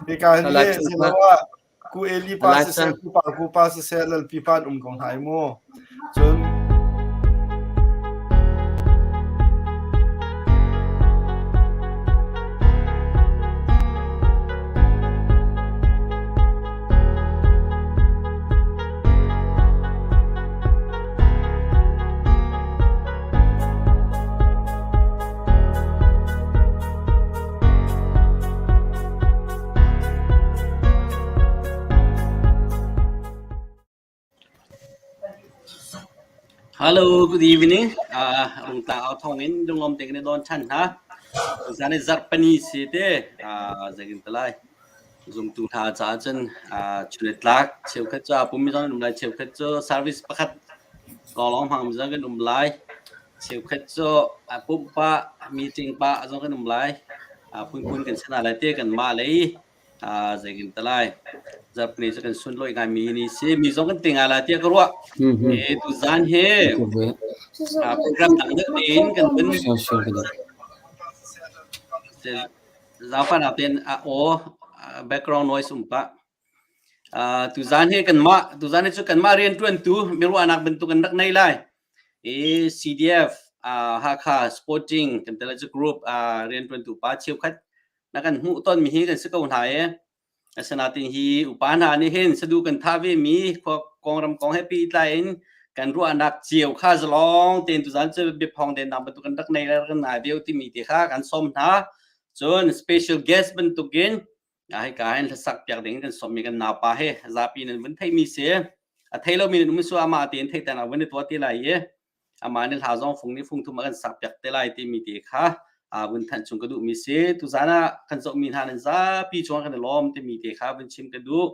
Hika hin le siloah ku Eli pa siseh, ku pa ku pa siseh, lalpi pa an um ko hna i mu. Cun Hello, good evening. Uh, rungtlang au thong in lunglawm te kan i don than hna. Zan i zarhpani si te uh, zeitin talai. Zumtu hna caah cun uh, chunitlak cheukhat cu a pummi zong an um lai cheukhat cu service pakhat lawnglawng hmangmi zong kan um lai. Cheukhat cu a pumh pah, meeting pah zong kan um lai. Uh, phunphun kan si hna lai te kanmah lei uh, zeitin ta lai. Zarhpini cu kan sunlawih ngaimi ni si. Mi zong kan ti ngai lai tiah ka ruah. E, tuzaan hi uh, program dang deuh tein kan vun Zaangfahnak tein a aw background noise um pah. Uh, tuzaan hi kanmah tuzaan hi cu kanmah rianṭuantu miruahnak bantuk an rak nei lai. I CDF uh, Hakha Sporting kan tele cu group uh, rianṭuantu pa cheukhat na kan hmuh tonmi hi kan si ko hna i Asinain hi upa hna nih hin sadu kan thah vemi khua kawlram kong he pehtlai in kan ruahnak cio kha zalong tein tuzaan cu biaphawng dennak bantuk kan rak nei le kan ngai ve timi te kha kan sawm hna. Cun special guest bantukin hika hin hlasak piak ding kan sawmmi kan naupa he zapi nan vun theimi si. A thei lomi nan um su amah tein theihternak vun i tuah ti lai i amah nih hla zong fung nih fung thum a kan sak piak te lai timi te kha vun thanh chung ka duhmi si. Tuzaan ah kan zohmi hna nan zapi cungah kan i lawm timi te kha vun chim ka duh.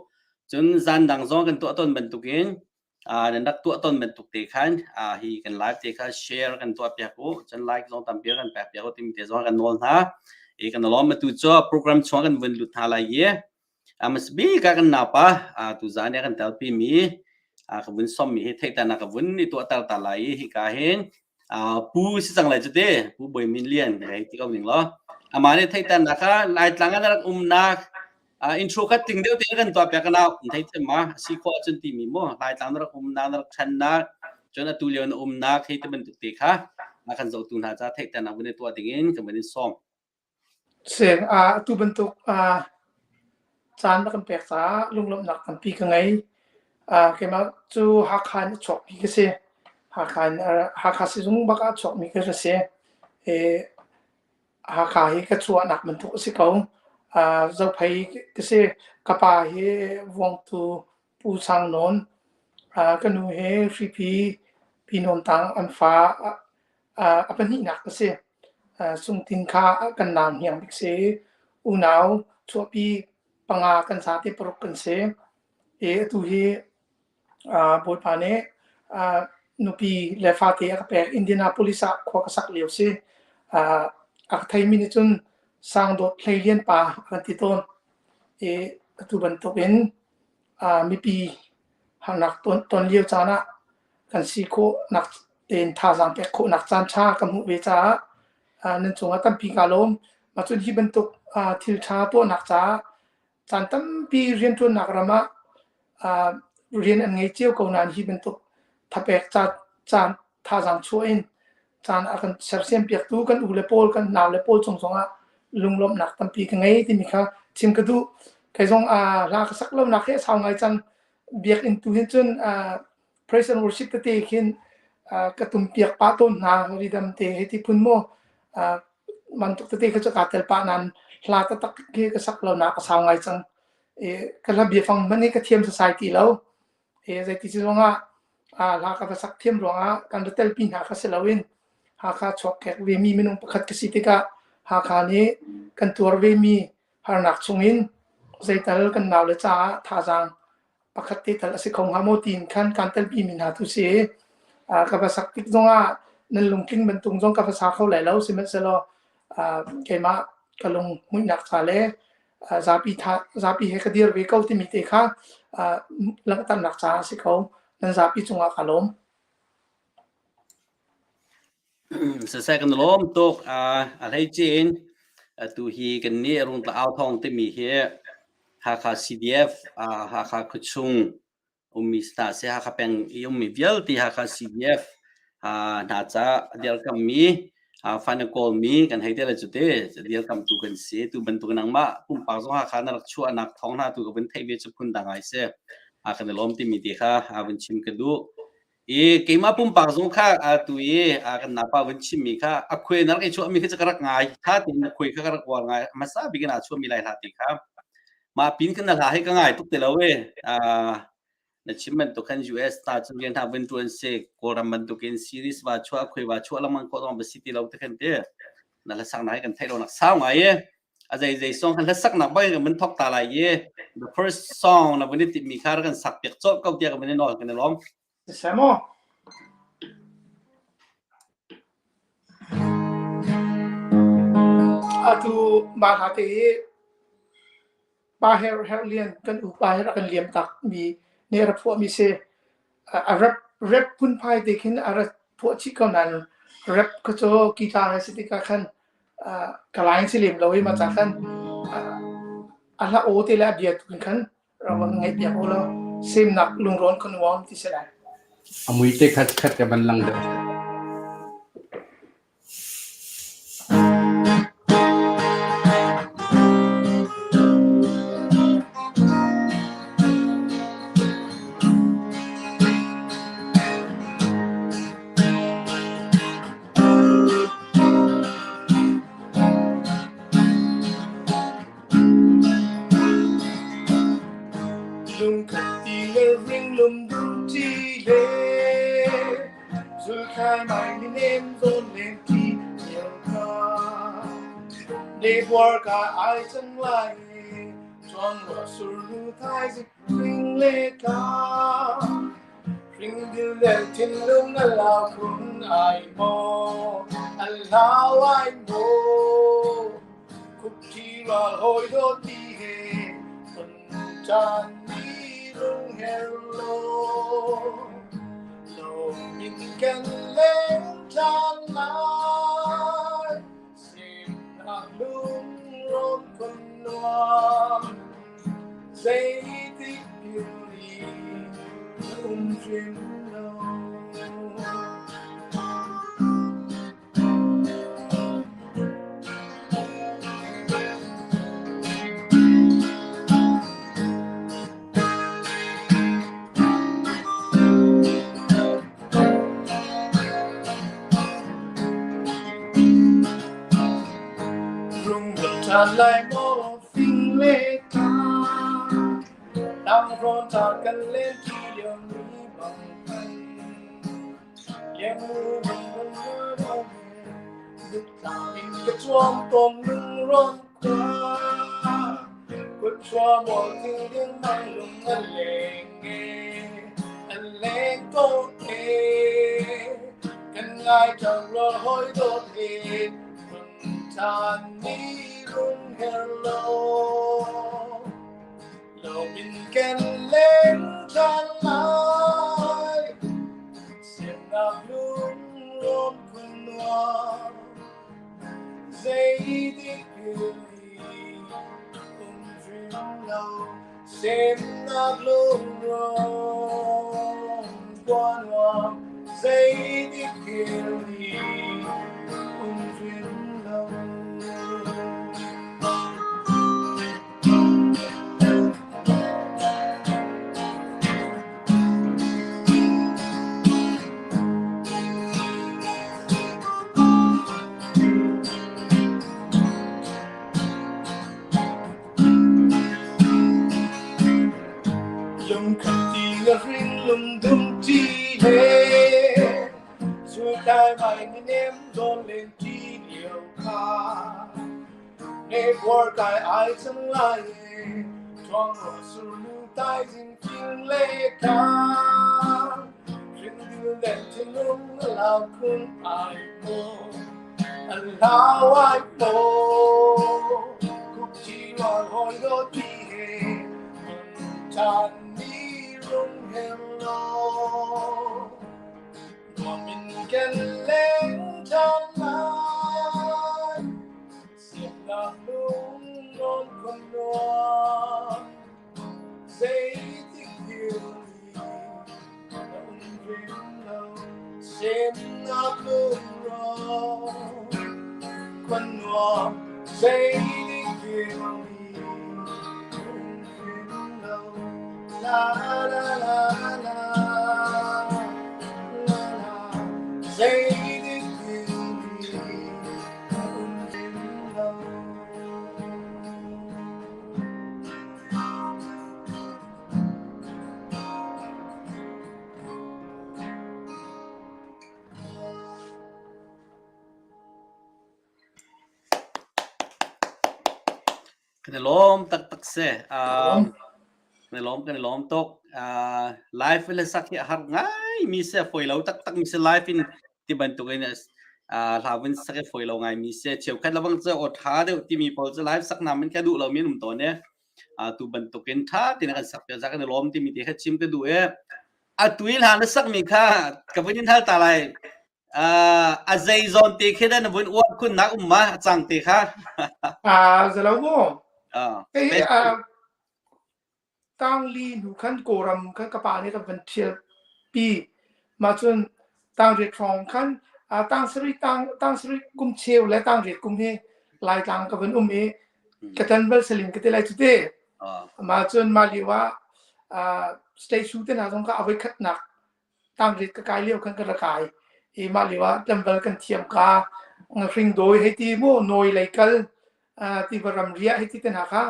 Cun zan dang zong kan tuah tawn bantukin nan rak tuah tawn bantuk te khan hi kan live te kha share kan tuah piak u. Cun like zong tampi kan pek piak u timi te zong kan nawl hna. I kan lawm atu cu program chung kan vun lut hna lai i Hmasa bik ah kan naupa tuzaan i a kan telpimi ka vun sawmmi hi theihternak ka vun i tuahter ta lai i hika hin Pu si cang lai cu ti Pu Bawi Min Lian hei ti ko ning law amah nih theihternak kha Laitlang ah na rak umnak intro kha tling deuh tein kan tuahpiak ka nau thei thiam ma si khawh ahcun timi mu Laitlang na rak umnak na rak ṭhannak cun atu lio na umnak hei ti bantuk te kha a kan zohtu hna ca theihternak vun i tuah dingin kan vun in sawm. Atu bantuk caan na kan pek caah lunglawmhnak tampi ka ngei. Keimah cu Hakha in a chuakmi ka si. Hakha in Hakha sizung bak ah a chuakmi ka si. Hakha hi ka chuahnak bantuk a si ko. Zophei ka si. Ka pa hi Vuangtu Pu Sang Nawn. Ka nu hi Hripi Pi Nawn Tang an fa a pahnihnak a si. Sungtin kha kan nau hniang bik si. Unau chuahpi panga kan zate paruk kan si. I atu hi Bawipa nih nupi le fate a ka pek. Indianapolis ah khua ka sak lio si. A ka theimi nih cun Sangdawt Hleilian pa a kan ti tawn. I atu bantukin mipi harnak ton lio caan ah kan si khawhnak tein thazaang pek khawhnak caan ṭha ka hmuh ve caah nan cungah tampi kaa lawm. Mah cun hi bantuk thil ṭha tuahnak caah caan tampi rianṭuannak ram ah rian an ngei cio ko nain hi bantuk thapek caan thazaang chuah in caan a kan sersiam piaktu kan u le pawl kan nau le pawl cung zongah lunglawmhnak tampi ka ngei timi kha chim ka duh. Kei zong hla ka sak lonak hi a sau ngai cang. Biakinn tu hin cun praise and worship tete khin ka tum piak pah tawn hna rhythm te hei ti phun maw bantuk tete kha cu kaa tel pah nain hla taktak khi ka sak lo nak a sau ngai cang. Ka hla biafang hmanh hi ka thiam sasai ti lo. Zeiti si zongah hla ka va sak thiam ruangah kan ra telpi hna kha si loin Hakha chuakkek vemi minung pakhat ka si tikah Hakha nih kan tuar vemi harnak chungin zeital kan naule caah thazaang pakhat te tal a si kho hnga maw tiin khan kan telpi mi hna tu si. Ka va sak tik zongah nan lungtling bantuk zong ka va sa kho lai lo sihmanhsehlaw keimah ka lung hmuihnak ca le zapi tha zapi he ka dir ve ko timi te kha langhternak caah a si ko. Nan zapi cungah ka lawm. Siseh kan lawm tuk. A hleice in. Atu hi kan nih Rungtla Au Thawng timi hi Hakha CDF, Hakha khuachung ummi hna seh, Hakha peng i ummi vialte Hakha CDF hna ca dirkammi fan a kawlmi kan hei te le cu te dirkamtu kan si. Tu bantuk nangmah pumpak zong Hakha na rak chuahnak thawng hna tu ka vun theih ve cu phun dang ai si. Kan i lawm timi te kha vun chim ka duh. I keimah pumpak zong kha atu i kan napa vun chimmi kha a khuai na rak i chuahmi kha cu ka rak ngai. Tha tein a khuai kha ka rak uar ngai. Hmasa bik in aa chuahmi lai hla ti kha. Mah pin khan na hla hi ka ngai tuk ti lo e. Na chim bantuk khan US ta cu rian hna vun ṭuan si. Kawlram bantukin series va chuah, khuai va chuah lengmang khawh zong va si ti lo ti khan ti. Na hlasak na hi kan theih lo nak sau ngai e. A zei zei song kan hlasak nak bang kan vun thok ta lai i the first song na vun i timmi kha kan sak piak colh ko tiah ka vun i nawl kan i lawm. Siseh maw? Atu mah hla te hi Pa Herh Herh Lian kan upa he rak kan liam tak mi nih a rak phuah mi si. A rap rap phunphai te khin a rak phuah chih ko nain rap kha cu guitar he si tikah khan ka line si lem lo i mah ca khan a hla aw te le a bia tu khan rak van ngaih piak u law semnak lungrawn kan uam ti si lai. A mui te khat khat ka van lang deuh. Lungkhat ti le ring lum dum ti le Zulkhai mai ni nem zawn nem ti nhiều ka Ne buar ka ai cang lai Chuang rua sur nu thai zik ring le ka Ring dil le thinlung a lau khun ai maw A lau ai maw Khupṭhi ral hawi dawt ti he ton caan ni lung her law Lawm in kan leng ṭhan lai Semnak lungrawn kun nuam Zeitik philh i na um hrim lo. Rung ṭhan lai maw fing le tlang Tlang rawn ṭha kan len ṭi lio ni bang khan Lai Semnak lungrawn khun nuam Zeitik philh i um hrim lo Semnak lungrawn khua nuam Zeitik philh i um hrim lo. Lungkhat ti le hring lungdum ti he Sulkai mai ni nem zawn len ti lio kha Network kai ai cang lai i Thuang ruah surnu taizing king le kang Ringdil le thinlung a lau khun ai maw A lau ai maw Khupṭi rual hawi dawt ti he Caan ni rung hem law Nuam in kan leng ṭhan lai. Siamnak la la la la la la zeidik timi a um hrim lo. Kan i lawm taktak si. Kan i lawm, kan i lawm tuk. Live le sak hi a har ngai mi si, a fawi lo taktak mi si live in ti bantuk in hla vun sak hi fawi lo ngai mi si. Cheukhat lebang cu aw ṭha deuh timi pawl cu live sak nam in ka duh lo mi an um tawn i tu bantuk in ṭha tein kan sak piak kan i lawm timi te kha chim ka duh i atu i hla na sakmi kha ka vun in hal ta lai. A zei zawn te khi dah na vun uar khun nak um ma a cang te kha? Zalo mu. Kei tangli hnu khan Kawlram khan ka pa nih kan van ṭhial pi. Mah cun tangriat hrawng khan tang sarih tang tang sarih kum cheu le tangriat kum hi Laitlang ka van um i ka tan bal saling ka ti lai cu te. Mah cun mah lio ah state shoe te hna zong kha a voikhatnak tangrit ka kai lio khan ka ra kai i mah lio ah tlangval kan thiam ka ngahring dawi hei ti mu nawi lei kal tiva ram riah hei ti te hna kha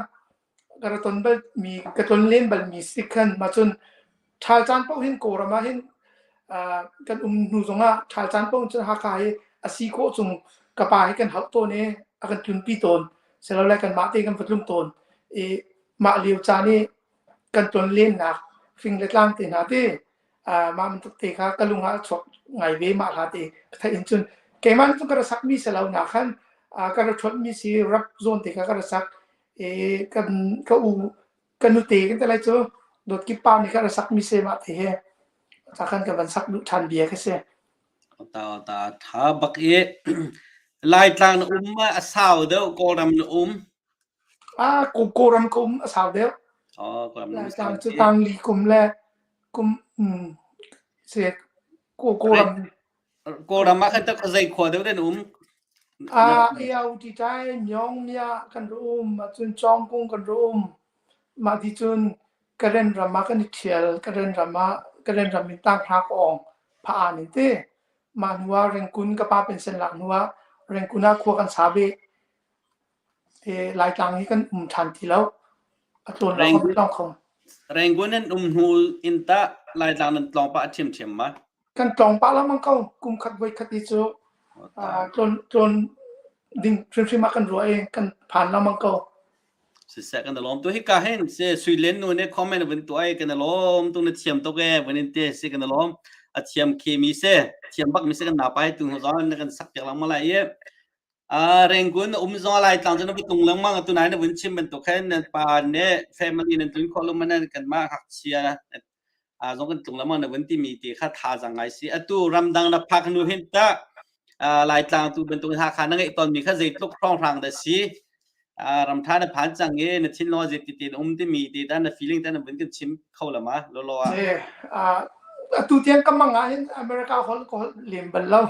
ka ra ton bal mi ka ton len bal mi si khan ma cun ṭhal caan paoh hin Kawlram ah hin kan um hnu zongah ṭhal caan paoh cun Hakha hi a si khawh chung ka pa hi kan hauh tawn i a kan tlunpi tawn silole kanmah te kan va tlung tawn i mah lio caan i kan tlonlennak fing le tlang te hna te mah bantuk te kha ka lung ah a chuak ngai ve mah hla te ka theih in cun keimah nih cun ka ra sak mi si lo na khan ka ra ṭhuat mi si rap zawn te kha ka ra sak i kan ka u ka nute kan te lai cu dawt kip pa nih kha ra sak mi si mah te he ca khan ka van sak duh ṭhan bia ka si. Ta ta tha bak i Laitlang na um ma a sau deuh Kawlram na um Ah, Kawlram ka um a sau deuh. Oh, Kawlram na um Laitlang cu tangli kum le kum se Kawlram. Kawlram ah khan tak zei khua deuh den um? Ah, iau ti tai Myong Mya kan ru um, cun Chawngkung kan ru um. Mah ti cun Karen ram ah kan i ṭhial, Karen ram ah Karen ram in tanghra ka awng pha an in ti. Mah hnu ah Rengkun ka pa pension lak hnu ah Rengkun ah khua kan sa ve. Laitlang hi kan um ṭhan ti lo. A tlawn lo kan tlawng kho. Rangoon nan um hnu in tah Laitlang nan tlawng pah ṭhiamṭhiam ma? Kan tlawng pah lengmang ko. Kum khat voi khat hi cu tlawn tlawn ding hrimhrim ah kan ruah i kan phan lengmang ko. Siseh kan lawm tu hika hin se Suilen nu nih comment vun tuah i kan lawm tu na thiam tuk e vun in te si kan lawm a thiam khe mi se thiam bak mi se kan na pai tu zong na kan sak piak lengmang lai i Rangoon na um zong Laitlang cu na va tlung lengmang atu nai na vun chim bantuk khin nan pa nih family nan tlun khawh lo man kanmah ngakchia zong kan tlung lengmang na vun timi ti kha thazaang ngai si. Atu ramdang na phak hnu hin tah Laitlang tu bantuk in Hakha na ngeih tawnmi kha zeitluk hrawnghrang dah si? Ramtha na phan cang i na thinlung ah zeiti te na um timi te ta na feeling ta na vun kan chim kho la ma lolo ah? Atu tiang ka mang ah hin America holh ka holh lem bal lo.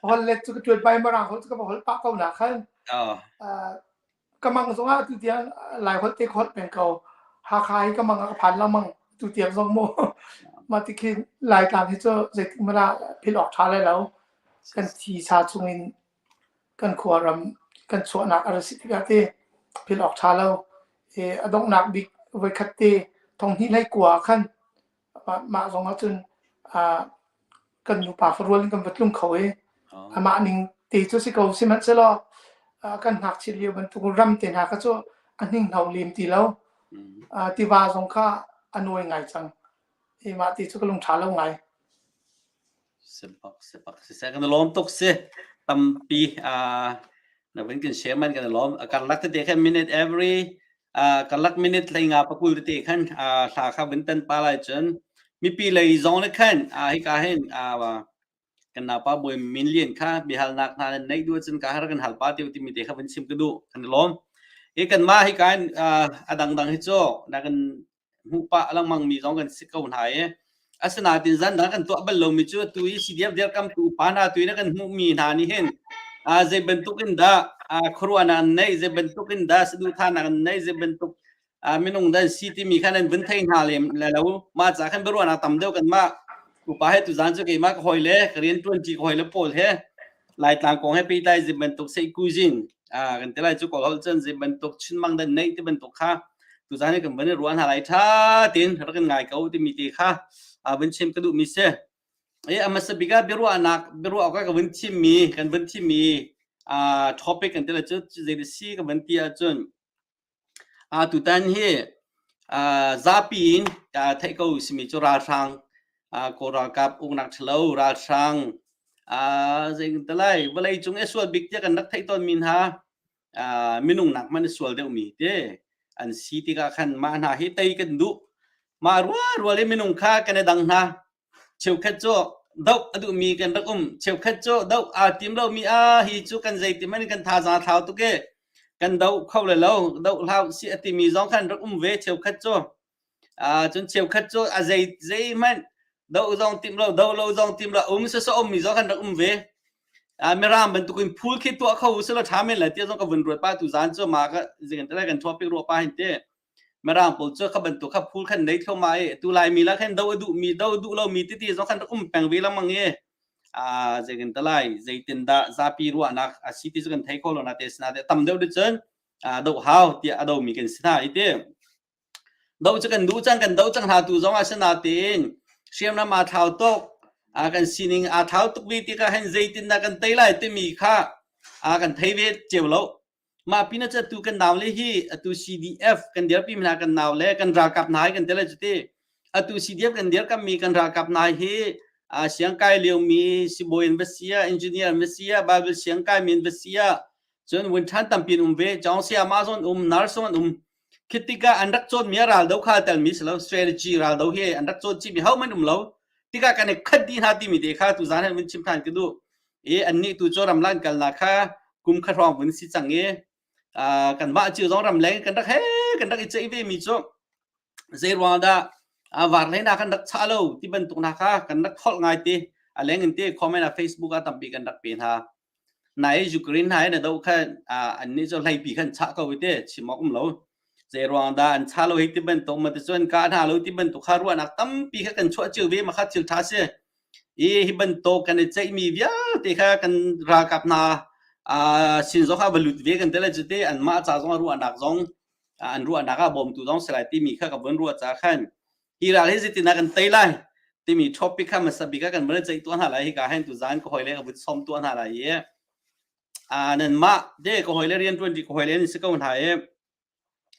Holh let cu ka tuan bai marang holh cu ka holh pah ko na khan. Ka mang zong ah atu tiang Lai holh te ka holh peng ko. Hakha hi ka mang ah ka phan lengmang atu tiang zong mu. Mah ti khi Laitlang hi cu zeitik hmanh ah philh awk ṭha lai lo. Kan thi sa chung in kan khuaram kan chuahnak a ra si tikah te philh awk ṭha lo. A donghnak bik voikhat te thonghnih hlei kua ah khan mah zong ah cun kan nupa farual in kan va tlung kho i amah ning te cu si ko sihmanhsehlaw kan ngakchiat lio bantuk ram te hna kha cu a hninghno lem ti lo. Tiva zong kha a nawi ngai cang. I mah ti cu ka lung ṭha lo ngai. Sepak sepak siseh kan i lawm tuk si tampi na vun kan share man kan i lawm karlak tete khan minute every karlak minute hlei nga pakul tete khan hla kha vun tan pa lai cun mipi lei zong le khan hika hin kan napa bawi min lian kha biahalnak hna nan neih duh cun ka har kan hal pa te timi te kha vun chim ka duh kan i lawm hi kan mah hika hin a dangdang hi cu na kan hmuh pah lengmang mi zong kan si ko hna i asinain zan dang kan tuah bal lomi cu tu i CDF dirkamtu upa hna tu i na kan hmuhmi hna nih hin zei bantuk in dah khuaruahnak an neih zei bantuk in dah saduhthahnak an neih zei bantuk. Minung dan si timi kha nan vun thei hna lem le lo. Mah ca khan biaruahnak tam deuh kan mah upa he tuzan cu keimah ka hawi le ka rian ṭuanṭi ka hawi le pawl he Laitlang kong he pehtlai zim bantuk seihkuzin kan ti lai cu Kawl holh cun zim bantuk Chinmang dan neih ti bantuk kha tuzan hi kan van i ruah hna lai ṭha tein rak kan ngai ko timi te kha vun chim ka duhmi si. E a hmasa bik ah biaruahnak biaruah awk ah ka vun thimmi kan vun thimmi topic kan ti lai cu zei si ka vun ti ahcun Tutan hi zapi in theih ko simi cu ralhrang Kawl ralkap uknak ṭhalo ralhrang zei kan ti lai vawleicung i sual bik tiah kan rak theih tawnmi hna minung nak hmanh i sual deuhmi te an si tikah khan mah hna hi tei kan duh. Mah rualrual i minung kha kan i dang hna. Cheukhat cu doh a duhmi kan rak um. Cheukhat cu doh aa tim lomi ah hi cu kan zeiti hmanh in kan thazaang a thlau tuk i kan doh kho le lo, doh hlah usih a timi zong khan rak um ve cheukhat cu. Cun cheukhat cu a zei zeihmanh doh zong tim lo, doh lo zong tim lo, um sawsawh ummi zong khan rak um ve. Mirang bantukin phul khi tuah kho usih law ṭha men lai tiah zong ka vun ruat pah tu zan cu ma ka zing kan topic ruah pah hin te. Mirang pawl cu kha bantuk kha phul khan nei thluahmah i tu Laimi la khan do a duhmi do duh lomi titi zong khan rak um peng ve lengmang i zei kan ti lai zeitin dah zapi ruahnak a si ti cu kan thei kho lo na te sina te tam deuh cun do hau tiah a domi kan si hna i ti do cu kan duh cang kan do cang hna tu zong ah sina tein hriamnam aa thlau tuk kan sining aa thlau tuk vi tikah hin zeitin dah kan tei lai timi kha kan thei ve cio lo. Mah pin ah atu kan nau le hi atu CDF kan dirpi hna kan nau le kan ralkap hna hi kan tel cuti atu CDF kan dirkammi kan ralkap hna hi siangkai liomi sibawi an va si ah engineer an va si ah Bible siangkai mi an va si ah cun vun ṭhan tampi an um ve cawng sayama zong an um nurse zong an um khi tikah an rak cawnmi a raldo kha telmi si lo strategy raldo hi an rak cawn chihmi hohmanh um lo tikah kan i khat dih hna timi te kha tuzan han vun chim ṭhan ka duh i annih tu cu ramlan kalnak kha kum kha hrawng vun si cang i kanmah cio zong ramleng kan rak he kan rak i ceih ve mi cu zei ruang dah var hlei na kan rak chah lo ti bantuk hna kha kan rak kholh ngai ti a leng in ti comment ah Facebook ah tampi kan rak pe hna nai Ukraine hna na do khan annih cu hleipi khan chah ko te chim awk um lo zei ruang dah an cha lo hi ti bantuk ma ti cun ka hna lo ti bantuk kha ruahnak tampi kha kan chuah cio ve ma kha thil tha si i hi bantuk kan i ceihmi vialte kha kan ralkap hna sin zong kha va lut ve kan ti le cute anmah ca zong ruahnak zong an ruahnak ah bawmtu zong si lai timi kha ka vun ruah ca khan hi ral hi zeitin ah kan tei lai timi topic kha hmasa bik ah kan van ceih tuah hna lai hika hen tu zan ka hoi le ka vun som tuah hna lai i nan mah de ka hoi le rian tuan di ka hoi le ni si ko hna i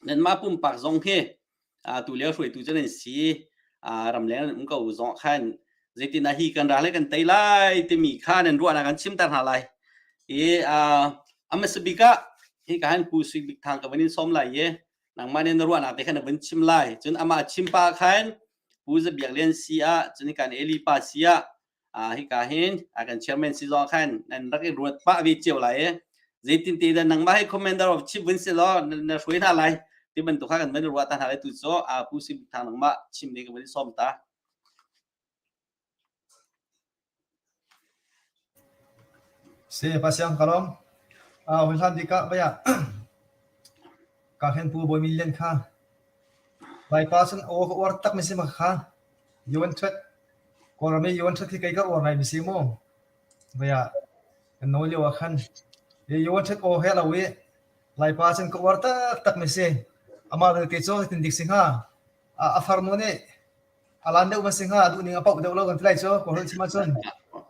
Nanmah pumpak zong hi tu lio hruaitu cu nan si. Ramleng nan um ko zong khan zeitin ah hi kan ral hi kan tei lai timi kha nan ruahnak kan chimter hna lai. I a hmasa bik ah hika han Pu Sui Bik Thang ka van in sawm lai i nangmah nih na ruahnak te khan na vun chim lai. Cun amah chim pa khan Pu Za Biak Lian si ah cun hika Eli pa si ah hika hin kan chairman si zong khan nan rak i ruat pah ve cio lai i zeitin te dah nangmah hi commander of chief vun si law na hruai hna lai ti bantuk kha kan van ruah ta hna lai tu cu pu sim thang nangmah chim ding ka van sawm ta. Se pa siang kalom a hoi hlan bik ah baya ka khen pu boy million kha Laipa cun aw ka uar tak mi si ma kha Yuan Thwet Kawlram i Yuan Thwet hi kei ka uar ngai mi si mu. Vei ah kan no lio ah khan i Yuan Thwet aw he lo i Laipa cun ka uar taktak mi si. Amah belte cu tin dik si hnga. A farnu nih a lan deuh ma si hnga, a duh ning a pauh deuh lo kan ti lai cu Kawlholh chim ahcun.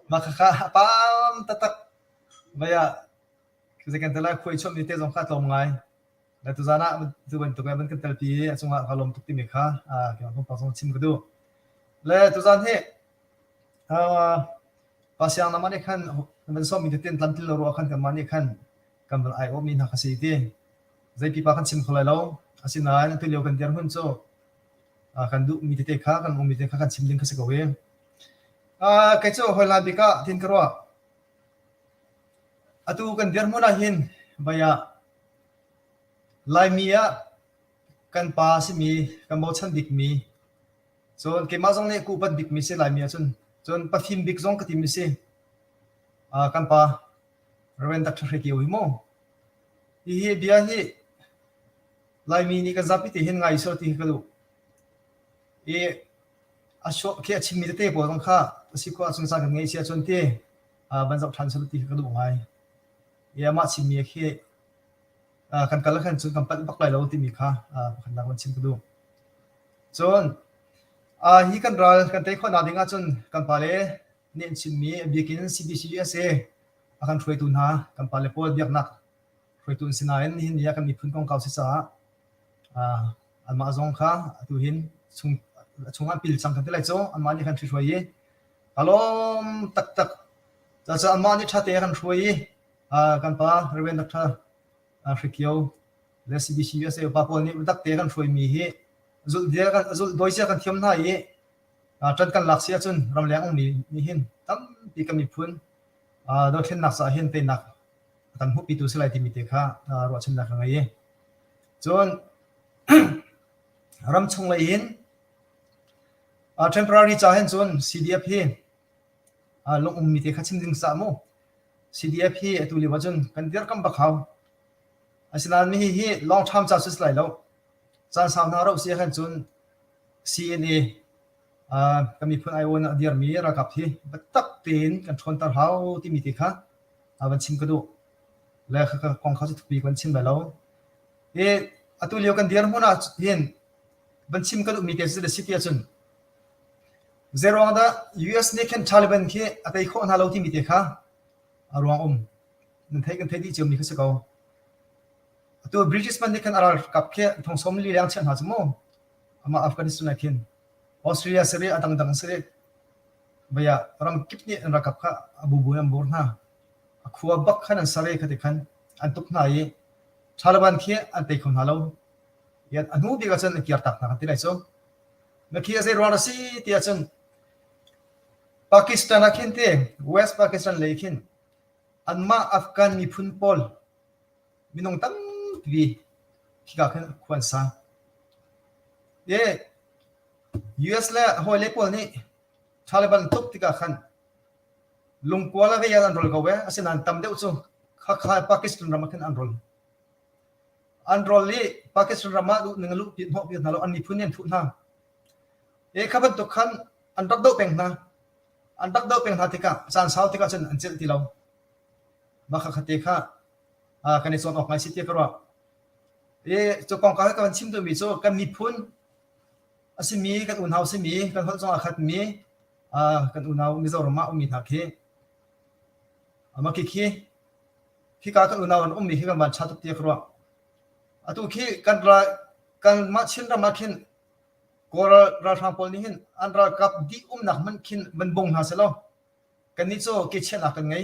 Mah khakha a paam taktak. Vei ah zei kan ti lai khuai chuahmi te zong kha tlawm ngai. Le tuzaan ah tu bantuk in van kan telpi i a cungah ka lawm tuk timi kha keimah pumpak zong chim ka duh. Le tuzaan hi pa siang nama nih khan van sawmmi tete an tlamtlin lo ruah khan kanmah nih khan kan van aiawhmi hna kha si ti. Zei pipa kan chim kho lai lo. Asinain atu lio kan dirhmun cu kan duhmi tete kha kan ummi te kha kan chim ding kha si ko i. Kei cu hawi hlan bik ah tin ka ruah. Atu kan dirhmun ah hin vai ah Laimi ah kan pa a simi, kan bochan bikmi, cun keimah zong nih ka upat bikmi si Laimi ahcun, cun pafim bik zong ka timi si. Kan pa Rev. Dr. Hre Kio hi mu. Hihi bia hi. Laimi nih kan zapi te hin ngai seh ti hi ka duh. I a khi a chimmi tete pawl zong kha a si khawh ahcun caan kan ngeih si ahcun ti van zoh ṭhan seh ti hi ka duh ngai. I amah chimmi khi kan kal khan cun kan palh bak lai lo timi kha pakhatnak van chim ka duh. Cun hi kan ral kan tei khawhnak ding ahcun kan pale nih an chimmi a bik in CBCUSA a kan hruaitu hna kan pale pawl biaknak hruaitu an si nain nihin ni ah kan miphun kongkau si caah anmah zong kha atu hin chung chung ah pil cang kan ti lai cu anmah nih kan hruai i ka lawm taktak. Cucaah anmah nih ṭha te kan hruai i kan pa Reverend Dr. Hrikio le CBC USA upa pawl nih biatak te kan hruaimi hi zulh zulh dawi cia kan thiam hna i ṭan kan lak si ahcun ramleng ummi nih hin tampi kan miphun dothlennak caah hin teinak a kan hmuhpitu si lai timi te kha ruahchannak ka ngei i cun ramchung lei in temporary ca hin cun CDF hi lung ummi te kha chim ding sah mu CDF hi atu lio ahcun kan dirkamh bak hau. Asinain mi hi long term ca si lai lo. Caan sau hna rauh si ahkhan cun CNA kan miphun aiawn a dirmi ralkap hi biatak tein kan ṭhawnter hau timi te kha van chim ka duh. Le kong kha cu thupi kan chim lai lo. I atu lio kan dirhmun ah hin van chim ka duhmi te cu si ti ahcun Zeiruang dah US nih khin Taliban khi a tei khawh hna lo timi te kha a ruang um. Nan theih kan theih dih ciomi kha si ko. Atu British man nih khan a ralkap khi thong sawm li leng chiah hna cu mu. Amah Afghanistan ah khin Australia sirih a dangdang sirih vaya ram kip nih an ralkap kha a bubu in an bur hna. A khua bak khan an sare kha ti khan an tuk hna i Taliban khi an tei kho hna lo. A hnu bik ahcun an kirtak hna kan ti lai cu. Na khi a zei ruang a si ti ahcun Pakistan ah khin te West Pakistan lei khin anmah Afghan miphun pawl minung tampi khika khin khua an sa. E US le hawile pawl nih Taliban tuk tikah khan lungkua le vei an rol ko e asinain tam deuh cu khakha Pakistan ram ah khin an rol. An rawl i Pakistan ram ah duh ning a luh hnawh pi hna lo an miphun nih an thuh hna. E kha bantuk khan an rak doh peng hna. An rak doh peng hna tikah caan sau tikah cun an celh ti lo. Mah kha khate kha kan i cawn awk ngai si tiah ka ruah. E cu kong ka kan chim duhmi cu kan miphun a simi kan unau simi kan holh zong a khatmi kan unau Mizoram ah ummi hna khi mah khi khi Hika kan unau an ummi hi kan van ṭha tuk tiah ka ruah. Atu khi kan ral kanmah Chinram ah khin Kawl ralhrang pawl nih hin an ralkap dih umnak hmanh khin van bong hna selaw kannih cu kechiahnak kan ngei,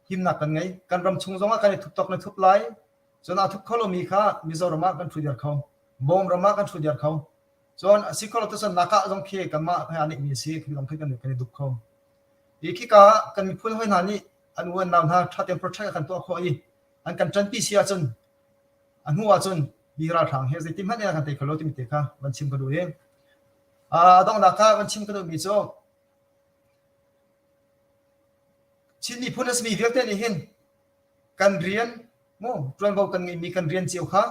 himnak kan ngei. Kan ram chung zongah kan i thup tawk na thup lai. Cun aa thup kho lomi kha Mizoram ah kan ṭhu diar kho. Bawm ram ah kan ṭhu diar kho. Cun a si kho lo tucun Naka zong khi kanmah he aa neihmi a si. Khi zong khi kan kan i dup kho. Hi khika kan miphun hawi hna nih an u an nau hna ṭha tein protect a kan tuah khawh i an kan ṭanpi si ahcun a hnu ahcun hi ralhrang hi zeitin hmanh in a kan tei kho lo timi te kha van chim ka duh i a donghnak ah van chim ka duhmi cu Chin miphun a simi vialte nih hin kan rian mu ṭuanvo kan ngeihmi kan rian cio kha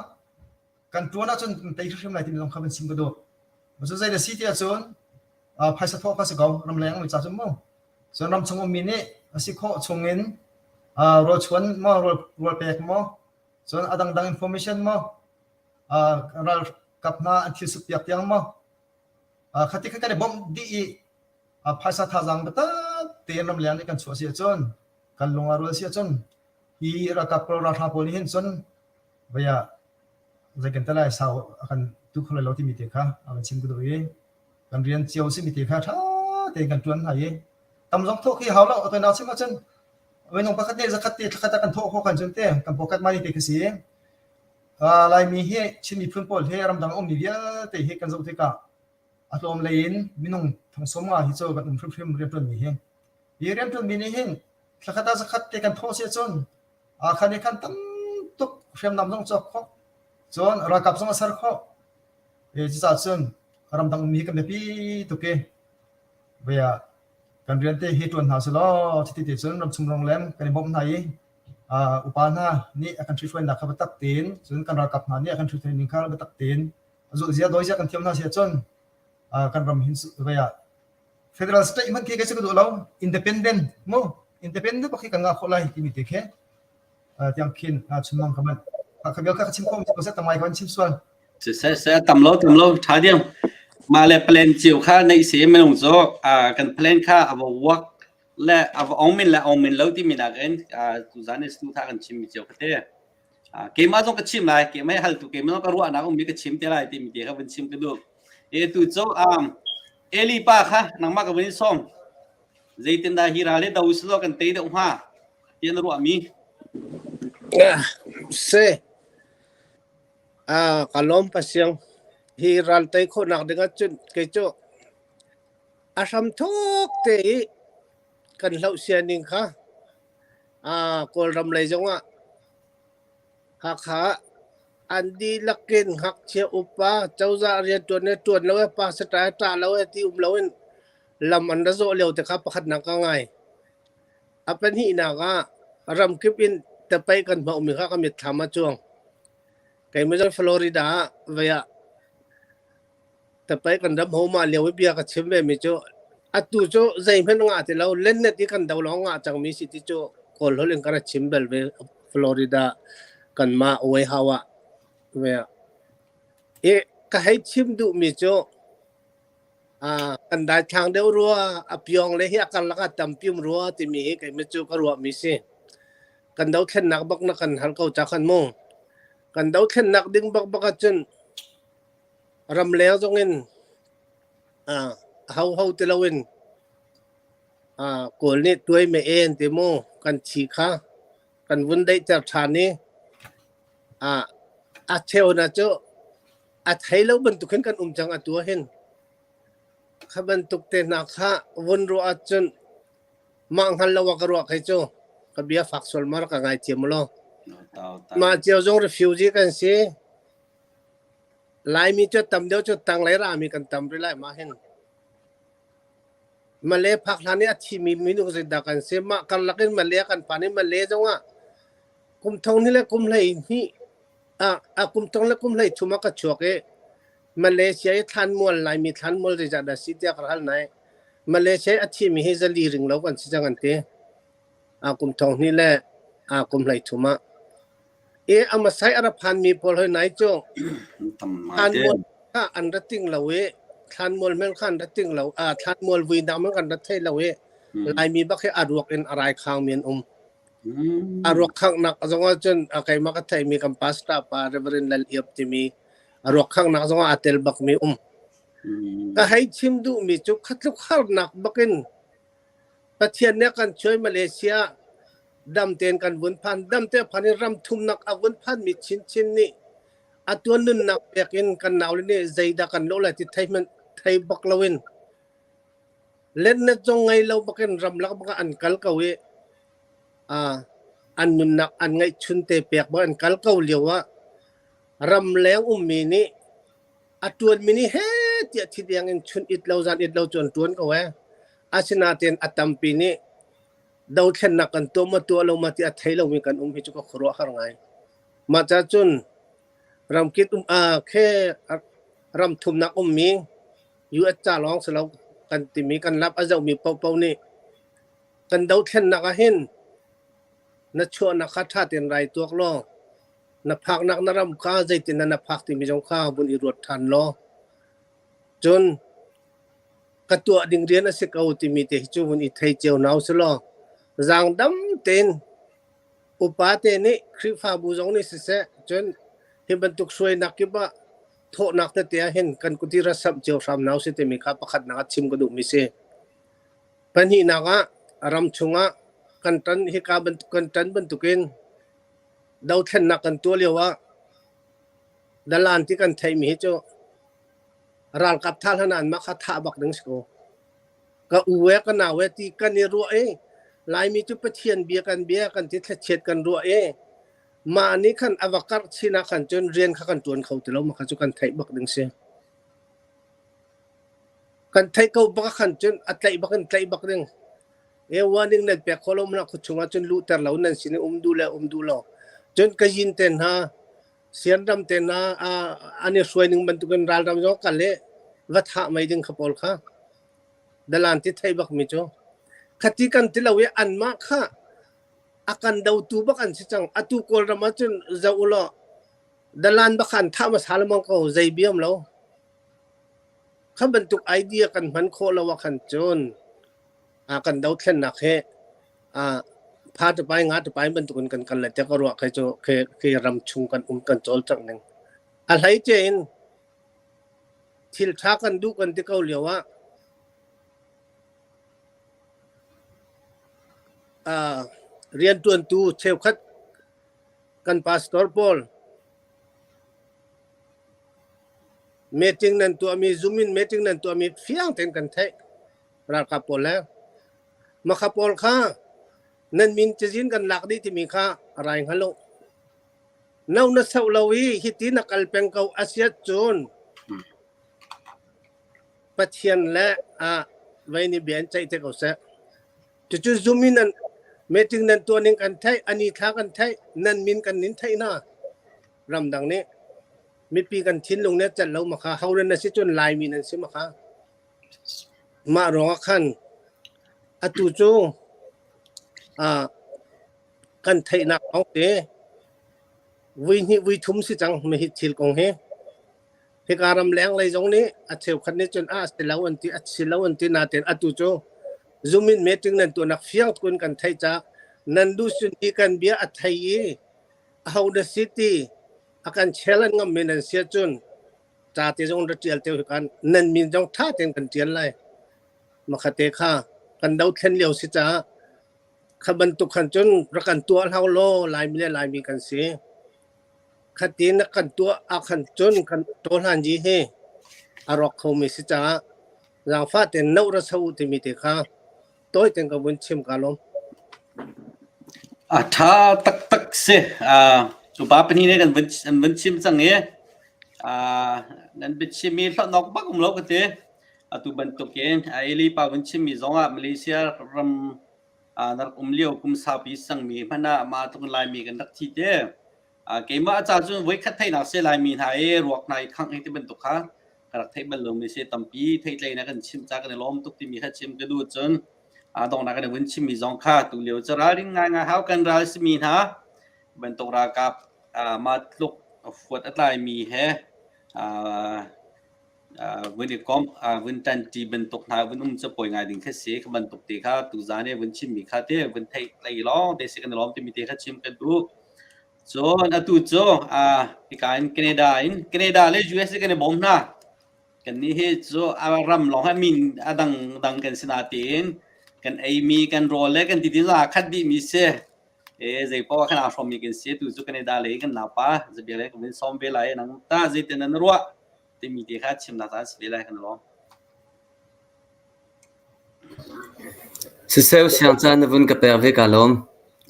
kan ṭuan ahcun kan tei hrimhrim lai timi zong kha van chim ka duh. Cu zei na si ti ahcun phaisa thawh kha si ko ramleng ummi ca cun mu. Cun ramchung ummi nih a si khawh chungin rawlchuan maw rawl pek maw cun a dangdang information maw ralkap hna an thil suk piak tiang maw khati kha kan i bawmh dih i phaisa thazaang biatak tein ramleng nih kan chuah si ahcun kan lung a rual si ahcun hi ralkap pawl ralhrang pawl nih hin cun vaya zei kan te lai sau a kan tu kho lai lo timi te kha a van chim ka duh i kan rian cio simi te kha ṭha tein kan ṭuan hna i tam zong thawh khi hau lo a toinak chim ahcun minung pakhat nih zakhat te thlakhat ah kan thawh khawh kan cun te kan pocket money te khi si Laimi hi Chin miphun pawl hi ramdang ummi vialte hi kan zoh tikah a tlawm lei in minung thong sawm nga hi cu kan um hrimhrim rianṭuanmi hi hi rianṭuanmi nih hin thlakhat ah zakhat te kan thawh si ahcun khan i khan tam tuk hriamnam zong cawk khawh cun ralkap zong a ser khawh cucaah cun ramdang ummi kan biapi tuk i vei ah kan rian te hi ṭuan hna selaw cuti te cun ramchung ronglem kan i bawmh hna i. Upa hna nih a kan ṭhithruainak kha biatak tein cun kan ralkap hna nih a kan ṭhithruai ning kha biatak tein zulh zia dawi zia kan thiam hna si ahcun kan ram hin vei ah federal state hmanh khi kai ka duh lo independent mu independent bak khi kan ngah khawh lai timi te khi tiang khin chunmang ka manh kha bel kha ka chim khawh mi ko tamai kan chim sual Se se tam lo tam lo tha diam ma le plan chiu kha nei se minung zo kan plan kha ava work le ava ong min le ong min lo ti mi nakin tu zan is tu tha kan chim mi chiu kha te keimah zong ka chim lai keimah hal tu keimah zong ka ruahnak um mi ka chim te lai ti mi te kha van chim ka duh e tu cho um Eli pa kha nangmah ka vun song zeitin dah hi ral hi do silo kan tei deuh hnga ti na ruah mi Se ah ka lawm pasiang hi ral tei khawhnak ding ahcun kei cu a hram thuk te i kan hloh sia ning kha ah Kawlram lei zongah Hakha ah an dihlak in ngakchia upa cozah rianṭuan le ṭuan lo e pastor e ṭah lo e ti um loin lam an ra zawh lio te kha pakhatnak ka ngai. A pahnihnak ah ramkip in tapaih kan hmuhmi kha ka mitthlam a cuang. Keimah zong Florida ah vei ah Tapai kan ram ho mah lio i bia ka chim ve mi cu atu cu zeihmanh ngah ti lo lennet i kan do lawng ngah cangmi si ti cu Kawl holh in ka ra chim bel ve Florida kanmah White ah ve i ka hei chim duhmi cu kan daithlang deuh rua a pyong le hi a karlak ah tampi um rua timi hi keimah cu ka ruahmi si. Kan dothlennak bak na kan hal ko ca khan mu. Kan dothlennak ding bak bak ahcun Ramleng zongin hoho ti loin Kawl nih tuai me en ti mu kan thi kha kan vun daihter ṭhan i a cheu na cu a thei lo bantuk hin kan um cang atu ah hin. Kha bantuk te hna kha vun ruah ahcun mah hngal lo ah ka ruah kei cu ka bia fak sual ma rak ka ngaithiam u law. Mah cio zong refugee kan si. Laimi cu tam deuh cu tanglei rami kan tam rih lai mah hin. Malay phak hlan i a thimi minung zeidah kan si? Mah karlak in Malay kan phan i Malay zongah kum thong hnih le kum 12 ah a kum thong le kum 13 ah ka chuak i Malaysia i thlanmual Laimi thlanmual zeizah dah si tiah ka hal nai. Malaysia i a thimi hi zali ring lo kan si cang an ti. A kum thong hnih le a kum 13 ah. I a hmasai a ra phanmi pawl hoi nai cu thlanmual kha an ra ting lo i thlanmual hmel kha an ra ting lo a thlanmual vuinak hmanh kan ra thei lo i Laimi bak hi a ruak in a rai khangmi an um. A ruak khanghnak zong ah cun a keimah ka theimi kan pastor pa Reverend Lal Iap timi a ruak khanghnak zong ah aa tel bakmi um. Ka hei chim duhmi cu khatluk harnak bakin Pathian nih a kan chuai Malaysia dam tein kan vun phan. Dam te phan in ram thumnak a vun phanmi chinchin nih a tuan nunnak pek in kan naule nih zeidah kan lawh lai ti thei hmanh thei bak loin lennet zong ngei lo bakin ramlak bak an kal ko i an nunnak an ngeihchun te pek bak an kal ko lio ah ramleng ummi nih a ṭuanmi nih heh tiah thi deng in chun it lo zan it lo cu an ṭuan ko ee. Asinain a tampi nih dothlennak kan tuah maw tuah lo ma ti a thei lomi kan um hi cu ka khuaruahhar ngai. Mah ca cun ramkip um khe ram thumnak ummi US ca lawng si lo kan timi kan lap a zohmi paohpaoh nih kan dothlennak ah hin na chuahnak kha ṭha tein rai tuak law na phaknak na ram kha zeitin na phak timi zong kha vun i ruat ṭhan law cun ka tuah ding rian a si ko timi te hi cu vun i thei cio hna usih law zaangdam tein upa te nih Khrihfabu zong nih siseh cun hi bantuk hruainak kip ah thawhnak tete ah hin kan kuti ra samh cio hram hna usih timi kha pakhatnak ah chim ka duhmi si. Pahnihnak ah ram chungah kan ṭan hika kan ṭan bantukin dothlennak kan tuah lio ah dalan ti kan theihmi hi cu ralkap thah hlan ah anmah kha thah bak ding si ko. Ka u e ka nau e ti kan i ruah i Laimi cu Pathian bia kan bia kan ti thlachiat kan ruah i mah nih khan a va karh chin ah khan cun rian kha kan ṭuan kho ti lo ma kha cu kan theih bak ding si. Kan theih ko bak khan cun a tlaih bak in tlaih bak ding. E warning nan pek khawh lo mana khua chung ahcun luhter lo nan sin i um duh le um duh lo. Cun ka yin te hna sianram te hna an i hruai ning bantukin ralram zong kal i va thah mei ding kha pawl kha dalan ti thei bak mi cu khati kan ti lo i anmah kha a kan dotu bak an si cang atu kawlram ahcun zoh ulaw dalan bak an thah hmasa lengmang ko zei biam lo kha bantuk idea kan hman khawh lo ah khan cun kan dothlennak hi pha tapai nga tapai bantukin kan kal lai te ka ruah khi cu khi ram chung kan um kan cawlcangh ning a hlei ce in thil tha kan duh kan ti ko lio ah riantuantu cheukhat kan pastor pawl meeting nan tuahmi zoom in meeting nan tuahmi fiang tein kan theih ralkap pawl le makha pawl kha nan min cazin kan lak dih timi kha rai hngal u. No na soh lo i hiti na kal peng ko asiat cun Pathian le a vei nih bia in ceih te ko seh. Cucu zoom in nan meeting nan tuah ning kan theih, ani thla kan theih, nan min kan nin theih hna. Ramdang nih mipi kan thinlung nih a celh lo makha ho nan si cun Laimi nan si makha. Mah ruangah khan atu cu ah kan theihnak kong te vui hnih vui thum si cang mi hi thil kong hi. Hika ramleng lei zong nih a cheukhat nih cun a si lo an ti a si lo an ti nain atu cu Zoom in meeting nan tuahnak fiang tuk in kan theih caah nan duh sun hi kan bia a thei i aho na si ti a kan challenge ngam mi nan si ahcun ca te zong ra ṭial te kan nan min zong ṭha tein kan ṭial lai. Makhate kha kan dothlen lio si caah kha bantuk khan cun rak kan tuah hlah law Laimi le Laimi kan si. Khatin na kan tuah ahkhan cun kan tawhlan ji hi a rawk khomi si caah zaangfah tein noh ra so u timi te kha tawi tein ka vun chim ka lawm. A ṭha taktak si. Uh, cu pa pahnih nih kan vun, an vun chim cang i uh, nan biachim i hlawt bak um lo ka ti. Atu bantukin Eli pa vun chimmi zongah Malaysia ram na rak um lio kum saupi sangmi hmanh ah mah tluk in Laimi kan rak thi te. Keimah ca cun voikhat theihnak si Laimi hna i ruak hna i khangh hi ti bantuk kha ka rak theih bal lomi si tampi theihtlei na kan chimh ca kan i lawm tuk timi kha chim ka duh cun donghnak kan i vun chimmi zong kha tu lio cu ralring ngaingai hau kan ral simi hna bantuk ralkap mah tluk fuat a tlaimi he vun i komh, vun ṭanṭi bantuk hna vun um cu pawi ngai ding khi si. Kha bantuk te kha tuzaan i vun chimmi kha te vun theih tlei lawng te si kan i lawm timi te kha chim kan duh. Cun atu cu hika in Canada in Canada le US kan i bawm hna. Kannih hi cu a ram lawng hi min a dang dang kan si natein kan eimi kan rawl le kan tidin zong aa khat dihmi si. E zei paoh ah khan aa hrawmmi kan si. Tu cu Canada lei kan naupa zabia le kan vun sawm ve lai. Nang ta zeitin nan ruah? Timi te kha chimnak caan si ve lai kan lawm. Siseu siang caan na vun ka pek ve ka lawm.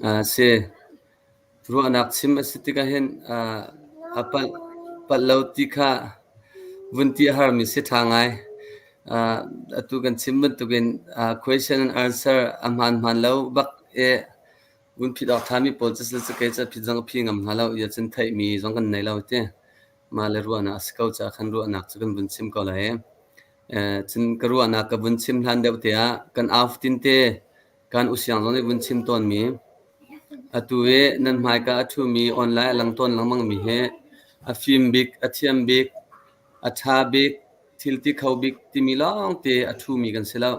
Uh, si ruahnak chim a si tikah hin uh, a palh palh lo ti kha vun ti a harmi si ṭha ngai. Uh, atu kan chim bantukin uh, question and answer a hmaan hmaan lo bak i vun phit awk ṭhami pawl cu cu kei cu phit zong a phi ngam hna lo ia cun theihmi zong kan nei lo ti. Mah le ruahnak a si ko caah khan ruahnak cu kan vun chim ko lai. Cun ka ruahnak ka vun chim hlan deuh te ah kan au tinte kan usiang zong nih vun chim tawnmi atu i nan hmaika a ṭhumi online a lang tawn lengmangmi hi a fim bik, a thiam bik, a ṭha bik, thil ti kho bik timi lawngte a ṭhumi kan si lo.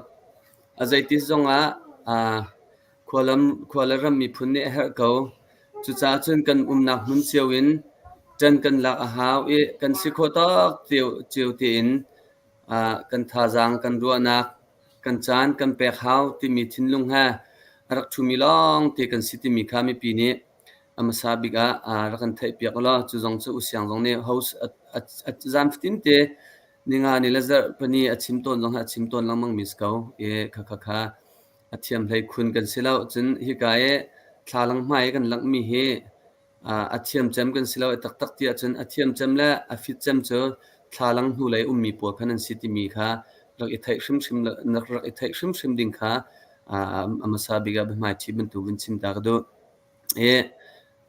A zeiti zongah Khua le ram miphun nih a herh ko. Cucaah cun kan umnak hmun cio in ṭan kan lak a hau i kan si khawh tawk cio tein kan thazaang, kan ruahnak, kan caan kan pek hau timi thinlung he a rak ṭhumi lawngte kan si timi kha mipi nih a hmasa bik ah rak kan theihpiak ulaw cu zong cu Usiang zong nih host zan fatinte ninga ni le zarh pahnih a chim tawn zong hi a chim tawn lengmangmi si ko i khakha kha A thiam hlei khun kan si lo. Cun hika i thlalang hmai i kan langhmi hi a thiam cem kan si lo. Taktak ti ahcun a thiam cem le a fit cem cu thlalang hnulei ummi pawl khan an si timi kha rak i theih hrimhrim rak i theih hrimhrim ding kha. A hmasa bik ah biahmaiṭhi bantuk vun chim ta ka duh. I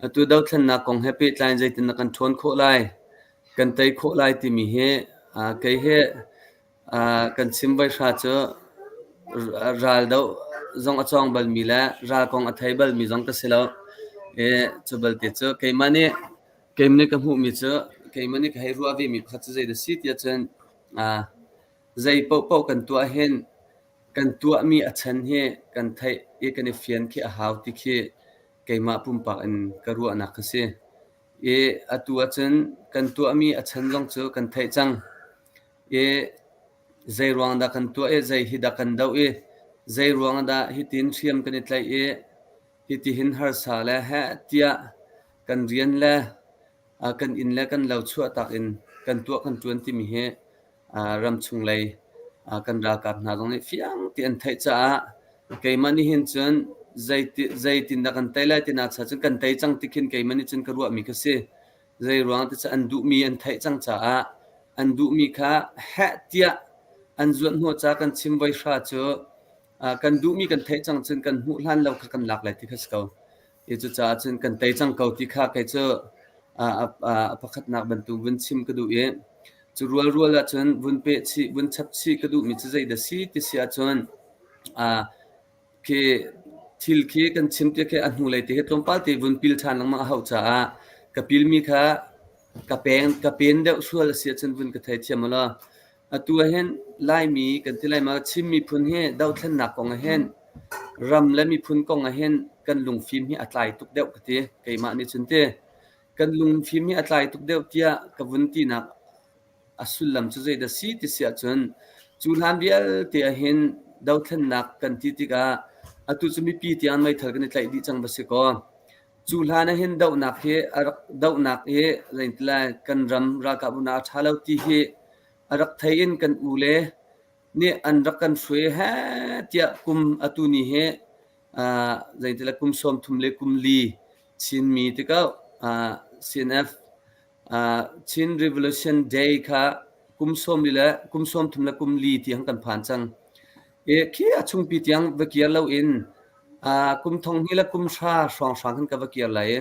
atu dothlennak kong he pehtlai in zeitin dah kan ṭhawn khawh lai, kan tei khawh lai timi hi kei hi kan chim voihra cu ral doh zong a cawng balmi le ral kong a thei balmi zong ka si lo. I cu balte cu keimah nih keimah nih ka hmuhmi cu keimah nih ka hei ruah vemi pakhat cu zeidah a si tiah cun zei paohpaoh kan tuah hin kan tuahmi a chan hi kan theih i kan i fian khi a hau ti khi keimah pumpak in ka ruahnak a si. I atu ahcun kan tuahmi a chan zong cu kan theih cang. I zei ruang dah kan tuah i zei hi dah kan doh i zei ruang dah hitin hriam kan i tlaih i hitihin harsa le heh tiah kan rian le kan inn le kan lo chuahtak in kan tuah kan ṭuan timi hi ramchung lei kan ralkap hna zong nih fiang ti an theih caah keimah nih hin cun zeitindah kan tei lai ti nak cha cun kan tei cang ti khin keimah nih cun ka ruahmi ka si. Zei ruang ti cu an duhmi an theih cang caah an duhmi kha heh tiah an zuanh hnawh ca kan chim voi hra cu kan duhmi kan theih cang cun kan hmuh hlan lo kha kan lak lai ti kha si ko. I cucaah cun kan tei cang ko ti kha kei cu a pakhatnak bantuk vun chim ka duh i cu rualrual ahcun vun peh chih, vun chap chih ka duhmi cu zeidah si ti si ahcun khi thil khi kan chim ti khi a hnulei te khi tlawmpal te vun pil ṭhan lengmang a hauh caah ka pilmi kha ka peng ka pen deuh sual a si ahcun vun ka theithiam u law Atu ahhin Laimi kan ti lai ma Chin miphun hi dothlennak kong ahhin ram le miphun kong ahhin kan lungfim hi a tlai tuk deuh ka ti. Keimah nih cun ti. Kan lungfim hi a tlai tuk deuh tiah ka vun tinak a sullam cu zeidah si ti si ahcun cu hlan vialte ahhin dothlennak kan ti tikah atu cu mipi tiang meithal kan i tlaih dih cang va si kaw cu hlan ahhin dohnak hi a rak dohnak hi zeitilai kan ram ralkap una a ṭha lo ti hi A rak thei in kan ule nih an rak kan hruai heh tiah kum atu ni hi zeitila kum 30 le kum li Chinmi tikah CNF Chin Revolution Day kha kum sawm li le kum 30 le kum li tiang kan phan cang. E khi a chungpi tiang va kir lo in kum thong hnih le kum hra hrawng hrang khan ka va kir lai i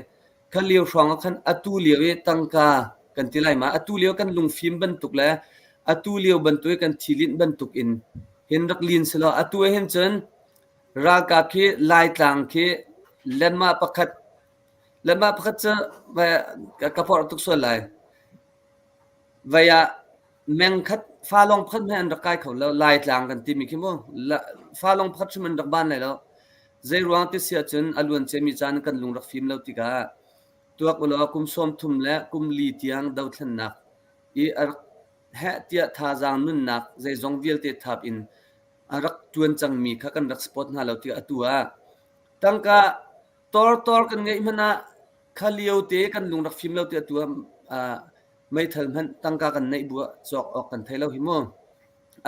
Kha lio hrawng ah khan atu lio i tangka kan ti lai ma atu lio kan lungfim bantuk le atu lio bantuk i kan thilinh bantuk in hin rak lin selaw atu ah hin cun ralkap khi Laitlang khi lenmah pakhat lenmah pakhat cu ka forh tuk sual lai. Vai ah meng khat falong pakhat hmanh an rak kai kho lo. Laitlang kan timi khi mu falong pakhat hrim an rak ban lai lo. Zei ruang ti si ahcun a luan ciami caan kan lung rak fim lo tikah tuak ulaw kum 30 le kum li tiang dothlennak i a rak heh tiah thazaang nunnak zeizong vialte thap in a rak ṭuan cangmi kha kan rak support hna lo tikah atu ah tangka tortor kan ngeih hmanh ah kha lio te kan lung rak fim lo tiah atu ah meithal hmanh tangka kan neih bu ah cawk awk kan thei lo hi mu.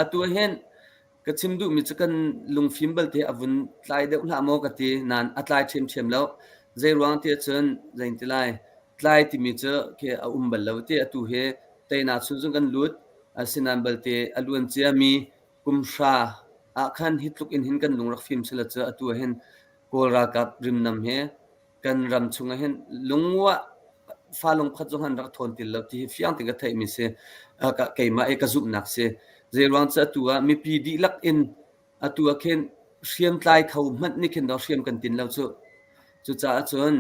Atu ah hin ka chim duhmi cu kan lungfim balte a vun tlai deuh hlah maw ka ti nain a tlai ṭhiamṭhiam lo. Zei ruang ti ahcun zein ti lai tlai timi cu khi a um bal lo ti atu hi teinak chung cun kan lut asinain balte a luan ciami kum hra ah khan hi tluk in hin kan lung rak fim sila cu atu ah hin Kawl ralkap rimnam hi kan ram chung ah hin lungua fa lungkhat zong an rak thawn til lo ti hi fiang tein ka theihmi si. Keimah i ka zumhnak si. Zei ruang cu atu ah mipi dihlak in atu ah khin hriamtlai kho hmanh nih khin hriam kan tin lo cu. Cucaah cun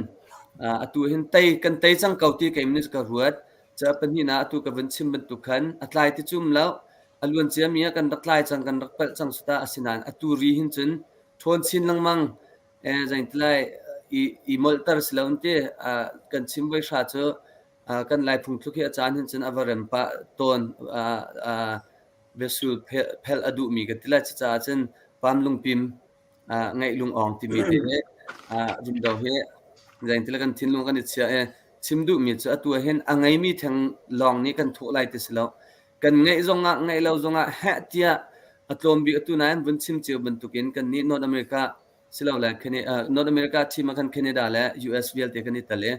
atu hin tei kan tei cang ko ti keimah nih ka ruat. Ca pahnihnak atu ka vun chim bantuk khan a tlai ti cum lo a luan ciami ah kan rak tlai cang kan rak palh cang suta asinain atu ri hin cun ṭhawn chin lengmang Zeitilai i molhter si lo ti kan chim voi hra cu kan Lai phungthluk hi a caan hin cun a va rem pah tawn. Biasul phelh a duhmi ka ti lai. Cucaah cun pam lungpim ngaih lungawng timi te hi rumro hi zeitilai kan thinlung kan i chiah i chim duhmi cu atu ah hin a ngeimi theng lawng nih kan thawh lai ti si lo. Kan ngeih zongah ngeih lo zongah heh tiah a tlawm bik atu nain vun chim cio bantukin kannih North America silole North America team ah khan Canada le US vialte kan i tel i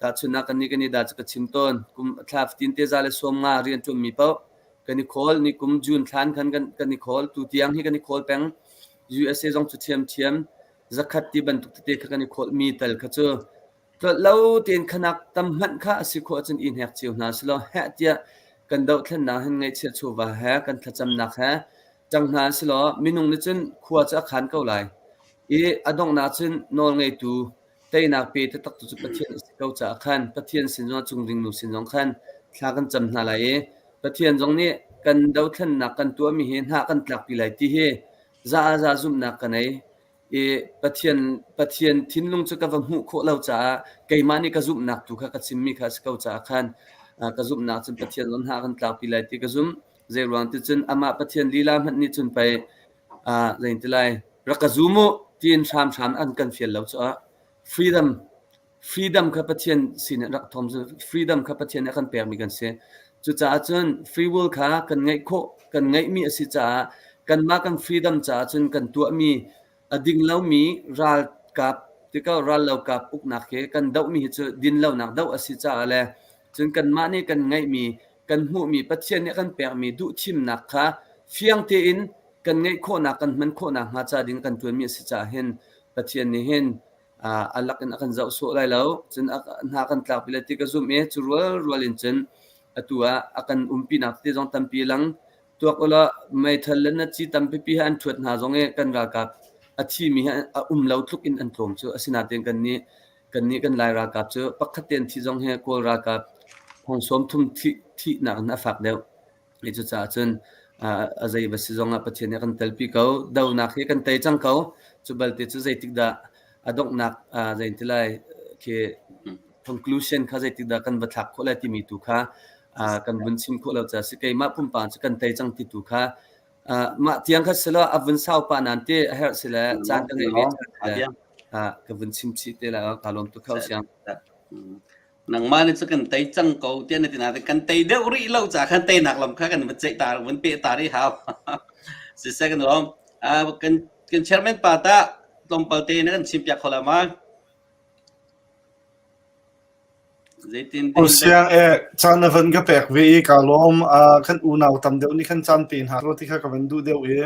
tahchunhnak kannih Canada cu ka chim tawn kum thla fatin te za le sawm nga rian ṭuanmi paoh kan i khawl ni kum June thlan khan kan, kan i khawl tu tiang hi kan i khawl peng. USA zong cu ṭhiamṭhiam zakhat ti bantuk tete kha kan i khawlhmi tal kha cu tlolh lo tein khanak tam hmanh kha a si khawh ahcun i hnek cio hna selaw heh tiah kan dohthlennak hin ngaihchiah chawva he kan thlacamnak he ṭang hna selaw minung nih cun khua cu a khan ko lai i a donghnak cun nawlngeitu teinak pe taktak tu cu Pathian a si ko caah khan Pathian sin zong cung dingnu sin zong khan thla kan cam hna lai i Pathian zong nih kan dothlennak kan tuahmi hi hna kan tlakpi lai ti hi za a za zumhnak ka nei i Pathian Pathian thinlung cu ka va hmuh khawh lo caah keimah nih ka zumhnak tu kha ka chimmi kha a si ko caah khan ka zumhnak cun Pathian zong hna kan tlakpi lai ti ka zumh. Zei ruang ti cun amah Pathian lila hmanh nih cun pei zei ti lai rak ka zum u tiin hramhram an kan fial lo caah freedom freedom kha Pathian sin in rak thawm freedom kha Pathian nih a kan pekmi kan si. Cucaah cun free will kha kan ngeih khawh kan ngeihmi a si caah kanmah kan freedom caah cun kan tuahmi a ding lomi ralkap tikah rallokap uknak hi kan dohmi hi cu dinlonak doh a si caah le cun kanmah nih kan ngeihmi kan hmuhmi Pathian nih a kan pekmi duhthimnak kha fiang tein kan ngeih khawhnak kan hman khawhnak hnga ca ding kan ṭuanmi a si caah hin Pathian nih hin a lak in a kan zoh sawh lai lo cun hna kan tlakpi lai ti ka zumh i cu rualrual in cun atu ah a kan umpinak te zong tampi lang tuak ulaw meithal le na ci tampipi he an ṭhuat hna zong i kan ralkap a thimi hi a um lo tluk in an tlawm cu asinain kannih kannih kan Lai ralkap cu pakhat te an thih zong hi Kawl ralkap thong sawm thum thih thihnak in a fak deuh. I cucaah cun a zei va si zongah Pathian nih a kan telpi ko. Donak hi kan tei cang ko. Cu balte cu zeitik dah a donghnak zei ti lai khi conclusion kha zeitik dah kan va thlak khawh lai timi tu kha kan vun chim khawh lo caah si keimah pumpak cu kan tei cang ti tu kha mah tiang kha silo a vun sau pah nan ti a herh si le caan ka ngeih ve ka vun chim chih te lai ka lawm tuk kho siang Nangmah nih cu kan tei cang ko tiah na ti nain kan tei deuh rih lo caah khan teinak lam kha kan va ceih ta vun peh ta rih hau. Siseh kan lawm. Kan kan chairman pa tah tlawmpal te na kan chimpiak kho la ma? Zeitin O siang e caan na van ka pek ve i ka lawm. Kan unau tam deuh nih khan caan pe hna ro ti kha ka van duh deuh i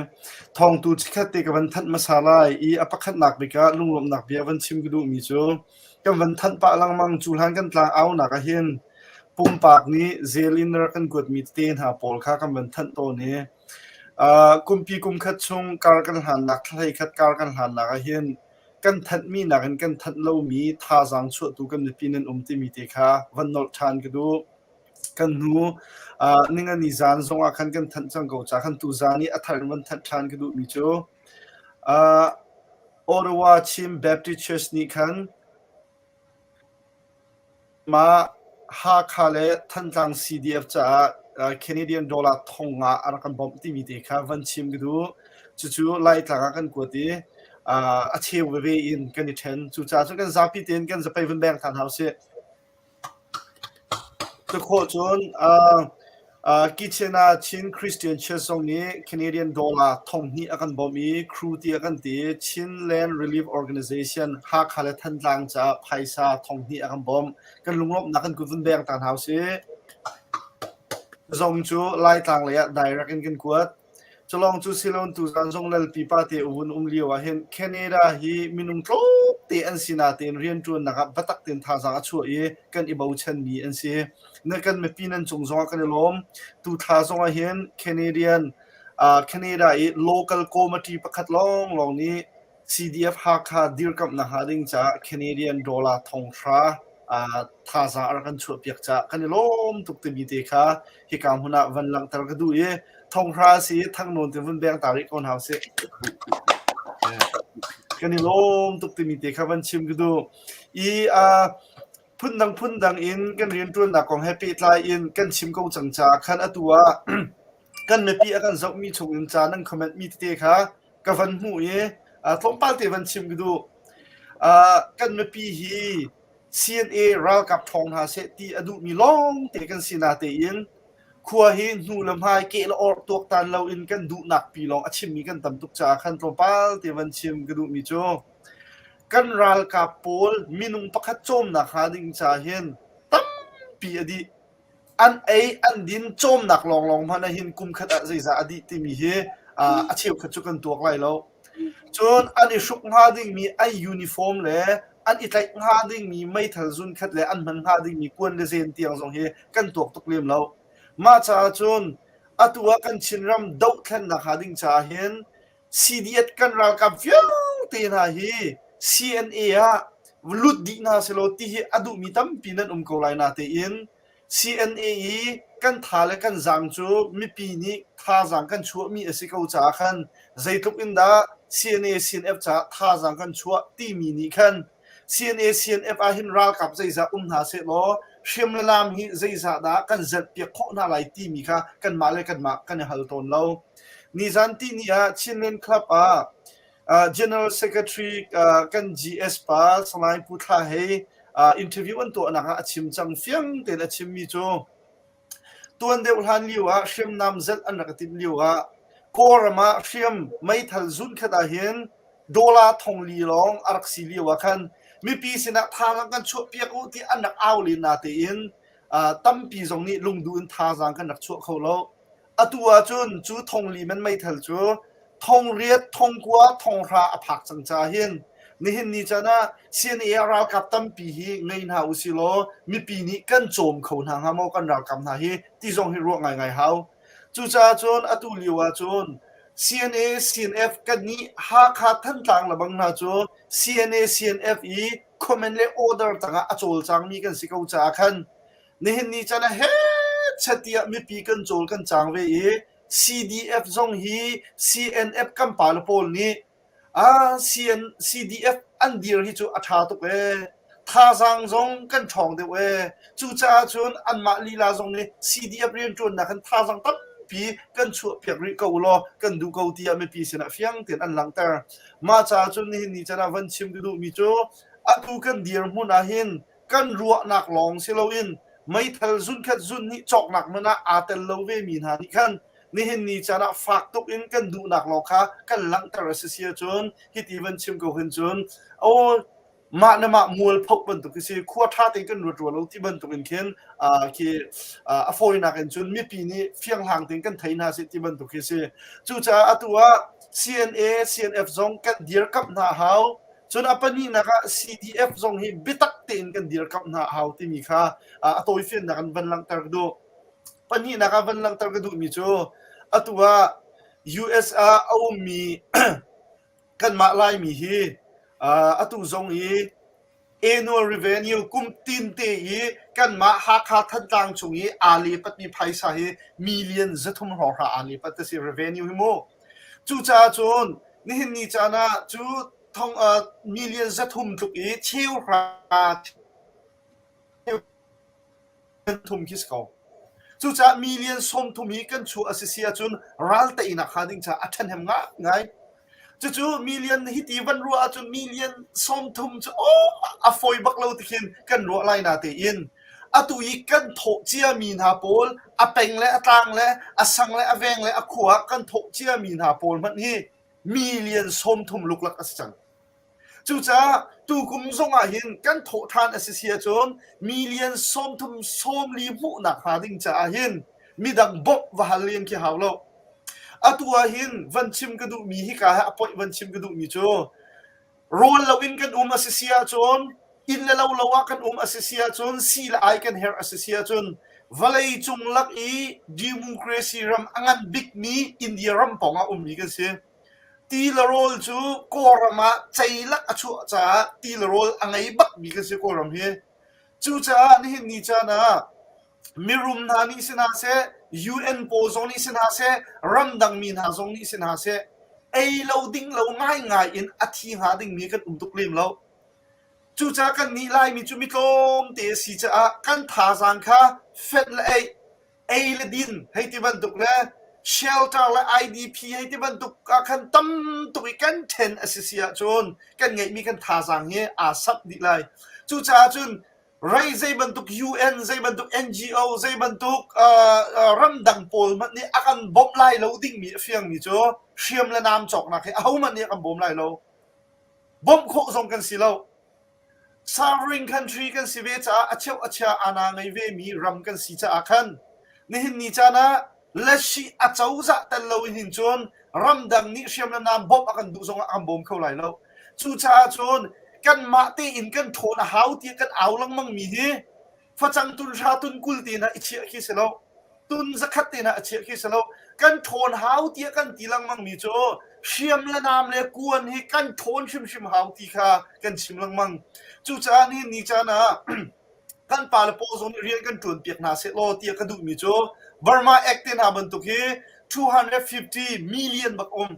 thawngtu chikkhat te ka van thanh hmasa lai i a pakhatnak bik ah lunglawmhnak bia van chim ka duhmi cu Kan van thanh pah lengmang. Cu hlan kan tlang aunak ah hin pumpak nih zel in rak kan kuatmi tete hna pawl kha kan van thanh tawn i uh, kumpi kum khat chung kar kan hlannak thlahlei khat kar kan hlannak ah hin kan thanhmi nakin kan thanh lomi thazaang chuahtu kan mipi nan um timi te kha van nolh ṭhan ka duh. Kan hnu uh, ningani zan zongah khan kan thanh cang ko ca khan tu zan i a thar in van thanh ṭhan ka duhmi cu uh, Ottawa Chin Baptist Church nih khan mah Hakha le Thantlang CDF caah Canadian dollar thong ah a rak kan bawmh timi te kha van chim ka duh. Cucu Laitlang ah kan kuat i a cheu veve in kan i ṭhen. Cucaah cun kan zapi tein kan zapei vun beng ṭhan hau sih. Tukhawh cun Kitchener Chin Christian Church zong nih Canadian dollar 2000 a kan bawmh i crew ti a kan ti. Chinland Relief Organization Hakha le Thantlang caah phaisa 2000 a kan bawmh. Kan lunglawmhnak kan kut vun beng ta hna usih. Zong cu Laitlang lei ah direct in kan kuat. Culawng cu siloin tuzaan zong Lalpi pate vun um lio ah hin Canada hi minung tlawmte an si natein rianṭuannak ah biatak tein thazaang a chuah i kan i bochanmi an si. Na kan mipi nan cung zongah kan i lawm. Tu thla zongah hin Canadian uh, Canada i local committee pakhat lawnglawng nih CDF Hakha dirkamhnak hnga ding caah Canadian dollar thonghra uh, thazaang a rak kan chuahpiak caah kan i lawm tuk timi te kha hika hmun ah van langhter ka duh i thonghra si thangnawn te vun beng ta rih ko hna usih. Kan i lawm tuk timi te kha van chim ka duh. I uh, phundang phundang in kan rianṭuannak kong he pehtlai in kan chim ko cang caah khan atu ah kan mipi a kan zohmi chung in ca nan comment mi tete kha ka van hmuh i tlawmpal te van chim ka duh. Kan mipi hi CNA ralkap ṭhawng hna seh ti a duhmi lawng te kan si natein khua hi hnu le hmai keh le orh tuaktan loin kan duhnak pi lawng a chimmi kan tam tuk caah khan tlawmpal te van chim ka duhmi cu kan ralkap pawl minung pakhat cawmnak hnga ding caah hin tampi a dih. An ei an din cawmnak lawnglawng hmanh ah hin kum khat ah zeizah a dih timi hi a cheukhat cu kan tuak lai lo. Cun an i hruk hnga dingmi an uniform le an i tlaih hnga dingmi meithal zunkhat le an hman hnga dingmi kuan le zen tiang zong hi kan tuak tuk lem lo. Mah caah cun atu ah kan Chinram dohthlennak hnga ding caah hin CDF kan ralkap vialte hna hi CNA ah lut dih hna selaw ti hi a duhmi tampi nan um ko lai natein CNA i kan tha le kan zaang cu mipi nih thazaang kan chuahmi a si ko caah khan zeitluk in dah CNA CNF caah thazaang kan chuah timi nih khan CNA CNF ah hin ralkap zeizah um hna sehlaw hriam le lam hi zeizah dah kan zelhpiak khawh hna lai timi kha kanmah le kanmah kan i hal tawn lo. Nizan tihni ah Chinland Club ah General Secretary kan GS pa Salai Pu Thla Hei interview an tuahnak ah a chim cang fiang tein a chimmi cu tuan deuh hlan lio ah hriamnam zelh an rak i timh lio ah Kawlram ah hriam meithal zunkhat ah hin dollar thongli lawng a rak si lio ah khan mipi sinah thazaang kan chuahpiak u ti an rak au len na tein tampi zong nih lungduh in thazaang kan rak chuah kho lo. Atu ahcun cu thongli man meithal cu thongriat, thongkua, thonghra a phak cang caah hin nihin ni caan ah CNA ralkap tampi hi ngei hna usilaw mipi nih kan cawm kho hna hnga maw kan ralkap hna hi ti zong hi ruah ngaingai hau. Cucaah cun atu lio ahcun CNA, CNF kannih Hakha Thantlang lebang hna cu CNA, CNF i comment le order tangah a cawlcangmi kan si ko caah khan Nihin ni caan ah hechet tiah mipi kan cawl kan cang ve i CDF zong hi CNF kan pale pawl nih ah CN, CDF an dir hi cu a ṭha tuk ee. Thazaang zong kan ṭhawng deuh ee. Cucaah cun anmah lila zong nih CDF rianṭuannak hin thazaang tampi kan chuahpiak rih ko ulaw kan duh ko tiah mipi sinah fiang tein an langhter. Mah caah cun nihin ni caan ah van chim ka duhmi cu atu kan dirhmun ah hin kan ruahnak lawng si loin meithal zunkhat zunhnih cawknak hmanh ah aa tel lo vemi hna nih khan nihin ni caan ah fak tuk in kan duhnak lawng kha kan langhter a si si ahcun hiti van chim ko hin cun aw mah le mah mualphoh bantuk khi si khua ṭha tein kan ruat rua lo ti bantuk in khin khi a fawinak in cun mipi nih fianghlang tein kan thei hna seh ti bantuk khi si cucaah atu ah CNA CNF zong kan dirkamh hna hau Cun a pahnihnak ah CDF zong hi biatak tein kan dirkamh hna a hau timi kha a tawifiannak in van langhter ka duh. Pahnihnak ah van langhter ka duhmi cu atu ah US ah a ummi kanmah Laimi hi atu zong i annual revenue kum tin te i kanmah Hakha Thantlang chung i aa lepatmi phaisa hi million 300 hrawng aa lepat a si revenue hi mu. Cucaah cun nihin ni caan ah cu thong million 300 tluk i cheuhra thum khi si ko. Cucaah million 30 hi kan chuah a si si ahcun ral teinak hnga ding caah a ṭhahnem ngaingai. Cucu million hiti van ruah ahcun million 30 cu aw a fawi bak lo ti khin kan ruah lai na tein atu i kan thawh ciami hna pawl a peng le a tlang le a sang le a veng le a khua ah kan thawh ciami hna pawl hmanh hi million 30 luklak a si cang. Cucaah tukum zong ah hin kan thawh ṭhan a si si ahcun million 30 40 hmuhnak hnga ding caah hin midang bawmh va hal len khi hau lo. Atu ah hin van chim ka duhmi hika he a poih van chim ka duhmi cu rawl loin kan um a si si ahcun inn le lo lo ah kan um a si si ahcun si le ai kan herh a si si ahcun vawlei cung lak i democracy ram a ngan bikmi India ram pawng ah ummi kan si. Ti le rawl cu Kawlram ah ceilak a chuah caah ti le rawl a ngei bakmi kan si Kawlram hi. Cucaah nihin ni caan ah mirum hna nih si hna seh, UN pawl zong nih si hna seh, ramdang mi hna zong nih si hna seh, ei lo ding lo ngaingai in a thi hnga dingmi kan um tuk lem lo. Cucaah kannih Laimi cu mi tlawmte a si caah kan thazaang kha fenh le eih, ei le din hei ti bantuk le shelter le IDP hei ti bantuk ah khan tam tuk i kan ṭhen a si si ahcun kan ngeihmi kan thazaang hi aa samh dih lai. Cucaah cun rei zei bantuk UN, zei bantuk NGO, zei bantuk ramdang pawl hmanh nih a kan bawmh lai lo dingmi a fiangmi cu hriam le nam cawknak hi ahohmanh nih a kan bawm lai lo. Bawmh khawh zong kan si lo. Sovereign country kan si ve caah a cheuh a chia ana ngei vemi ram kan si caah khan nihin ni caan ah. Lasi a cozah tel lo in hin cun ramdang nih hriam le nam bawmh a kan duh zongah a kan bawm kho lai lo. Cucaah cun kanmah tein kan ṭhawn a hau tiah kan au lengmang mi hi facang tun hra tun 20 te hna i chiah khi si lo. Tun zakhat te hna a chiah khi si lo. Kan ṭhawn hau tiah kan ti lengmang mi cu hriam le nam le kuan hi kan ṭhawn hrimhrim hau ti kha kan chim lengmang. Cucaah nihin ni caan ah kan pale pawl zong nih rian kan ṭuan piak hna sehlaw tiah ka duhmi cu Burma Act te hna bantuk hi 250 million bak um.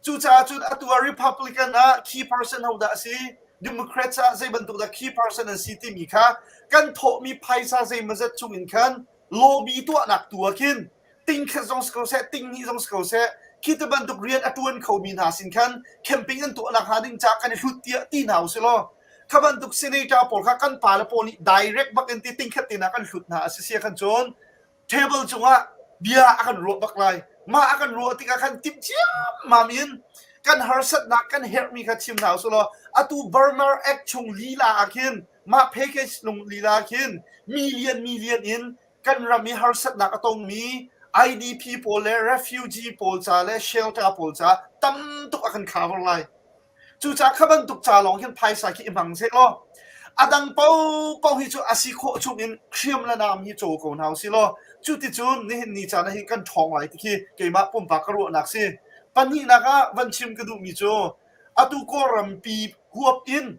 Cucaah cun atu ah Republican ah key person hodah a si, Democrats ah zei bantuk dah key person an si timi kha kan thawhmi phaisa zeimawzat chung in khan lobby tuahnak tu ah khin ting khat zong si ko seh, ting hnih zong si ko seh, khi ti bantuk rian a ṭuan khomi hna sin khan camping an tuahnak hnga ding ca kan i hlut tiah ti hna usih law kha bantuk senator pawl kha kan pale pawl nih direct bak in ti ting khat te hna kan hlut hna a si sia khan cun table cungah bia a kan ruah bak lai. Mah a kan ruah tikah khan timh ciammam in kan harsatnak kan herhmi kha chim hna usih law atu Burma Act chung lila ah khin mah package lung lila ah khin million million in kan ram i harsatnak a tongmi IDP pawl le refugee pawl ca le shelter pawl ca tam tuk a kan cover lai. Cucaah kha bantuk ca lawng hin phaisa khi i hmang seh law a dang paohpaoh hi cu a si khawh chung in hriam le nam hi caw ko hna usih law cuticun nihin ni caan ah hin kan ṭhawng lai ti khi keimah pumpak ka ruahnak si. Pahnihnak ah van chim ka duhmi cu atu Kawlrampi huap in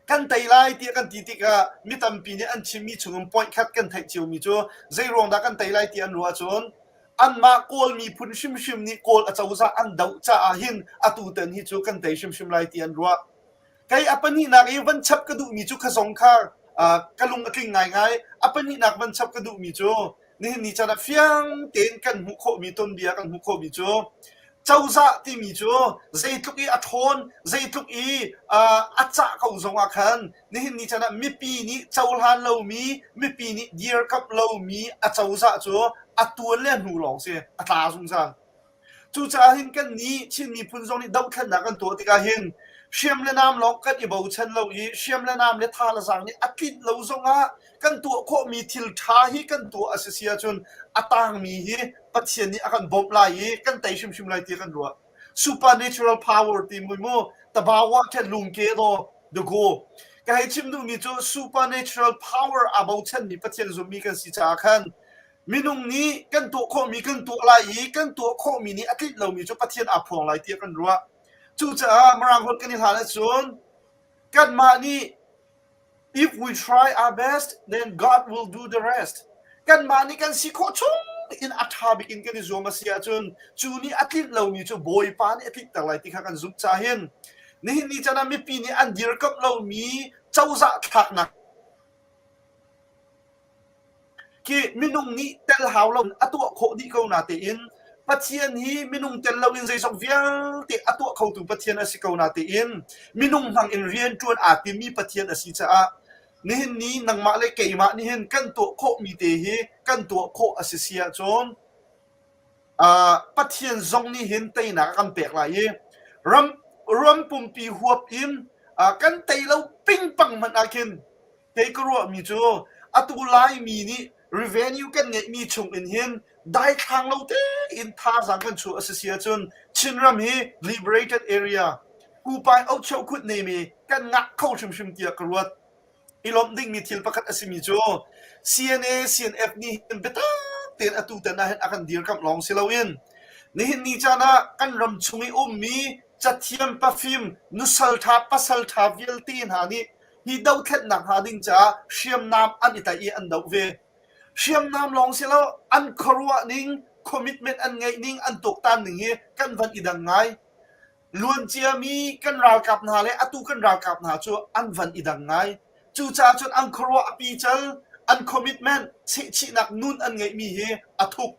Kan tei lai tiah kan ti tikah mi tampi nih an chimmi chungin point khat kan theih ciomi cu zeiruang dah kan tei lai ti an ruah ahcun anmah Kawl miphun hrimhrim nih Kawl acozah an doh caah hin atutan hi cu kan tei hrimhrim lai ti an ruah. Kei a pahnihnak i van chap ka duhmi cu kha zong kha ka lung a tling ngaingai. A pahnihnak van chap ka duhmi cu nihin ni caan ah fiang tein kan hmuh khawhmi tonbia kan hmuh khawhmi cu cozah timi cu zeitluk i a ṭhawn zeitluk i a cah ko zongah khan nihin ni caan ah mipi nih cohlan lomi mipi nih dirkamh lomi a cozah cu a tuan le a hnu lawng si a tla zungzal. Cucaah hin kannih Chin miphun zong nih dohthlennak kan tuah tikah hin hriam le nam lawng kan i bochan lo i hriam le nam le tha le zaang nih a tlinh lo zongah kan tuah khawhmi thil ṭha hi kan tuah a si si ahcun a tangmi hi Pathian nih a kan bawmh lai i kan tei hrimhrim lai tiah kan ruah. Supernatural power ti mui mu tabawa khe lungke do the go. Ka hei chim duhmi cu supernatural power aa bochanmi Pathian zummi kan si caah khan Minung nih kan tuah khawhmi kan tuah lai i kan tuah khawhmi nih a tlinh lomi cu Pathian aa phuang lai tiah kan ruah. Cucaah Mirang holh kan i hlan ahcun kanmah nih if we try our best then God will do the rest. Kanmah nih kan si khawh chung in a ṭha bik in kan i zuam a si ahcun cu nih a tlinh lomi cu Bawipa nih a tlinhter lai ti kha kan zumh caah hin nihin ni caan ah mipi nih an dirkamh lomi cozah thlaknak Khi minung nih tel hau lo a tuah khawh dih ko natein Pathian hi minung tel loin zeizong vialte a tuah khotu Pathian a si ko natein minung hmang in rianṭuan aa timmi Pathian a si caah nihin ni nangmah le keimah nihin kan tuah khawhmi te hi kan tuah khawh a si si ahcun uh, Pathian zong nih hin teinak a kan pek lai i ram ram pumpi huap in uh, kan tei lo pingpang hmanh ah khin Kei ka ruahmi cu atu Laimi nih revenue kan ngeihmi chung in hin daithlang lo tein thazaang kan chuah a si si ahcun Chinram hi liberated area Kupai Ohchokhut nemi kan ngah kho hrimhrim tiah ka ruat. I lawmh dingmi thil pakhat a simi cu CNA, CNF nih hin biatak tein atu tan ah hin a kan dirkamh lawng si loin nihin ni caan ah kan ram chung i ummi cathiam pafim nusal ṭha pasal ṭha vialte hna nih hi dothlennak hnga ding caah hriamnam an i tlaih i an doh ve. Hriamnam lawng si lo, an khuaruah ning, commitment an ngeih ning, an tuaktan ning hi kan van i dang ngai. Luanciami kan ralkap hna le atu kan ralkap hna cu an van i dang ngai. Cucaah cun an khuaruah a pical, an commitment, chehchihnak nun an ngeihmi hi a thuk.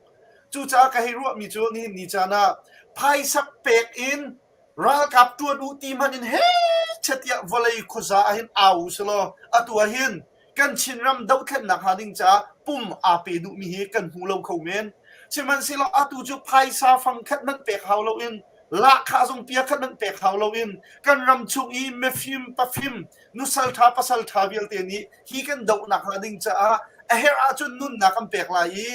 Cucaah ka hei ruahmi cu nihin ni caan ah phaisa pek in Ralkap ṭuan u ti hmanh in hehchet tiah vawlei khuaza ah hin au u silaw atu ah hin kan Chinram dohthlennak hnga ding caah pum aa pe duhmi hi kan hmu lo kho men. Sihmanhsehlaw atu cu phaisa fangkhat hmanh pek hau loin lahkhah zong pia khat hmanh pek hau loin kan ram chung i mifim pafim nusal ṭha pasal ṭha vialte nih hi kan dohnak hnga ding caah A herh ahcun nunnak kan pek lai i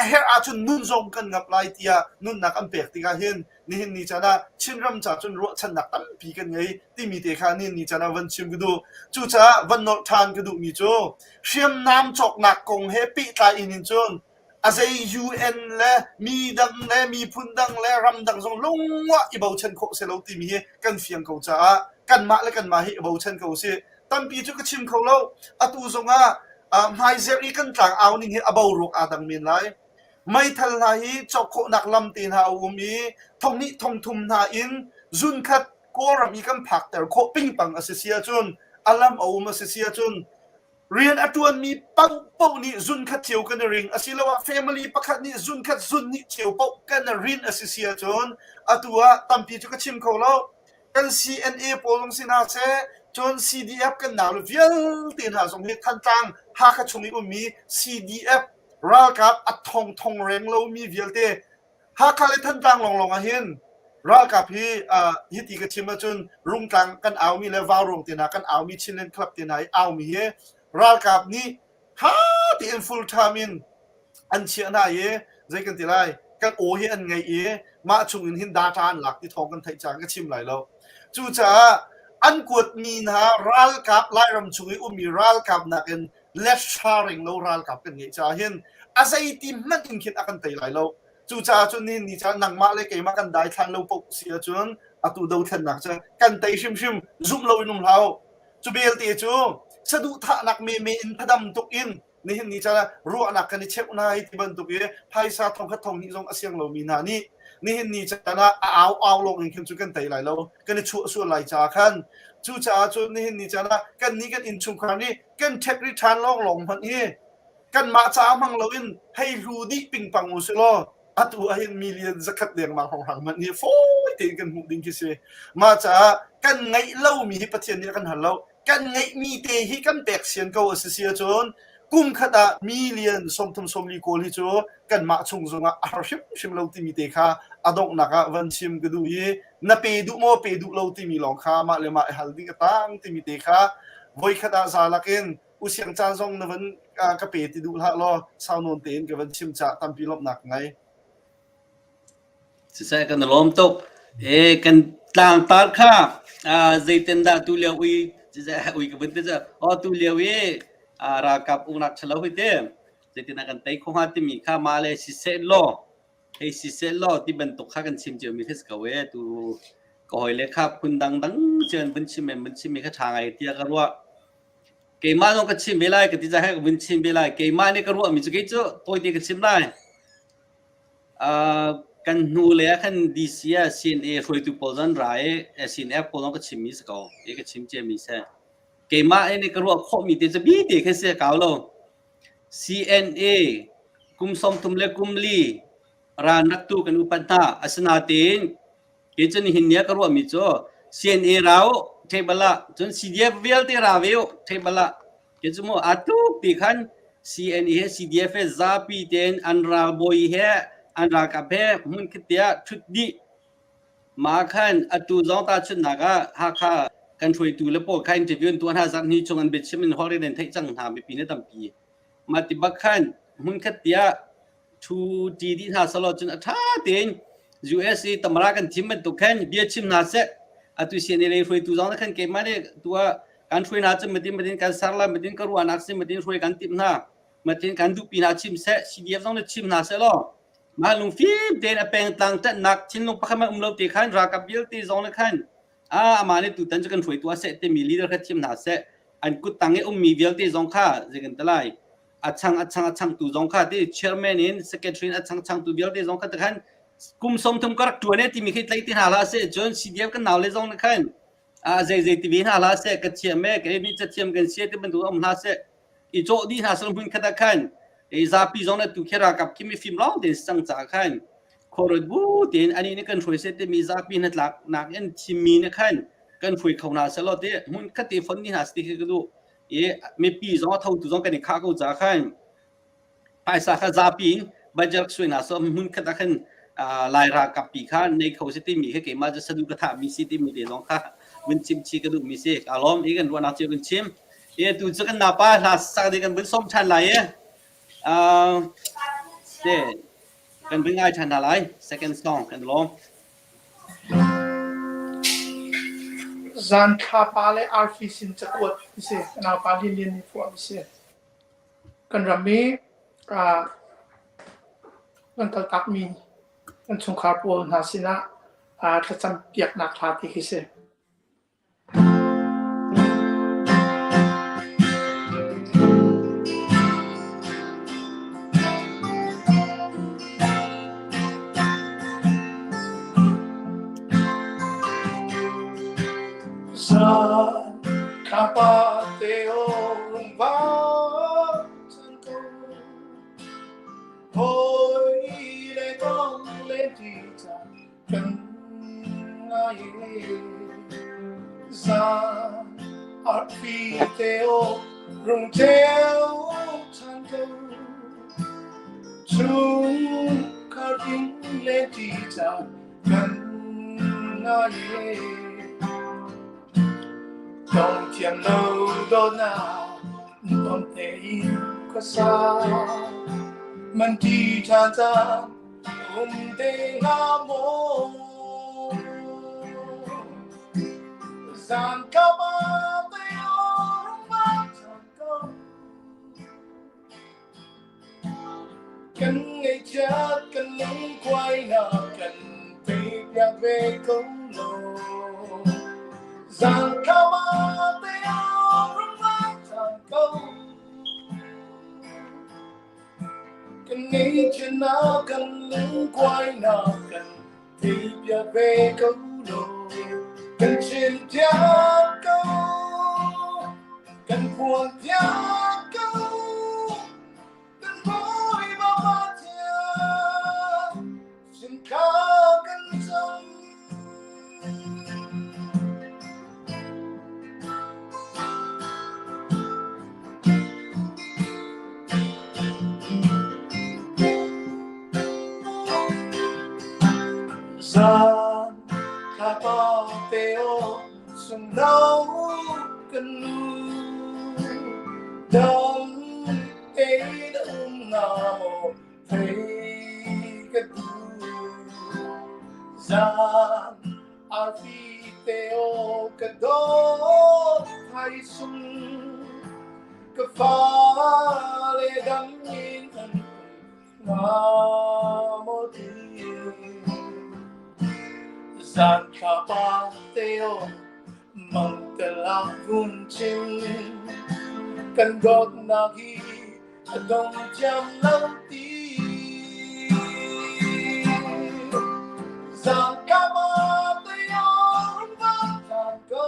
a herh ahcun nun zong kan ngap lai tiah nunnak an pek tikah hin nihin ni caan ah Chinram ca cun ruahchannak tampi kan ngei timi te kha nihin ni caan ah van chim ka duh. Cucaah van nolh ṭhan ka duhmi cu hriamnam cawknak kong he pehtlai in hin cun a zei UN le mi dang le miphun dang le ramdang zong lungah i bochan khawh si lo timi hi kan fiang ko caah kanmah le kanmah hi i bochan ko usih. Tampi cu ka chim kho lo. Atu zongah hmaizerh i kan tlang au ning hi a boruak aa dang men lai. Meithal hna hi cawk khawhnak lam te hna a um i thonghnih thongthum hna in zunkhat Kawlram i kan phakter khawh pingpang a si si ahcun a lam a um a si si ahcun rian a ṭuanmi paohpaoh nih zunkhat cio kan i ring asiloah family pakhat nih zunkhat zunhnih cio paoh kan i rin a si si ahcun atu ah tampi cu ka chim kho lo. Kan CNA pawl zong si hna seh, cun CDF kan naule vialte hna zong hi Thantlang Hakha chung i ummi CDF ralkap a thongthong reng lomi vialte Hakha le Thantlang lawnglawng ah hin ralkap hi uh, hiti ka chim ahcun Rungtlang kan aumi le Vauruang te hna kan aumi Chinland Club te hna i aumi hi ralkap nih tha tein full time in an chiah hna i zei kan ti lai kan aw hi an ngeih i mah chung in hin data an lak ti thawng kan theih caah ka chim lai lo cucaah an kuatmi hna ralkap Lairam chung i ummi ralkap nakin left ring lo ralkap kan ngeih caah hin a zeiti hmanh in khin a kan tei lai lo cucaah cun nihin ni caah nangmah le keimah kan daithlan lo paoh si ahcun atu dothlennak cu kan tei hrimhrim zumh lo in um hlah u cu belte cu saduhthahnak meme in thadam tuk in nihin ni caan ah ruahnak kan i cheuh hna hi ti bantuk i phaisa thongkhat thonghnih zong a siang lomi hna nih nihin ni caan ah a au au lawng in khin cu kan tei lai lo kan i chuah sual lai caah khan cucaah cun nihin ni caan ah kan nih kan innchungkhar nih kan ṭhek ri ṭhan lawng lawng hmanh hi kanmah caah hmang loin hei hlu dih pingpang u sih law atu ah hin million zakhat dengmang hrawnghrang hmanh hi fawi tein kan hmuh ding khi si mah caah kan ngeih lomi hi Pathian nih a kan hal lo kan ngeihmi te hi kan pek sian ko a si si ahcun kum khat ah million 30 40 kawl hi cu kanmah chung zongah a har hrimhrim lo timi te kha a donghnak ah van chim ka duh i na pe duh maw pe duh lo timi lawng kha mah le mah i hal ding a tang timi te kha voikhat ah za lakin usiang caan zong na van ka pe ti duh hlah law sau nawn tein ka van chim cah tampi lawmhnak ngei. Siseh kan i lawm tuk. E kan tlangtar kha zeitin dah tu lio ui ui ka vun ti cu aw tu lio i ralkap uknak ṭhalo hi te zeitin dah kan tei kho hnga timi kha mah le siseh law hei siseh law ti bantuk kha kan chim cio mi khi si ko e tu ka hawi le kha phun dang dang cio in vun chim vun chim mi kha ṭha ngai tiah ka ruah. Keimah zong ka chim ve lai ka ti caah ka vun chim ve lai. Keimah nih ka ruahmi cu kei cu tawite ka chim lai. Uh, kan hnu le ah khan DC ah CNA hruaitu pawl zan ra i CNF pawl zong ka chimmi si ko. I ka chim ciami si. Keimah nih ka ruah khawhmi te cu bi te khi si kau lo. CNA kum 30 le kum li ran raktu kan upat hna. Asinain Kei cu nihin ni ah ka ruahmi cu CNA ra u table ah cun CDF vialte ra ve u table ah kei cu mu aa tluk ti khan CNA he CDF he zapi tein an ralbawi he an ralkap he hmun khat te ah ṭhut dih mah khan atu zong tahchunhnak ah Hakha kan hruaitu le pawl kha interview an tuah hna zarh hnih chung an biachim in holh in an theih cang hna mipi ne tampi mah ti bak khan hmun khat tiah ṭhu ṭi dih hna selaw cun a ṭha tein US i tamara kan thim bantuk khan bia chim hna seh. Atu CNA lei hruaitu zong nih khan keimah nih tu ah kan hruai hna cun matin matin kan ser la matin ka ruahnak si matin hruai kan timh hna matin kan duhpi hna chim seh CDF zong nih chim hna seh law mah lungfim tein a pengtlang ṭanhnak thinlung pakhat hmanh um lo te khan ralkap vialte zong nih khan ah amah nih tutan cu kan hruaitu ah seh timi leader kha thim hna seh an kut tang i ummi vialte zong kha zei kan ti lai a chang a chang a changtu zong kha ti chairman in secretary in a chang changtu vialte zong kha khan kum 30 ka rak tuan e timi khi tlai ti hna hlah seh cun CDF kan nau le zong nih khan a zei zei ti ve hna hlah seh ka thiam e ka ni cathiam kan sia ti bantuk um hna seh i cawh dih hna sel hmun khat ah khan i zapi zong na tu khi ralkap khi mi fim lawng tein sang ca khan khuaruat bu tein ani nih kan hruai seh timi zapi hnatlak nak in thimmi nih khan kan hruai kho hna selaw ti hmun khat te fon ni hna si khi ka duh i mipi zong a thotu zong kan i khah ko ca khan phaisa kha zapi in budget sui na so hmun khat ah khan lai ralkap pi kha nei kho si timi kha keimah cu sadu ka thah mi si timi te zong kha vun chim chi ka duh mi si ka lawm i kan ruahnak cio kan chim i tu cu kan napa hla sak ding kan vun som than lai e. Te kan vun ngai ṭhan hna lai. Second song kan lawm. Zan thlapa le arfi sin cakuat ti si. Ka naupa Lian Lian nih phuah mi si. Kan ram i kan kaltakmi kan chungkhar pawl hna sinah thlacam piaknak hla ti khi si. Zan thlapa te aw rung vang chan ko Hawi le kong le ti caan kan ngai Zan arfi te aw rung ceu than ko Chungkhar ding le ti caan kan ngai Dong thiam lo dawtnak nuam tein khuasa Man ti ṭhan caan um te hnga maw? Zan ka ba te rung ba ṭhan ko. Kan ngaihchiat kan lungkuainak kan teipiak ve ko law. Zan ka ba te rung ba ṭhan ko. Kan ngaihchiatnak kan lungkuainak kan teipiak ve ko law. Kan chimpiak ko, kan phuanpiak ko, kan Bawipa Pathian sin kha kan cam. Zan thlapa te aw sungno kan nu dam tein um nga maw thei ka duh. Zan arfi te aw ka dawt thai sung ka fale dam in an nga maw ti. Zan thlapa te aw mang tel ah vun chim kan dawtnak hi a dong thiam lo ti. Zan thlapa te aw rung vang than ko.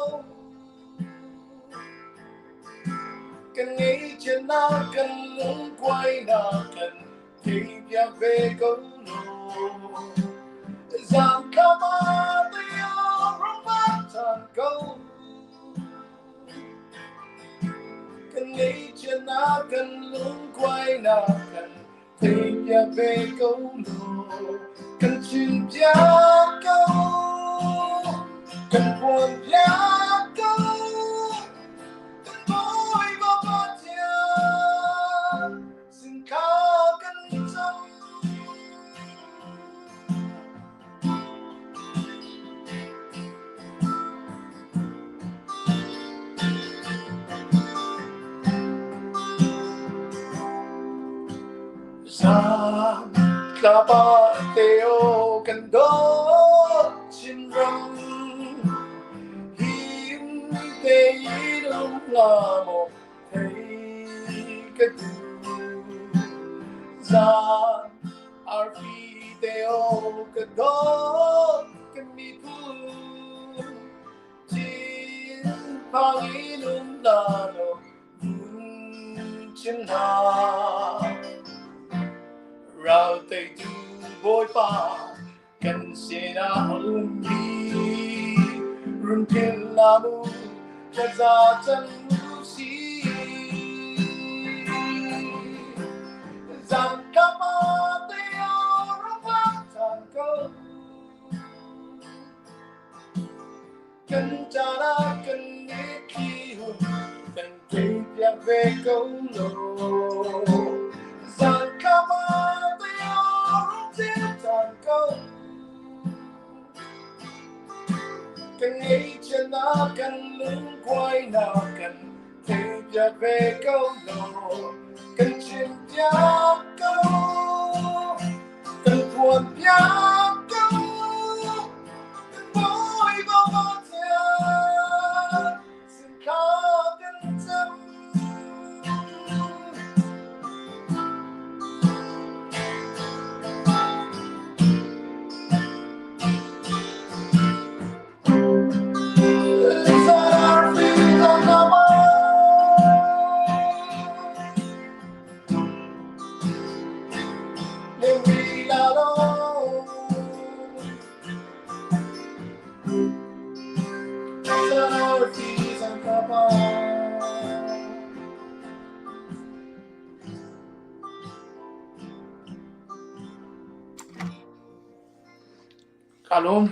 Kan ngaihchiatnak kan lungkuainak kan theipiak ve ko law. Zan thlapa te aw rung vang than ko. Kan ngaihchiatnak kan lungkuainak kan theipiak ve ko law. Kan chimpiak ko, kan phuanpiak ko, kan Bawipa Pathian sin kha kan cam. Zan tlapa te aw kan dawt Chinram him tein um hlah maw thei ka duh. Zan arfi te aw ka dawt kan miphun Chin phang in um hlah law vun chim hna. Ral teitu Bawipa kan sinah um hi run phil hlah mu thlaza cang u si. Zan kama te rung vang than ko. Kan caan ah kan mitthli hun kan theipiak ve ko law. caan ko. Kan ngeihchiatnak kan lungkuainak kan theihpiak ve ko law kan chimpiak ko. Kan phuanpiak ko. Kan Bawipa Pathian sin thla kan cam. Ka lawm.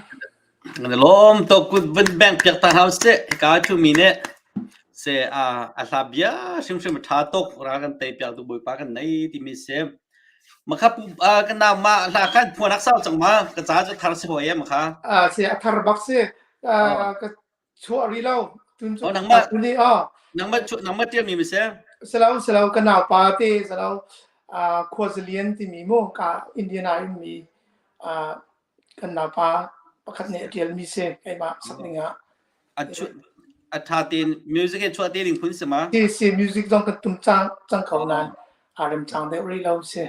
Kan lawm to kut vun bank piak ta hau se ka thu mi ne se a a hla bia hrimhrim tha tuk ra kan tei piak tu bawipa kan nei ti mi se makha pu kan na ma hla khan phuan ak sau chang ma ka cha chu thar si hoi ma kha A si a thar bak si. Ka chuah rih lo. Tun cu Oh, nangmah tuni ah. Nangmah chu nangmah tial mi mi se. Salo salo ka nau pa te salo khuazalian timi mu ka Indiana in mi kan naupa pakhat nih a ṭialmi si keimah sak ning ah. A chu a tha tein music he chuah te ding phun si ma? Si si music zong kan tum cang cang ko nain aa rem cang deuh rih lo si.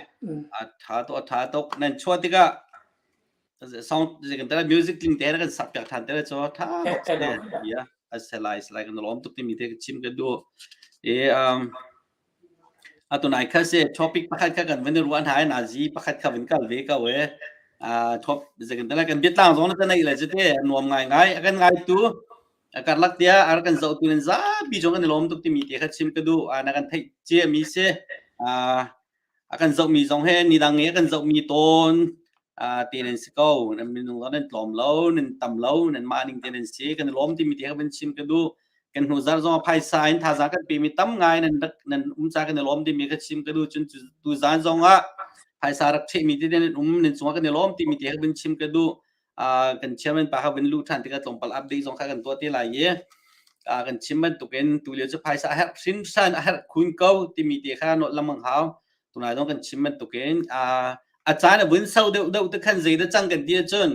A tha to a tha tuk nan chuah tikah sound kan tala music tling te kan sak piak than te le cho tha tuk ya a selai selai kan lom tuk timi te chim ka du e um Atunai kha si topic pakhat kha kan van i ruah hna i nazi pakhat kha van kal ve ko e. Uh, top zekan kan biatlang zong na nei le cite nuam ngai ngai a kan ngai tu a karlak tia ar kan zoh tu nan zapi zong kan i lawm tuk timi te kha chim ka duh na kan theih cia mi si a kan zoh mi zong he ni dang i a kan zoh mi tawn te nan si ko nan minung zong nan tlawm lo nan tam lo nan mah ning te nan si kan i lawm timi te kha van chim ka duh kan hnu zar zong phaisa in thazaang kan pemi tam ngai nan rak nan um ca kan i lawm timi kha chim ka duh cun tu zan zong ah phaisa rak ṭhehmi te nan um nan cungah kan i lawm timi te kha vun chim ka duh kan chairman pa kha vun luh ṭhan tikah tlawmpal update zong kha kan tuah te lai i kan chim bantukin tu lio cu phaisa a herh hrinhran a herh khun ko timi te kha nawt lengmang hau tunai zong kan chim bantukin a caan a vun so deuh deuh te khan zei dah cang kan ti ahcun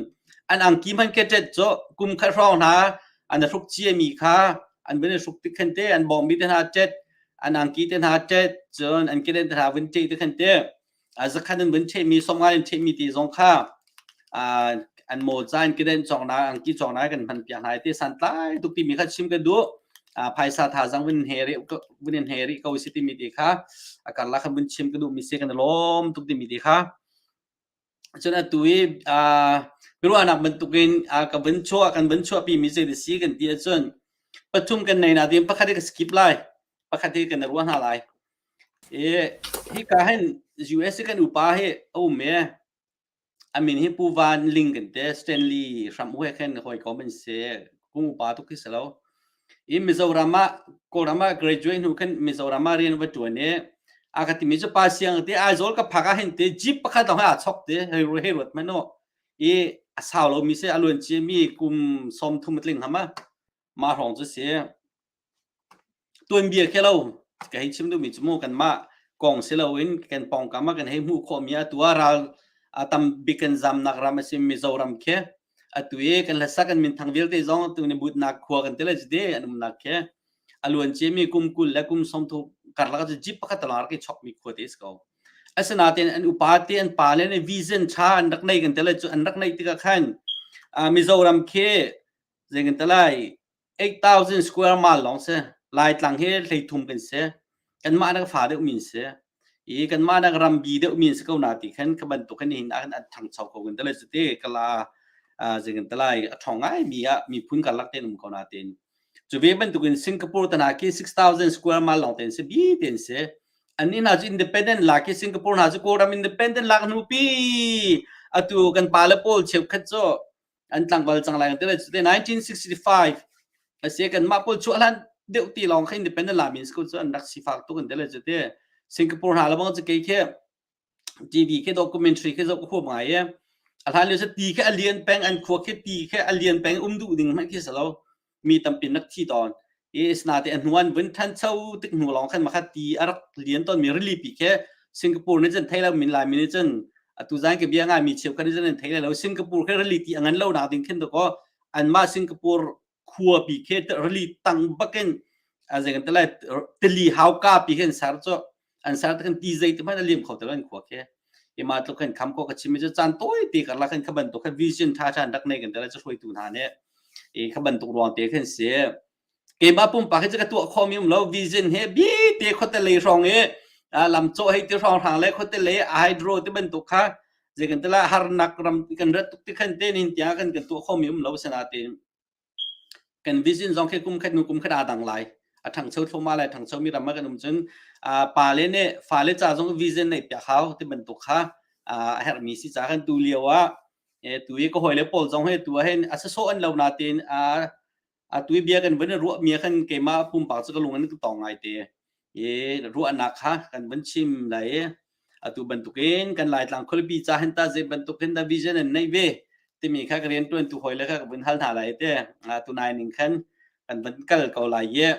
an angki hman ke ṭet cu kum khat hrawng hna an hruk ciami kha an vun i hruk tik khan te an bawmmi te hna ṭet an angki te hna ṭet cun an keden te hna vun ṭeh te khan te zakhat an vun ṭhehmi somnga in ṭhehmi ti zong kha an mawca in keden cawknak angki cawknak kan hman piak hna ti santlai tuk timi kha chim ka duh phaisa thazang vun he ri vun in he ri ko si timi ti kha a karlak khan vun chim ka duh mi si kan lawm tuk timi ti kha cun atu i biaruahnak bantukin ka vun chuah kan vun chuahpi mi zei si kan ti ahcun pathum kan nei na ding pakhat hi ka skip lai pakhat hi kan ruah hna lai i hika hin US kan upa hi a um e A min hi Pu Van Ling kan ti. Stanley hram he khin hawikom an si. Kum upa tuk khi si lo. I Mizoram ah Kawlram ah graduate hnu khin Mizoram ah rian va ṭuan i a ka timi cu pa siang ti Aizawl ka phak ah hin ti jeep pakhat lawng he aa chok ti hei hei ruat hmanh u. I a sau lomi si a luan ciami kum 30 a tling ham ah mah hrawng cu si. Tuanbia khi lo ka hei chim duhmi cu mu kanmah kong si loin kan pawngkam ah kan hei hmuh khawhmi atu ah ral a tam bik kan zamnak ram a si Mizoram khi atu i kan hlasak kan minthang vialte zong atu ni butnak khua kan ti le cite an umnak khi a luan ciami kum 20 le kum 30 karlak cu jeep pakhat talawng rak i chokmi khua te si ko. Asinain an upa te an pa le vision tha an rak nei kan ti le cu an rak neih tikah khan Mizoram khi zei kan ti lai 8,000 square mile lawng si. Laitlang hi 30 kan si. Kanmah nak fa deuh min si. I kanmah nak rambi deuh min si ko na ti khan ka bantuk khan hin ah an ṭhangcho ko kan tale cute kala zing kan talai a ṭhawng ngai mi ah miphun karlak ten um ko na tin. Cu ve bantukin Singapore tana khi 6,000 square mile lawng ten si bi ten si. An inn hna cu independent lak khi Singapore hna cu Kawlram independent lak hnu pi atu kan pa le pawl cheukhat cu an tlangval cang lai te 1965 ase kan mah pawl chuah hlan deuh ti lawng kha independent la min school cu an rak sifak tuk an te le cu te Singapore hna lebang cu kei khi TV khi documentary khi zoh ka huam ngai e. A hlan lio cu ti khi a lian peng an khua khi ti khi a lian peng um duh ding hmanh khi si lo. Mi tampi nak thi tawn. I asinain a hnu an vun ṭhancho tik hnu lawng khan makhat ti a rak lian tawnmi rili pi khi Singapore nih cun thei lo min Laimi nih cun atu zan ka bia ngaimi cheukhat nih cun an thei lai lo. Singapore khi rili ti a ngan lo nak ding khin dakaw anmah Singapore khuapi khi rili tang bakin a zei kan ti lai tili hauka pi khi an ser cu an ser te khan ti zei te hmanh a liam kho te lo an khua khi ima tluk khan kham ko ka chim cu caan tawi te karlak khan kha bantuk khan vision tha tha rak nei kan te lai cu hruaitu hna nih i kha bantuk ruang te khan si keimah pumpak hi cu ka tuah khawmi um lo vision he bi te khote lei hrawng i lam cawh hei ti hrawng hrang le khote lei hydro te bantuk kha zei kan tila harnak ram kan rat tuk ti khan te nin tiang kan kan tuah khomi um lo sanatin kan vision zong khi kum khat hnu kum khat aa dang lai. A ṭhangcho thluahmah lai. Ṭhangchomi ram ah kan um cun pale nih fale ca zong vision neih piak hau ti bantuk kha a herhmi si ca kan tu lio ah tu i ka hawile pawl zong hi tu ah hin a sasawh an lo natein a tu i bia kan vun i ruahmi ah khan keimah pumpak cu ka lung an ka tong ngai te. I ruahnak kha kan vun chim lai i atu bantukin kan Laitlang khualipi ca hin ta zei bantuk hin dah vision an neih ve timi kha ka riantuan tu hawi le kha ka vun hal hna lai te tunai ning khan kan van kal ko lai i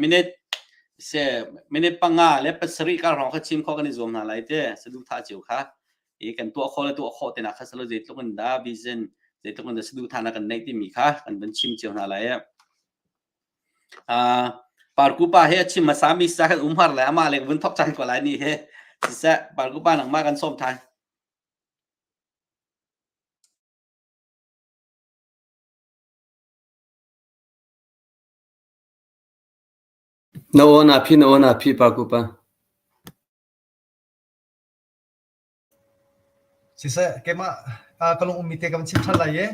minute se minute panga le pasarih kar hrawng kha chim kho kan i zuam hna lai te saduhthah cio kha i kan tuah kho le tuah khawh te nak kha salo zeitluk in dah vision zeitluk in dah saduhthah na kan neih timi kha kan van chim cio hna lai Uh, Parku pa he a chim hmasa mi sa kan umhar le amah le vun thok cang ko lai ni he siseh Parku pa nangmah kan sawm than. Na aw na phi na aw na phi Parku pa. Siseh, keimah uh, ka lung ummi te ka van chim ṭhan lai i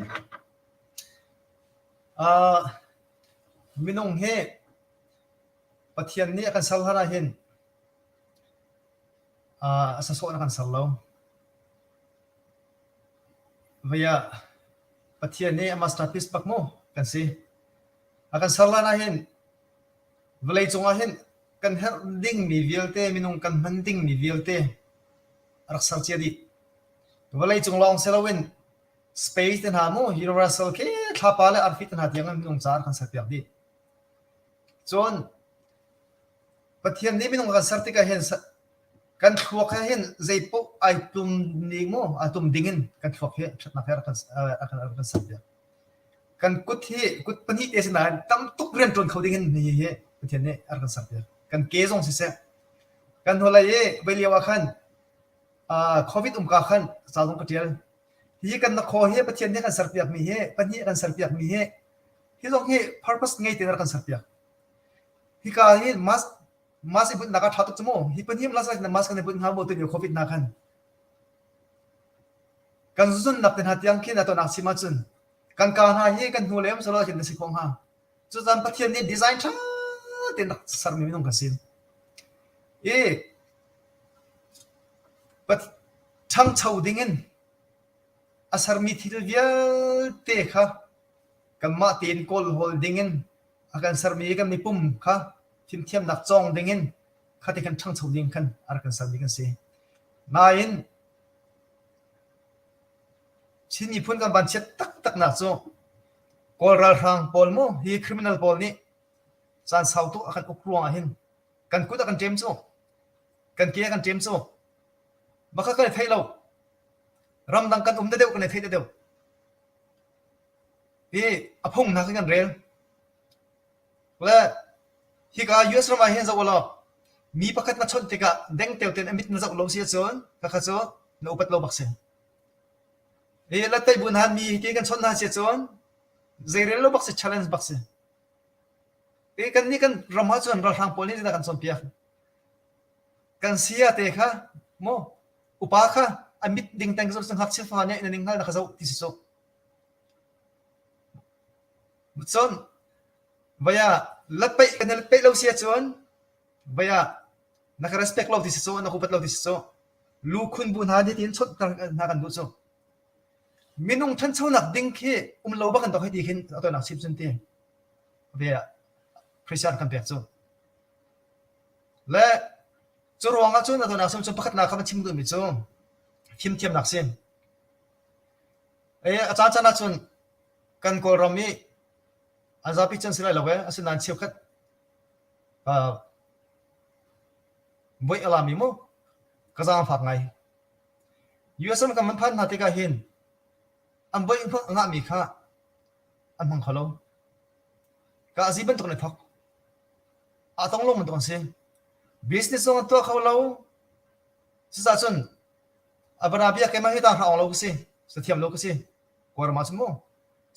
uh, minung hi Pathian nih a kan ser hlan ahhin uh, a sasawh in a kan ser lo. Vei ah Pathian nih a masterpiece bak mu kan si. A kan ser hlan ahhin vawlei cung ahhin kan herh dingmi vialte minung kan hman dingmi vialte a rak ser cia dih. Vawleicung lawng si loin space te hna mu universal khi thlapa le arfi te hna tiang in minung ca kan serpiak dih. Cun Pathian nih minung a kan ser tikah hin kan thluak he hin zeipaoh ai tum ning mu ai tum ding in kan thluak hi ṭhatnak he a kan a kan a kan serpiak. Kan kut hi kut pahnih te si nain tam tuk rian ṭuan kho ding in hi hi Pathian nih a rak kan serpiak. Kan ke zong siseh kan hnulei i vei lio ah khan uh, COVID um ka khan ca zong ka ṭial. Hi kan nakhaw hi Pathian nih kan serpiak mi hi pahnih kan serpiak mi hi hi zong hi purpose ngei tein rak kan serpiak. Hika hi mask mask i bunhnak a ṭha tuk cu mu. Hi pahnih las na mask kan i bunh hnga mu tu COVID na khan. Kan zunnak te hna tiang khin a tuahnak chim ahcun kan ka hna hi kan hnu lem salo hin na si khawh hnga. Cucan Pathian nih design ṭha tein rak sermi minung kan si. I ṭhangcho dingin a sermi thil vialte kha kanmah tein kawlhawl dingin a kan sermi kan mipum kha fimthiamnak cawng dingin kha ti khan ṭhangcho ding khan a rak kan sermi kan si. Nain Chin miphun kan vanchiat taktaknak cu Kawl ralhrang pawl mu hi criminal pawl nih caan sau tuk a kan uk ruangah hin kan kut a kan ṭem cu kan ke a kan ṭem cu maka kan i thei lo ramdang kan um deuh kan i thei deuh hi a phung hna khi kan rel le hika US ram ah hin zoh law mi pakhat na chawnh tikah dengteo tein a mit na zoh lo si ahcun khakha cu na upat lo bak si hi latei bu hna mi hi kan chawnh hna si ahcun zeirel lo bak si challenge bak si i kan nih kan ram ahcun ralhrang pawl nih zeidah kan cawnpiak kan saya te kha mu upa kha a mit ding teng zoh ngakchia fa nih na ning hngal na ka zoh ti si cu cun vaya latpeih kan latpeih lo si ahcun vaya na ka respect lo ti si cu na ka upat lo ti si cu lu khun bu hna nih tin chawnh hna kan duh cu minung ṭhanchonak ding khi um lo bak kan tok hei ti khin a toinak chim cun ti ve Christian kan pek cu le cu ruangah cun a toinak chim cun pakhatnak kha van chim duhmi cu fimthiamnak si. E a caan caan ahcun kan Kawlram i an zapi cun si lai lo e asinain cheukhat uh, buai a lami mu ka zaangfak ngai. US ram kan van phan hna tikah hin an buai ngahmi kha an hmang kho lo. Ka azi bantuk in a thok. A tong lo bantuk an si. Business zong an tuah kho lo. Cucaah cun a bana bia keimah hi tang hra ong lo ka si. Sathiam lo ka si. Kawlram ah cun mu.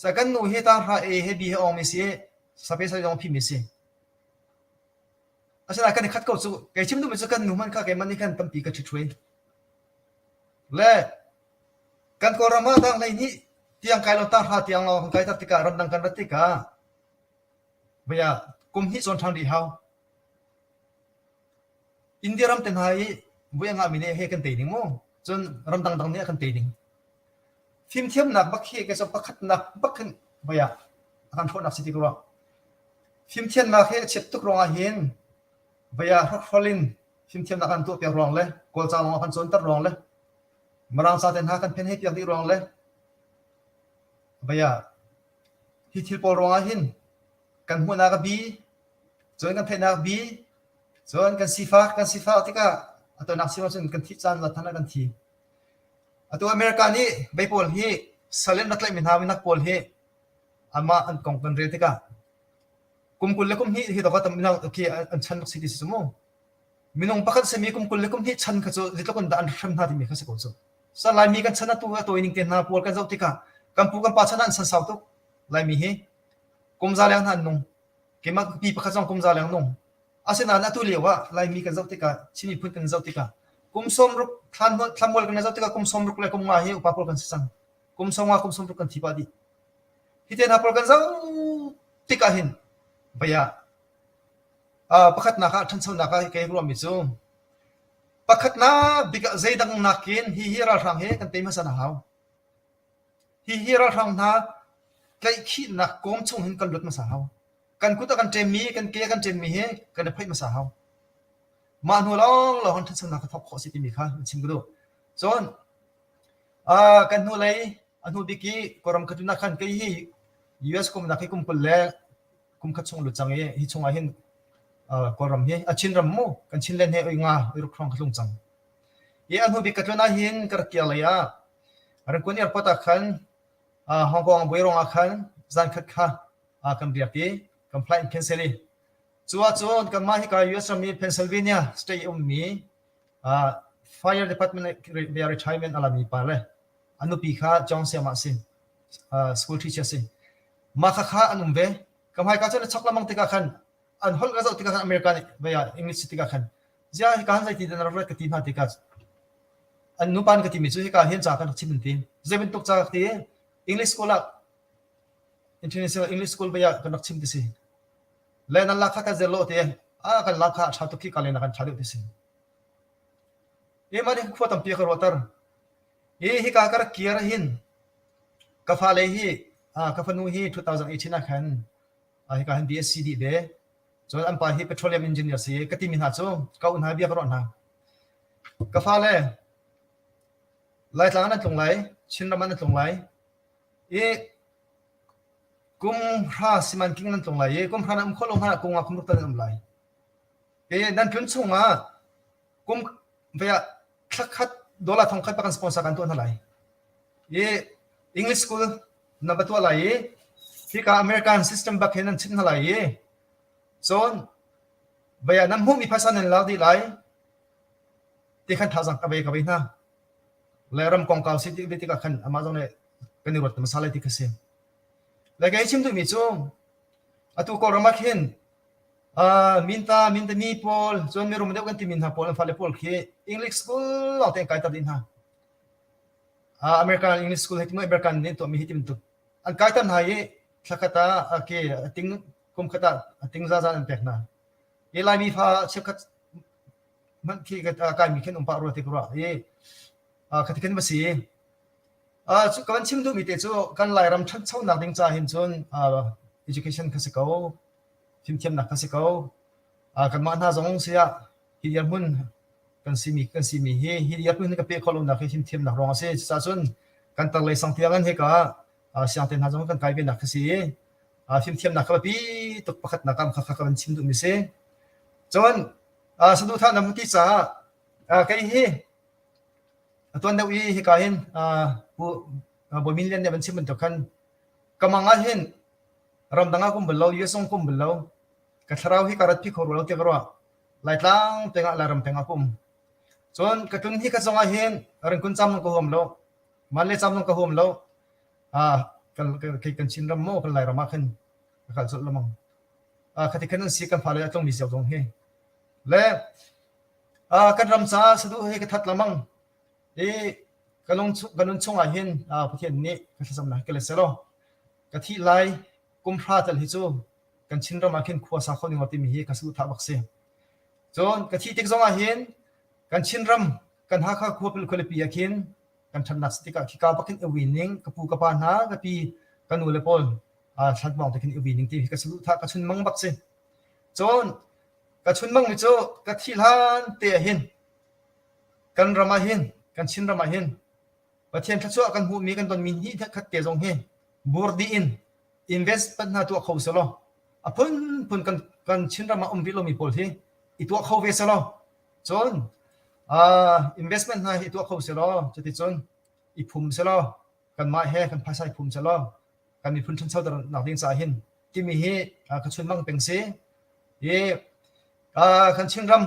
Sa kan nu hi tang hra A he B he ong mi si i sape sa zong phi mi si. Asinain kan i khat ko cu. Kei chim duhmi cu kan nu hmanh kha keimah nih khan tampi ka ṭhitṭhuai. Le kan Kawlram ah tang 12 tiang kai lo tang hra tiang lawng kan kai tak tikah ramdang kan rat tikah vaya kum hnih cawn ṭhan rih hau. India ram te hna i vui a ngahmi nih he kan tei ding mu. Cun ramdang dang nih a kan tei ding. Fimthiamnak bak hi kei cu pakhatnak bak hin vaya a kan hrawhnak si ti ka ruah. Fimthiamnak hi a chiat tuk ruangah hin vaya hrokhrol in fimthiamnak an tuahpiak ruang le Kawlca lawng a kan cawnter ruang le Mirang ca te hna kan phen hei piak dih ruang le vaya hi thil pawl ruangah hin kan hmuhnak a bi cun kan theihnak a bi cun kan sifak kan sifak tikah a tonak si cun kan thih caan zat hna kan thi. Atu America nih vei pawl hi sal in rak tlaihmi hna minak pawl hi amah an kong kan rel tikah kum 20 le kum hnih hi dawk tam khi an chan rak si ti si cu mu. Minung pakhat simi kum 20 le kum hnih chan kha cu zeitluk in dah an hrem hna timi kha si ko cu. Sa Laimi kan chan atu a tawi ning te hna pawl kan zoh tikah kan pu kan pa chan ah an san sau tuk. Laimi hi kum za leng hna an nung. Keimah pi pakhat zong kum za leng nung. Asinain atu lio ah Laimi kan zoh tikah Chin miphun kan zoh tikah kum 60 thlanmual kan zoh tikah kum 60 le kum nga hi upa pawl kan si cang. Kum 50 kum 60 kan thi pah dih. Hi te hna pawl kan zoh tikah hin vei ah pakhatnak ah ṭhanchonak ah kei ruahmi cu pakhatnak bik ah zeidang nakin hihi ralhrang hi kan tei hmasa hna hau. Hihi ralhrang hna tlaihkhihnak kawm chung hin kan lut hmasa hau. Kan kut a kan ṭemmi, kan ke a kan ṭemmi hi kan i phoih hmasa hau. Mah hnu lawnglawng in ṭhanchonak ka thawk khawh a si timi kha chim ka duh. Cun kan hnulei a hnu bik i Kawlram ka tlun ah khan kei hi US kumnak hi kum 20 le kum khat chung lut cang i hi chungah hin Kawlram hi a Chinram mu kan Chinland he oi nga oi ruk hrawng ka tlung cang. I a hnu bik ka tlun ah hin ka rak kir lei ah Rangoon airport ah khan Hong Kong buai ruang ah khan zan khat kha kan riak i kan flight in cancel i cu ahcun kanmah hika US ram i Pennsylvania state ummi Fire Department retirement a lami pa le a nupi kha John Siam ah si school teacher si mah kha kha an um ve ka hmaika cun a chok lamang tikah khan an holh ka zoh tikah khan America nih vei ah English si tikah khan zia hika han zeiti dan rak ka ti hna tikah an nupa ka timi cu hika hin ca kan rak chim an ti zei bantuk ca ka ti English school ah International English School vei ah kan rak chim ti si le nan lak kha kan zer lo te a kan lak kha a ṭha tuk khi ka len ah kan ṭha deuh ti si Emah nih khua tampi a ka ruahter. Hi hika ka rak kir hin ka fale hi ka fanu hi 2018 ah khan hika hin BSc dih ve. Cun an pa hi petroleum engineer si ka timi hna cu ka u hna bia ka ruah hna. Ka fale Laitlang an tlung lai, Chinram an tlung lai. I kum hra simanking nan tlung lai i kum hra nan um khawh lo hna kum nga kum ruk tal nan um lai. I nan tlun chungah kum vei ah thla khat dollar thong khat bak an sponsor kan tuah hna lai. I English school na va tuah lai i hika American system bak hin nan chimh hna lai i cun vei ah nan hmuhmi phaisa nan lak dih lai ti khan thazaang ka ve ka ve hna. Le ram kongkau si tik tikah khan amah zong nih kan i ruat hmasa lai ti kha si. Le kei chim duhmi cu atu Kawlram ah khin Minta mintami pawl cun mirum deuh kan timi hna pawl an fale pawl khi English school lawng te an kaiter dih hna. American English school hei ti mu American nih an tuahmi hi ti bantuk. An kaiter hna i thlakhat ah ke a ting kum khat ah a ting zaza an pek hna. I Laimi fa cheukhat hmanh khi kaimi khin um pah rua ti ka ruah i khati khin va si. Ka van chim duhmi te cu kan Lairam ṭhanchonak ding ca hin cun education kha si ko. Fimthiamnak kha si ko. Kanmah hna zong si ah hi dirhmun kan simi kan simi hi hi dirhmun hi ka peh khawh lonak hi fimthiamnak ruang a si. Cucaah cun. Kan tar lei sang tiang in hika siangte hna zong kan kai ve nak khi si i fimthiamnak kha biapi tuk pakhatnak ah kha ka van chim duhmi si. Cun saduhthah na ti caah kei hi tuan deuh i hika hin Pu Bawi Min Lian nih van chim bantuk khan ka mang ah hin ramdang ah ka um bal lo, US zong ka um bal lo. Ka thlarau hi ka ratpi kho rua lo tiah ka ruah. Laitlang peng ah Lairam peng ah ka um. Cun ka tlun hi ka zong ah hin ringkun cam zong ka huam lo. Man le cam zong ka huam lo. Ah, kan kan Chinram maw kan Lairam ah khin ka kal colh lamang. Ah, khati khan an si kan fale a tlungmi cio zong hi. Le ah, kan ram caah saduh hi ka that lamang. I ka lung ka nun chung ah hin ah, Pathian nih ka thlacamnak ka let selaw ka thih lai kum hra tel hi cu kan Chinram ah khin khua sa kho ning timi hi ka saduhthah bak si. Cun ka thih tik zong ah hin kan Chinram kan Hakha khua khualipi ah khin kan ṭhatnak si tikah khika bak hin i wi ning ka pu ka pa hna ka pi ka nu le pawl thlanmawng te khin i wi ning ti hi ka saduhthah ka chunmang bak si. Cun ka chunmang mi cu ka thih hlan te ah hin kan ram ah hin kan Chinram ah hin Pathian thluachuah kan hmuhmi kan tonmi hnih khat te zong hi bur dih in investment hna tuah kho selaw a phunphun kan kan Chinram ah um rih lomi pawl hi i tuah kho ve selaw cun uh, investment hna hi tuah kho selaw cuticun i phum selaw kanmah he kan phaisa i phum selaw kan miphun ṭhancho nak ding caah hin timi hi uh, ka chunmang peng si i uh, kan Chinram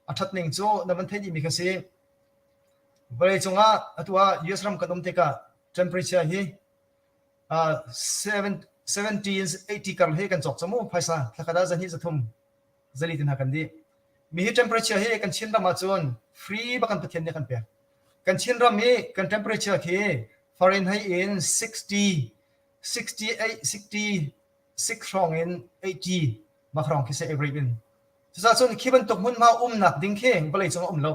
a ṭhat ning cu na van theih dihmi kha si vawlei cungah atu ah US ram kan um tikah temperature hi uh, 70 80 kar hi kan cawk camu phaisa thlakhat ah zahnih zathum zali tin ha kan dih mi hi temperature hi kan Chin ram ah cun free bak kan Pathian nih kan pek kan Chin ram hi kan temperature khi Fahrenheit in 60 68 66 hrawng in 80 mak hrawng khi se average in cucaah cun khi bantuk hmunhma umnak ding khi vawlei cung ah um lo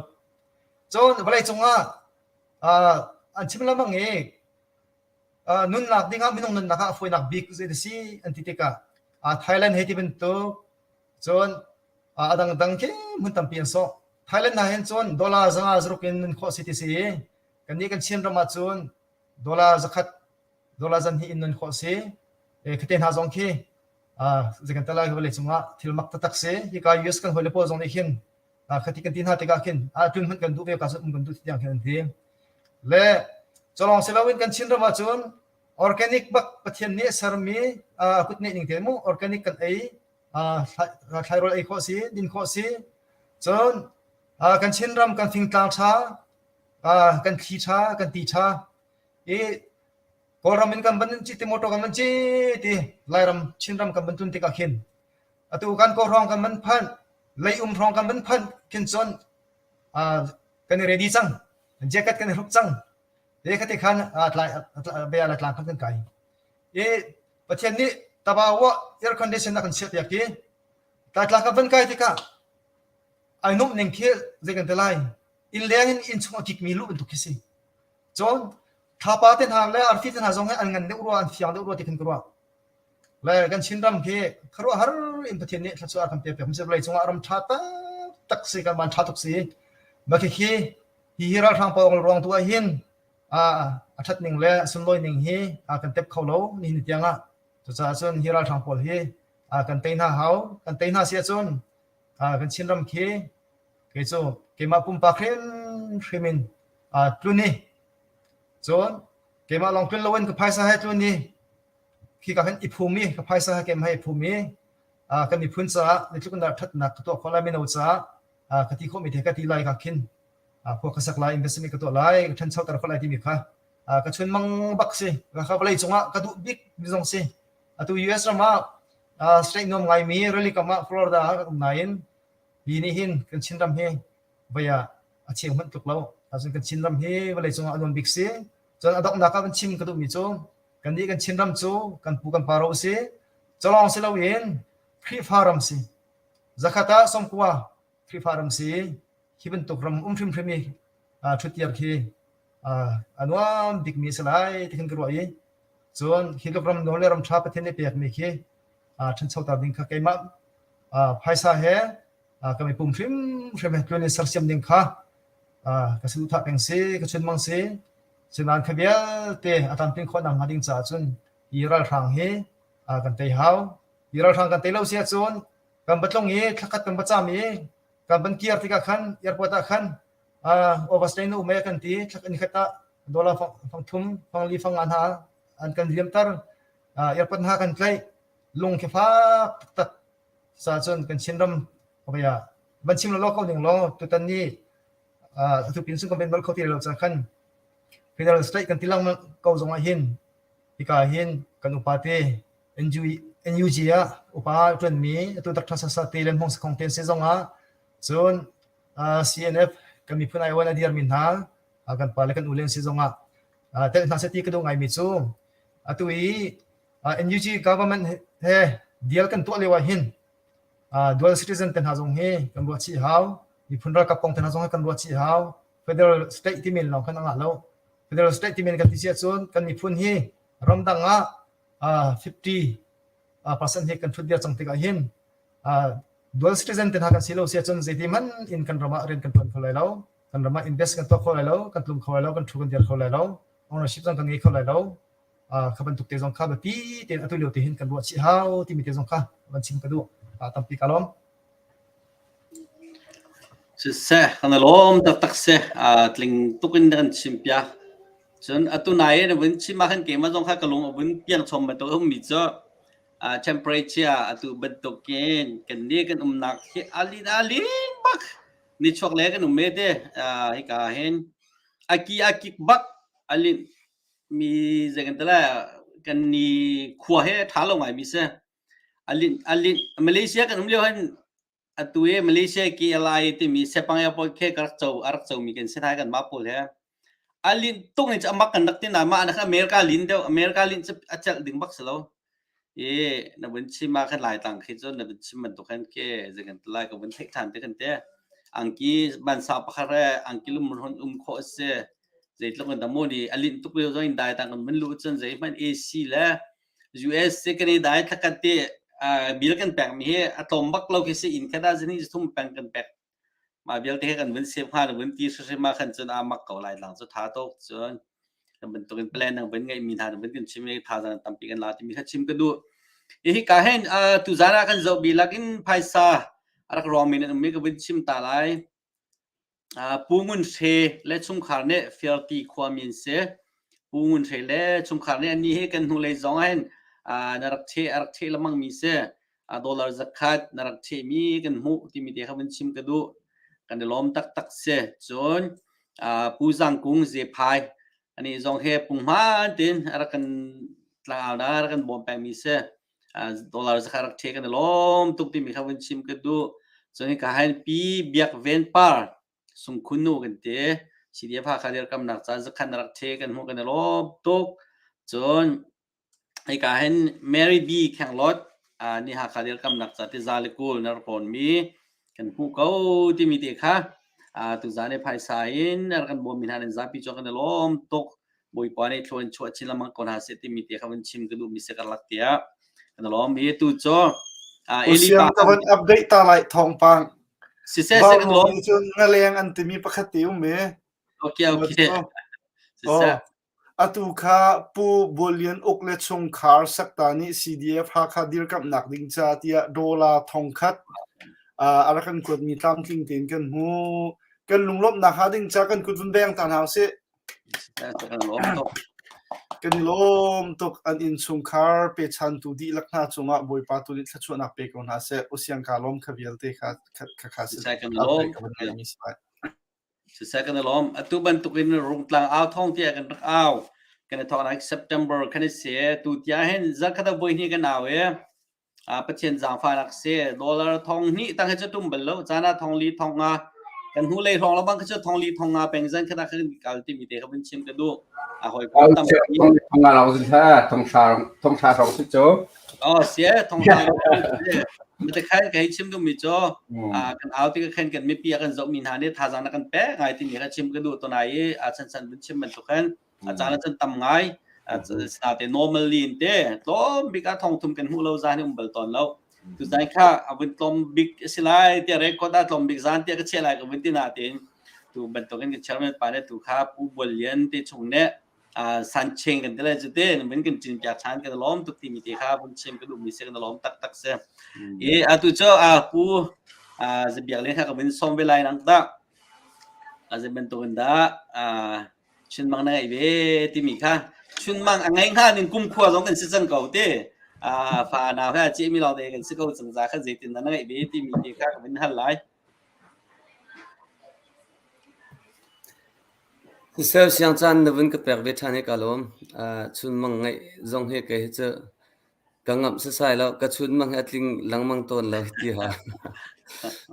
cun vawlei cung ah an chim lengmang i nunnak dingah minung nunnak ah a fawinak bik zei a si an ti tikah Thailand hei ti bantuk cun a dangdang khi hmun tampi an sawh. Thailand hna hin cun dollar zanga zaruk in nun khawh si ti si i kannih kan Chin ram ah cun dollar zakhat dollar zan hnih in nun khawh si. Khate hna zong khi zei kan tal lai vawlei cungah thil mak taktak si. Hika US kan hawile pawl zong nih khin khati kan ti hna tikah khin a tlun hmanh kan duh ve ka cun um kan duh ti tiang khin an ti. Le culawng si loin kan Chinram ah cun organic bak Pathian nih a sermi kutneh ning te mu organic kan ei thlairawl ei khawh si din khawh si cun kan Chinram kan fingtlang ṭha kan thli ṭha kan ti ṭha i Kawlram in kan van ci ti motor kan van ci ti Lairam Chinram kan van tlun tikah khin atu kan kaw hrawng kan van phanh leium hrawng kan van phanh khin cun kan i ready cang jacket kan i hruk cang te khate khan tlai bia la tlang khan kan kai i Pathian nih tabawa air condition a kan chiah piak i tlaitla ka van kai tikah ai nuamh ning khi zei kan ti lai inn leng in inn chung a kikmi lu bantuk khi si cun thlapa te hna le arfi te hna zong hi an ngan deuh rua an fiang deuh rua ti khin ka ruah Le kan Chinram khi khuaruahhar in Pathian nih thluachuah a kan pek piak. Vawlei cungah ram ṭha taktak si, kan van ṭha tuk si. Mah khikhi hi hi ralhrang pawl ruang tu ah hin a ṭhat ning le a sunlawi ning hi kan tep kho lo nihin ni tiang ah. Cucaah cun hi ralhrang pawl hi kan tei hna hau. Kan tei hna si ahcun kan Chinram khi kei cu keimah pumpak hrimhrim in tlun i cun keimah lawng tlun loin ka phaisa he tlun i Khika khan i phum i ka phaisa he keimah he i phum i kan miphun caah zeitluk in dah ṭhatnak ka tuah khawh lai mino caah ka ti khawhmi te ka ti lai ka khin khua ka sak lai investment ka tuah lai ka ṭhanchoter khawh lai timi kha ka chunmang bak si ka vawlei cungah ka duh bik mi zong si atu US ram ah state nuam ngaimi rili kam ah Florida ah kan um nain hi nih hin kan Chinram hi voi ah a cheu hmanh tluk lo ahcun kan Chinram hi vawlei cungah a nuam bik si cun a donghnak ah kan chim ka duhmi cu Kannih kan Chinram cu kan pu kan pa ro a si. Culawng si loin Khrihfa ram si. Zakhat ah sawmkua Khrihfa ram si. Hi bantuk ram um hrimhrim i ṭhuttir khi a nuam bikmi a si lai ti khin ka ruah i cun hi tluk ram nuam le ram ṭha Pathian nih pekmi khi ṭhanchoter ding kha keimah phaisa he ka mipum hrimhrim he tlun in sersiam ding kha ka saduhthah peng si, ka chunmang si. Sinain kha vialte a tlamtlin khawh nakhnga ding caah cun hi ralhrang hi kan tei hau. Hi ralhrang kan tei lo si ahcun kan va tlung i thlakhat kan va cam i kan van kir tikah khan airport ah khan overstay na um e kan ti thlak in khat ah dollar fang thum fang li fang nga hna an kan liamter airport hna kan tlaih lung khi fak taktak sa cun kan Chinram ah van chim lo ko ning law tutan ni atu pin sung kan bal kho ti lo ca khan federal state kan ti lengmang ko zong ah hin hika hin kan upa te NUG ah upa ṭuanmi atu Dr. Sasa te le Hmong Sakhong te se zong ah cun CNF kan miphun ai a dirmi hna kan pa le kan u le si zong ah tel hna seh ti ka duh ngaimi cu atu i NUG government he deal kan tuah lio ah hin dual citizen te hna zong hi kan ruah chih hau miphun ralkap kong te hna zong hi kan ruah chih hau federal state timi lawng khan a ngah lo federal state timi kan ti si ahcun kan miphun hi ramdang ah 50 percent hi kan thut dir cang tikah hin dual citizen te hna kan si lo si ahcun zeiti hmanh in kan ram ah rian kan tuan kho lai lo kan ram ah invest kan tuah kho lai lo kan tlung kho lai lo kan thu kan dir kho lai lo ownership zong kan ngei kho lai lo kha bantuk te zong kha biapi tein atu lio te hin kan ruah chih hau timi te zong kha van chim ka duh tampi ka lawm Siseh, kan i lawm taktak si. Tling tuk in na kan chimpiak. Cun atu nai na vun chim ah khan keimah zong kha ka lung a vun piang chom bantuk a ummi cu temperature atu bantukin kan nih kan umnak hi a lin a lin bak. Nichuak le kan um me te hika hin a ki a kik bak a linh mi zei kan ti lai kan ni khua he ṭha lo ngai mi si. A linh a linh Malaysia kan um lio hin atu i Malaysia KLI timi Sepang Airport khi ka rak co a rak comi kan si thai kan mah pawl he. A linh tuk ni cu amak kan rak ti na mah na America lin deuh America lin cu a celh ding bak si lo. I na vun chim ah khan Laitlang khi cu na vun chim bantuk khan ke zei kan ti lai ka vun theih ṭhan te kan te. Angki bansa pakhat re angki lum hon um khawh a si. Zeitluk in dah maw ni a linh tuk lio zong in dai tang kan vun luh cun zeihmanh AC le US si kan i dai thlakhat ti bill kan pek mi hi a tlawm bak lo khi si inn khat ah zini thum peng kan pek mah vialte he kan vun save hnga na vun ti hrimhrim ah khan cun a mak ko lai lang cu tha tuk cun kan bantuk in plan nang vun ngeih mi hna vun kan chim i thazaang tampi kan la timi kha chim ka duh hi ka hen tu zan ah kan zoh bi lakin phaisa a rak rawng mi nan um mi ka vun chim ta lai Pu Ngun Hre le chungkhar nih Fiarti khuami an si. Pu Ngun Hre le chungkhar nih annih hi kan hnulei zong ah hin na rak ṭheh a rak ṭheh lengmangmi si. Dollar zakhat na rak ṭhehmi kan hmuh timi te kha vun chim ka duh. Kan i lawm taktak si. Cun Pu Zang Kung Zephai anih zong hi punghman tein a rak kan tlangau a rak kan bawm pengmi si. Dollar zakhat rak ṭheh kan i lawm tuk timi kha vun chim ka duh. Cun hika hin Pi Biak Ven Par Sungkhun nu kan ti. CDF Hakha dirkamnak ca zakhat na rak ṭheh kan hmuh kan i lawm tuk. Cun hika hin Mary B Khenglawt ni Hakha dirkamnak ca ti za le kul na rak rawnmi kan hmuh ko timi te kha tuzan i phaisa in a rak kan bawmmi hna nan zapi cu kan i lawm tuk. Bawipa nih thlua in chuah chin lengmang ko hna seh timi te kha vun chim ka duhmi si karlak tiah kan lawm i tu cu Eli pa ka van update ta lai thawngpang siseh se kan lawm cun ngaleng an timi pakhat te um e okay okay siseh atu kha pu Bualian uk le chungkhar sakta nih CDF Hakha dirkamnak ding ca tiah dollar thongkhat a rak kan kuatmi tlamtling tein kan hmu kan lunglawmhnak ha ding ca kan kut vun beng ta hna usih Kan i lawm tuk. An innchungkhar pechantu dihlak hna cungah Bawipa tu nih thluachuahnak pe ko hna seh. Usiang kaa lawm kha vialte kha kha kha si. Siseh kan i lawm. Atu bantukin Rungtlang au thawng tiah kan rak au. Kan i thawknak September khan i si. Tu tiah hin zarkhat ah voi hnih kan au i Pathian zaangfahnak si. Dollar thong hnih tang hi cu tum bal lo. Caan ah thong li thong nga kan hnu lei hrawng lawng kha cu thong li thong nga peng zan khat ah khan kal timi te kha vun chim ka duh. A hawi kom tam thong thong nga lawng sin ha thong sha thong sha hrawng si cu. Oh sia thong sha mate khan ka hei chim duh mi cu kan au ti ka khan kan mipi a kan zoh mi hna nih thazaang na kan pek ngai timi kha chim ka duh to nai i a chan chan vun chim bantuk khan a caan ah cun tam ngai te normally in te tlawm bik ah thong thum kan hmuh lo zan hi um bal tawn lo tu zan kha a vun tlawm bik a si lai tiah record ah tlawm bik zan tiah ka chiah lai ka vun ti na tein. Tu bantukin kan chairman pa le tu kha Pu Bual Lian te chung nih sancheng kan ti lai cu te min kan cin piak than kan lawm tuk timi te kha vun chim ka duhmi si kan lawm taktak si. I atu cu Pu Zabiak Lian kha ka vun sawm ve lai nang tak. Zei bantukin dah chunmang na ngeih ve timi kha chunmang a ngei hnga ning kumkhua zong kan si cang ko te. Fa nau he a cehmi lawng te kan si ko cang za kha zeitin dah na ngeih ve timi te kha ka vun hal lai. Siseh siangcaan na vun ka pek ve ṭhan hi kaa lawm. Chunmang ngeih zong hi kei hi cu ka ngamh sasai lo. Ka chunmang hi a tling lengmang tawn lo ti ha.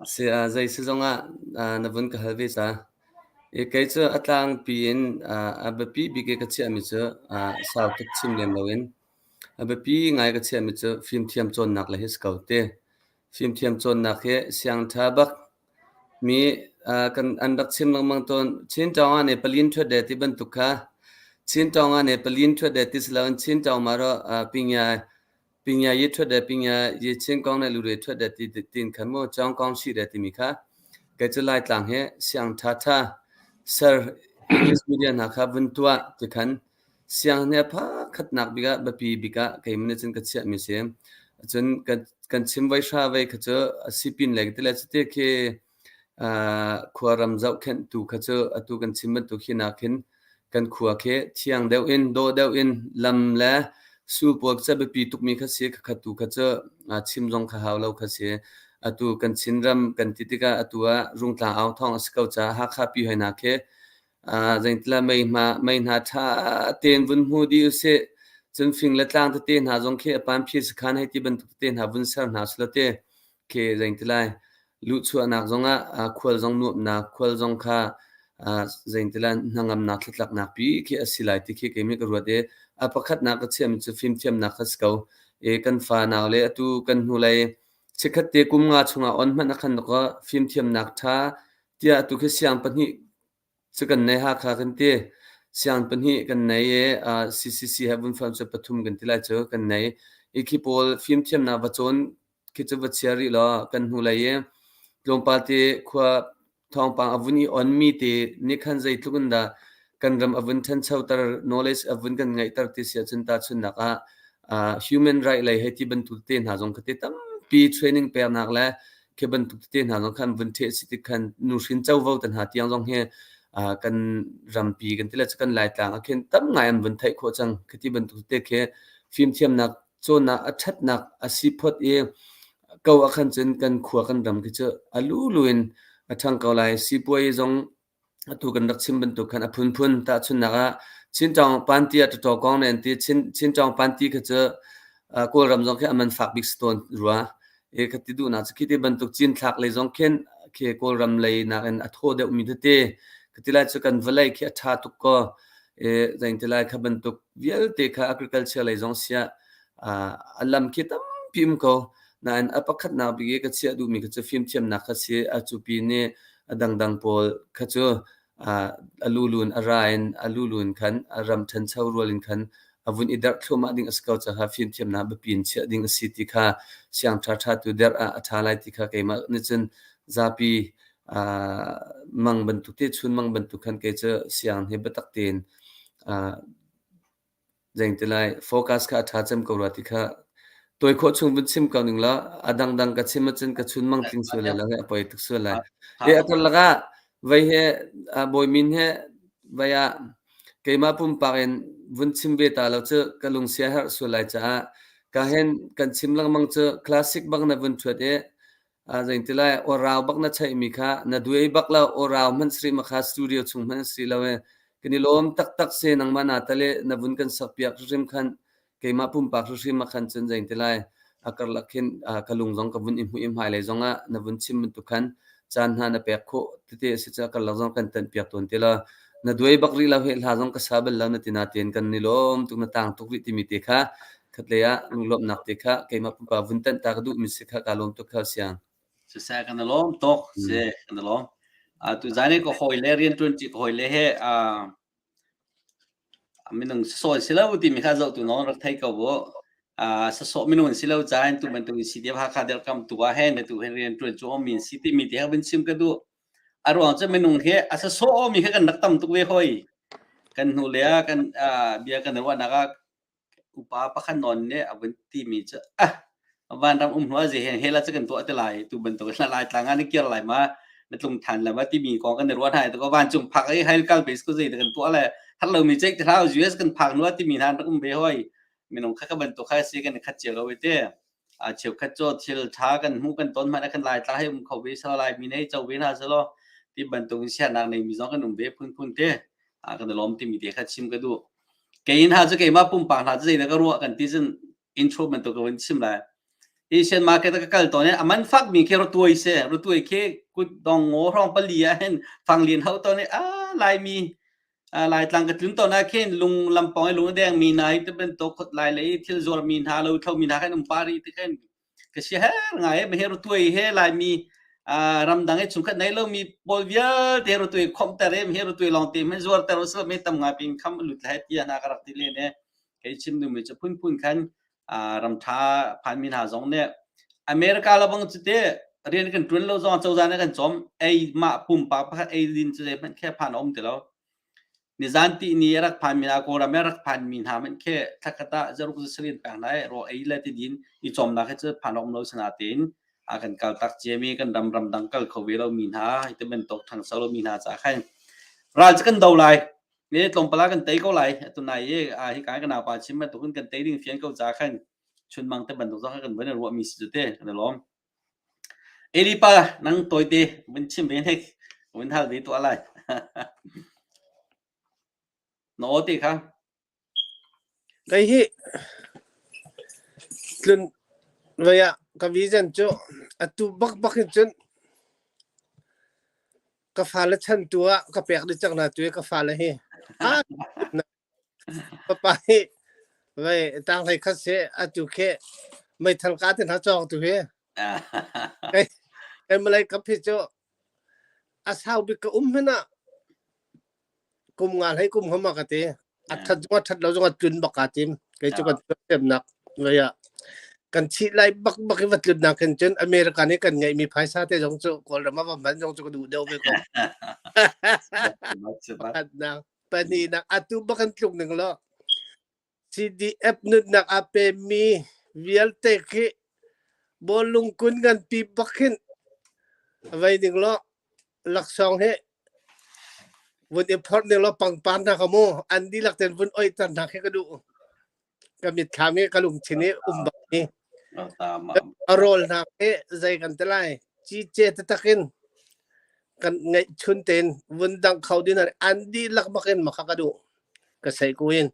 Si zei si zong ah na vun ka hal ve ca. I kei cu a tlangpi in a biapi bik i ka chiahmi cu sau tuk chim lem loin a biapi ngai ka chiahmi cu fimthiam cawnnak le hi si ko ti. Fimthiam cawnnak hi siang ṭha bak mi kan an rak chim lengmang tawn. Chin ṭawng ah nih palin ṭhuat de ti bantuk kha Chin ṭawng ah nih palin ṭhuat de ti si loin Chin ṭawng ma rawh pingya pingya yi ṭhuat de pingya yi Chin kong ne lure ṭhuat de ti tin khan mu cawng kong si de timi kha kei cu Laitlang hi siang ṭha ṭha ser English media hna kha vun tuah ti khan Sianginn hi a pakhatnak bik ah biapi bik ah keimah nih cun ka chiahmi a si. Cun kan, kan chim voi hra vei kha cu a sipin lei ti le cuti khi uh, khuaram zohkhenhtu kha cu atu kan chim bantuk hi nakin kan khua khi thiang deuh in dawh deuh in lam le sul pawl cu biapi tukmi kha si khakhat tu kha cu chim zong kha hau lo kha si. Atu kan Chinram kan ti tikah atu ah Rungtlang au thawng a si ko caah Hakha pi hoi hna khi Zeitilah mei hna ṭha tein vun hmu dih usih. Cun fing le tlang tete hna zong khi a panphi sakhan hei ti bantuk tete hna vun ser hna selaw te khi zeitilai luhchuahnak zongah khual zong nuamhnak, khual zong kha zeitilai hnangamnak thlatlaknak pi khi a si lai ti khi keimah ka ruat i a pakhatnak ka chiahmi cu fimthiamnak kha si ko. I kan fa nau le atu kan hnulei chikkhat te kum nga chungah on hmanh a khan dawkaw fimthiamnak ṭha tiah atu khi siang pahnih Cu kan nei Hakha kan ti. Siang pahnih kan nei i uh, CCC he vun fonh cu pathum kan ti lai cu kan nei. I khi pawl fimthiamnak va cawn khi cu va chia rih law kan hnulei i tlawmpal te khua thawngpang a vun i onmi te nih khan zeitluk in dah kan ram a vun ṭhanchoter knowledge a vun kan ngeihter ti si ahcun tahchunhnak ah uh, human right lei hei ti bantuk te hna zong kha te tampi training peknak le khi bantuk tete hna zong khan vun ṭheh si tik khan nuhrin covo te hna tiang zong hi kan rampi kan ti le kan Laitlang ah khin tam ngai an vun theih khawh cang. Khiti bantuk tete khi fimthiamnak cawnnak a ṭhatnak a si phot i ko ah khan cun kan khua kan ram khi cu a lulu in a ṭhang ko lai. Sipuai zong Atu kan rak chim bantuk khan a phunphun tahchunhnak ah Chinṭawng panti ah ṭataw kong ne an ti. Chin, Chinṭawng panti kha cu uh, Kawlram zong khi a man fak bik si tawn rua. E ka ti duhnak cu khi ti bantuk cinthlak lei zong khin khi Kawlram lei nakin a thaw deuhmi tete ka ti lai cu kan vawlei khi a ṭha tuk ko. E zein ti lai kha bantuk vialte kha agriculture lei zong siah uh, a lam khi tampi um ko. Nain a pakhatnak bik i ka chiah duhmi kha cu fimthiamnak kha si. A cupi nih a dangdang pawl kha cu a lulun a ra in a lulun khan a ram ṭhancho rual in khan a vun i derh thluahmah ding a si ko caah fimthiamnak biapi in chiah ding a si ti kha siang ṭhaṭha tu derh ah a ṭha lai ti kha keimah nih cun zapi mang bantuk te chun mang bantuk khan kei cu siang hi biatak tein Zeingtilai focus kha a ṭha cem ko rua ti kha tawi khawh chung vun chim ko ning law a dangdang ka chim ahcun ka chunmang tling sual lai lo he a poi tuk sual lai. E a karlak ah vei he Bawi Min he vei ah keimah pumpak in vun chim ve ta lo cu ka lungsia herh sual lai caah ka hen kan chim lengmang cu classic bang na vun ṭhuat i Zeingtilai awrau bak na chaihmi kha na duai bak lo awrau hmanh sri ma kha studio chung hmanh si lo e kan i lawm taktak se nangmah na tale na vun kan sak piak hrim khan keimah pumpak hrim ma khan cun zeingtilai a karlak khin ka lung zong ka vun i hmuh i hmailei zong ah na vun chim bantuk khan caan hna na pek khawh tete a si ca karlak zong kan tan piak tawn ti la na duai bak rih lo he hla zong ka sa bal lo na tina ten kan ni lawm tuk na tang tuk rih timi te kha Khatlei ah lunglawmhnak te kha keimah pumpak vun tanh ta ka duhmi si kha kaa lawm tuk kha siang. Siseh kan i lawm tuk. Si kan i lawm. Uh, tu zan i ka hawi le rianṭuan ṭi ka hawi le he uh, minung sasawi si lo timi kha zoh tu nawn rak thei ko bu. Uh, sasawh minung si lo cain tu bantuk in CDF Hakha dirkam tu ah hen tu hen rianṭuan cu om min si timi te ha vun chim ka duh. A ruang cu minung hi a sasawh mi kha kan rak tam tuk ve hoi. Kan hnu le ah kan bia kan ruahnak ah upa pakhat nawn nih a vun timi cu ah vanram um hnu ah zei hen hela cu kan tuah te lai tu bantuk in lai tlang ah na kir lai ma na tlung than lai ma timi kong kan i ruah hna to vancung phak i hail kal base ko zei kan tuah le hat lo mi cek te hlau US kan phak nu timi hna rak um ve hoi minung kha ka bantuk kha si kan khat cio lo te a cheukhat cu thil tha kan hmu kan ton hmanh kan lai tla hei um kho ve selo lai mi nei cho ve hna selo ti bantuk in sianak nei mi zong kan um ve phunphun te a kan lawm timi te kha chim ka duh kei in ha cu keimah pumpak hna cu zei na ka ruah kan ti cun intro bantuk ka vun chim lai Asian market ka kal tawn i aman fak mi khi ratuai se ratuai khi kut dong ngo hrong pali ah hin fang lin ho tawn i a laimi Laitlang ka tlun tawn ah khin lung lampawng i lung a deng mi hna hi ti bantuk khot lai le i thil zuar mi hna lo thlo mi hna khan um pah rih ti khin ka si her ngai he rutuai he Laimi ramdang i chungkhat nei lomi pawl vialte rutuai khomh ter he he rutuai lawng te hmanh zuar ter usila me tam ngai pin kham lut lai ti hna ka rak ti len e kei chim duhmi cu phunphun khan ram tha phan mi hna zong nih America la bang cu te rian kan tuan lo zong cozah nih kan cawm ei mah pumpak pakhat ei din cu zei hmanh khe phan a um ti lo nizan ti ni a rak phan mi hna Kawlram a rak phan mi hna hmanh khe thlakhat ah zaruk zasarih pek hna i raw ei le ti din i cawmnak hi cu phan a um lo sana tein a kan kal tak ciami kan ram ram dang kal kho ve lo mi hna hi te bantuk thangso lo mi hna ca khan ral cu kan do lai Ne tlawmpal ah kan tei ko lai. Atu nai i hi ka ka naupa chim bantukin kan tei ding fian ko ca khan chunmang te bantuk zong kan vun ruahmi si cu te kan i lawm. Eli pa nang tawite vun chim ve hnek vun hal ve tuah lai. Na aw te kha. Kei hi tlun vei ah ka vision cu atu bak bak hin cun ka fale chan tu ah ka pek dih cang hna tu i ka fale hi ah papa hi vei tang hlei khat se atu khi meithal ka te hna cawk tu hi kai kai malay kap hi cu a sau bik ka um hmanh ah kum nga hlei kum hama ka ti a that zong a that lo zong a tlun bak aa tim kei cu kan tuahsemnak lei ah kan thih lai bak bak i va tlun nak hin cun America nih kan ngeihmi phaisa te zong cu Kawlram ah va hman zong cu ka duh deuh ve ko. Pakhatnak pahnihnak atu bak kan tluk ning law CDF nunnak aa pemi vialte khi bawlung kun nganpi bak hin vei ning law laksawng hi vun i phorh ning law pangpar hna kha mu an dihlak ten vun oihter hna khi ka duh. Ka mitthlam hi ka lungthin hi um bak hi. A rawl hna hi zei kan ti lai cice taktak in kan ngeih chun tein vun dang kho din an dihlak bak in makha ka duh. Ka sei ku in.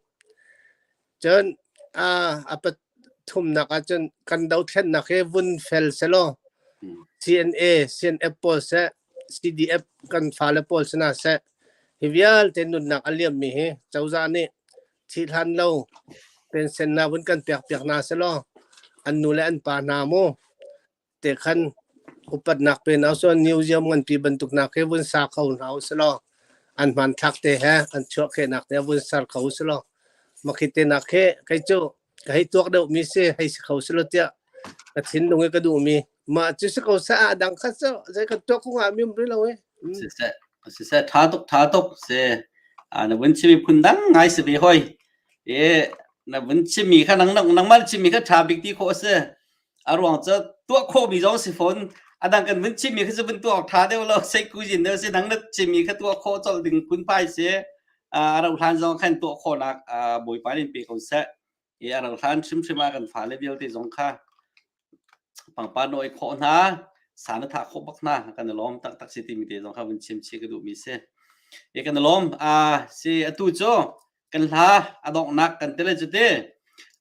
Cun a pathumnak ahcun kan dothlennak hi vun fel selaw CNA, CNF pawl seh, CDF kan fale pawl sina seh, hi vialte nunnak a liammi hi cozah nih thih hlan lo pension na vun kan pek piak hna selaw an nu le an pa hna mu te khan upatnak pe hna usih museum nganpi bantuk nak hi vun sa kho hna usih law an hmanthlak te he an chuahkhehnak te vun ser kho usih law makhi te nak hi kei cu ka hei tuak deuh mi si hei si kho si lo tiah ka thinlung i ka duh mi mah cu si ko sa a dang kha cu zei kan tuak ko nga mi um ri lo e siseh siseh tha tuk tha tuk se na vun chimi phun dang ngai si ve hoi e na vun chimi kha nang nang nangmah chimi kha tha bik ti khawh si A ruang cu tuah khawhmi zong si fawn. A dang kan vun chimmi kha cu vun tuah awk ṭha deuh lo. Seikuzin deuh si nang na chimmi kha tuah khawh colh ding phunphai si. A rauh hlan zong khan tuah khawhnak Bawipa nih pe ko seh. I a rauh hlan hrimhrim ah kan fale vialte zong kha pangpar na oi khawh hna, sa na thah khawh bak hna. Kan i lawm taktak si timi te zong kha vun chim chih ka duhmi si. I kan i lawm. Si atu cu kan hla a donghnak kan ti le cu ti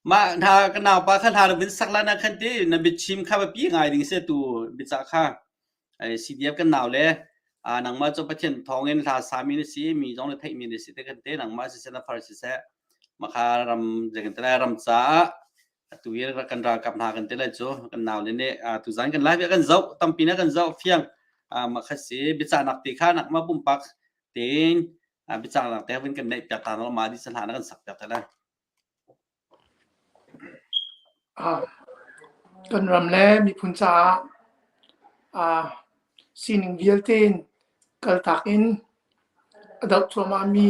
mah hna ka naupa kha hla vun sak la na khan ti na biachim kha biapi ngai ding si tu biacah kha CDF kan nau le nangmah cu Pathian thawngin hla sami na si mi zong na theihmi na si te kan te nangmah siseh na far siseh makha ram kan ti lai ram caah atu hi kan ralkap hna kan ti lai cu kan nau le nih tuzan kan live kan zoh tampi na kan zoh fiang makha si biacahnak ti kha nakmah pumpak tein biacahnak te vun kan neih piak ta na ma di hna na kan sak piak te lai. Kan ram le miphun caah sining vialte in. kaltak in a doh cuahmahmi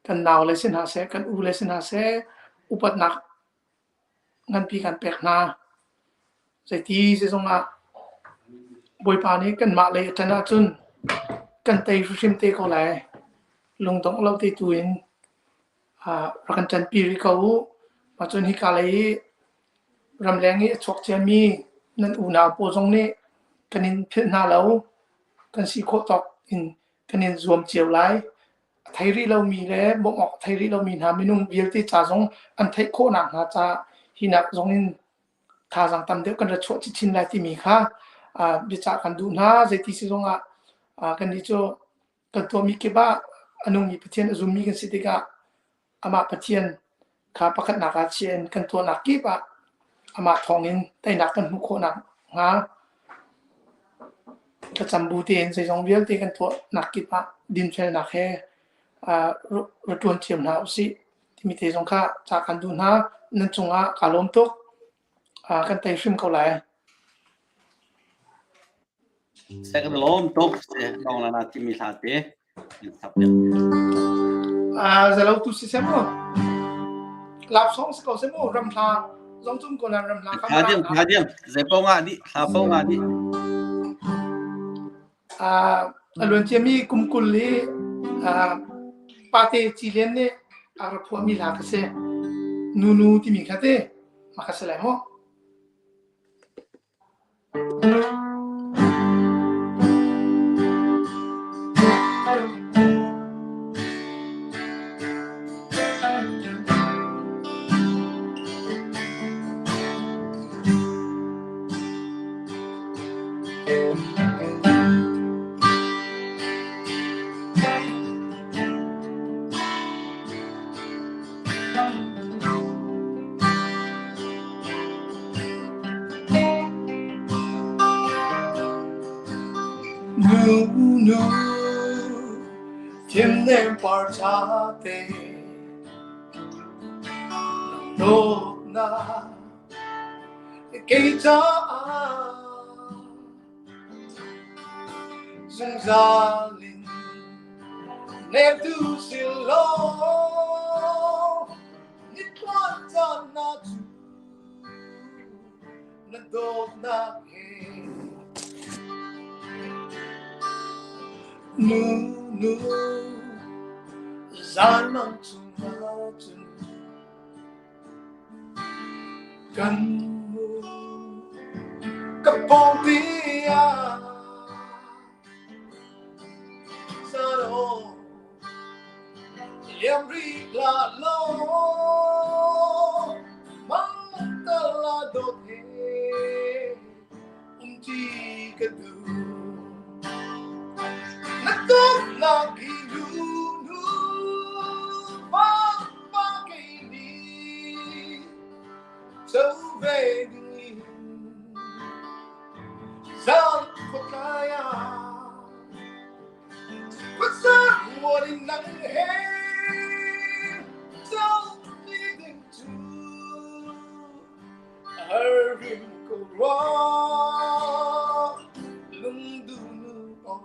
kan naule si hna seh, kan ule si hna seh, upatnak nganpi kan pek hna. Zeiti zeizong ah Bawipa nih kanmah lei a ṭan ahcun kan tei hrimhrim te ko lai. Lungdongh lo te tu in rak kan ṭanpi rih ko u. Mah cun hika lei i ramleng i a chuak ciami nan unau pawl zong nih kan in philh hna lo. Kan si khawh tawk in kan in zuam cio lai. A thei rih lomi le bawmh awk a thei rih lomi hna minung vialte ca zong an theih khawh nakhnga caah hi nak zong in thazaang tam deuh kan ra chuah chinchin lai timi kha biacah kan duh hna. Zeiti si zongah kannih cu kan tuahmi kip ah a nungmi Pathian a zummi kan si tikah amah Pathian kha pakhatnak ah chia in kan tuahnak kip ah amah thawngin teinak kan hmuh khawh nakhnga thlacam bu tein zeizong vialte kan tuahnak kip ah dinfelnak he ra ṭuan cio hna usih timi te zong kha ca kan duh hna. Nan cungah kaa lawm tuk. Kan tei hrim ko lai. Kan lawm tuk lawng la na timi hla te. Zalo tu si seh mu. Lap song si ko seh mu. Ram hla zong cum ko nan ram hla kha. Thla diam thla diam. Zei po nga di thla po nga di. A luan ciami kum 20 i Pate Ci Lian nih a rak phuahmi hla kha si. Nunu timi kha te mah kha si lai mu. Nu nu thimnem par tha te dawtnak kei caah zungzal in nemtu si law nitluan caan na cu na dawtnak he nu nu zan mang chung cun Kan mu ka pawng tiah saro liam rih hlah law mang tala dawt he umṭi ka duh. Na dawtnak hi nu nu pa pa kei nih co ve ding in zan khuatlai ah khuasak mual in nang he co ti ding cu Har rim ko rua lungdu nu aw.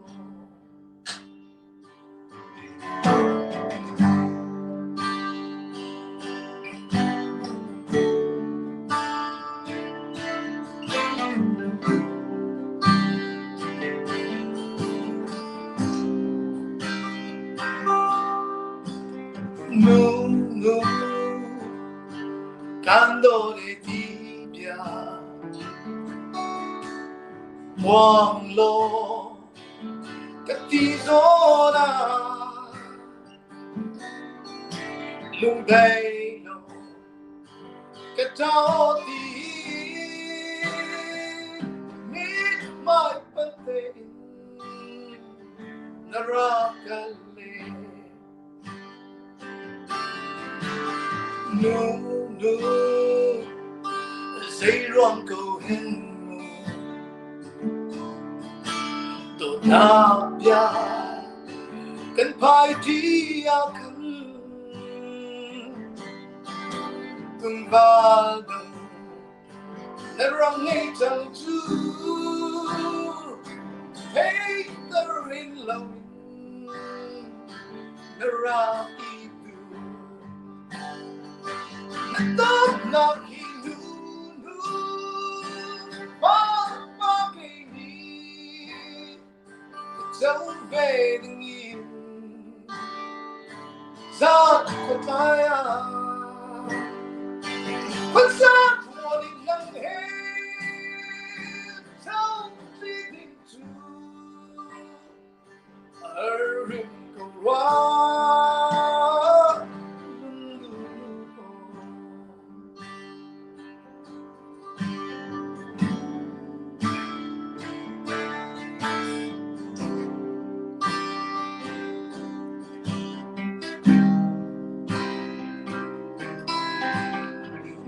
Nu nu Kan dawt i ti bia Muang law ka ti zawn ah lungdai lo ka ṭao ti mithmai panh tein na rak kal le Nu nu zeiruang ko hen mu dawtnak bia kan phai ṭi ah khan tlangval dang na ram ngei cang cu theiter in lo in. Na rak i tu Na dawtnak hi nu nu Pa pa kei nih Ka co ve ding in Zan khua tlai ah Khuasak mual in nang he Tho ti ding cu Har rim ko rua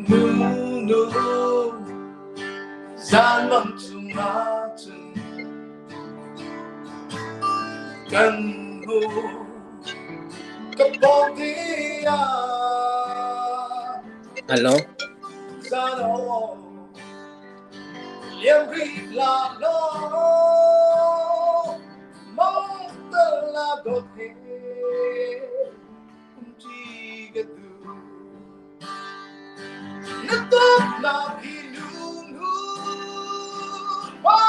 Nu nu zan mang chung ah cun Kan hmu ka pawng tiah Hello. zan aw liam rih la law mong tal la dawt he um ṭi ka duh. Na dawtnak hi lungnu pa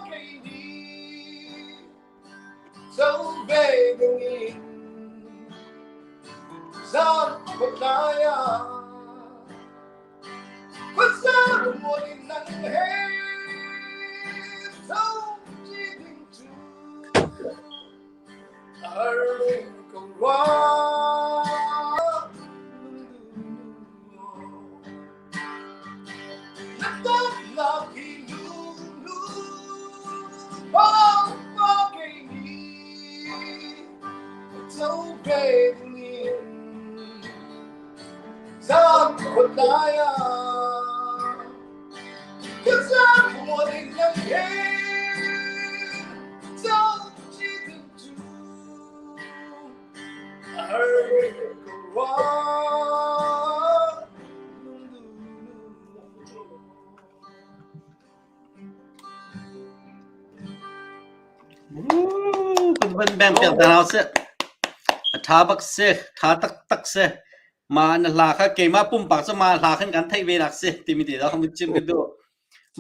kei nih co ve dingin zan khuatlai ah khuasa mual in nang he tho ṭi ding cu Har ko rua Na dawtnak hi lunglu pa pa kei nih co ve dingin zan khuatlai ah khuazak mual in nang he co Kun van beng piak ta hau seh. A tha bak si, tha taktak si. Ma na hla kha keimah pumpak cu ma hla khan kan theih ve nak si timi te da kan chim ka duh.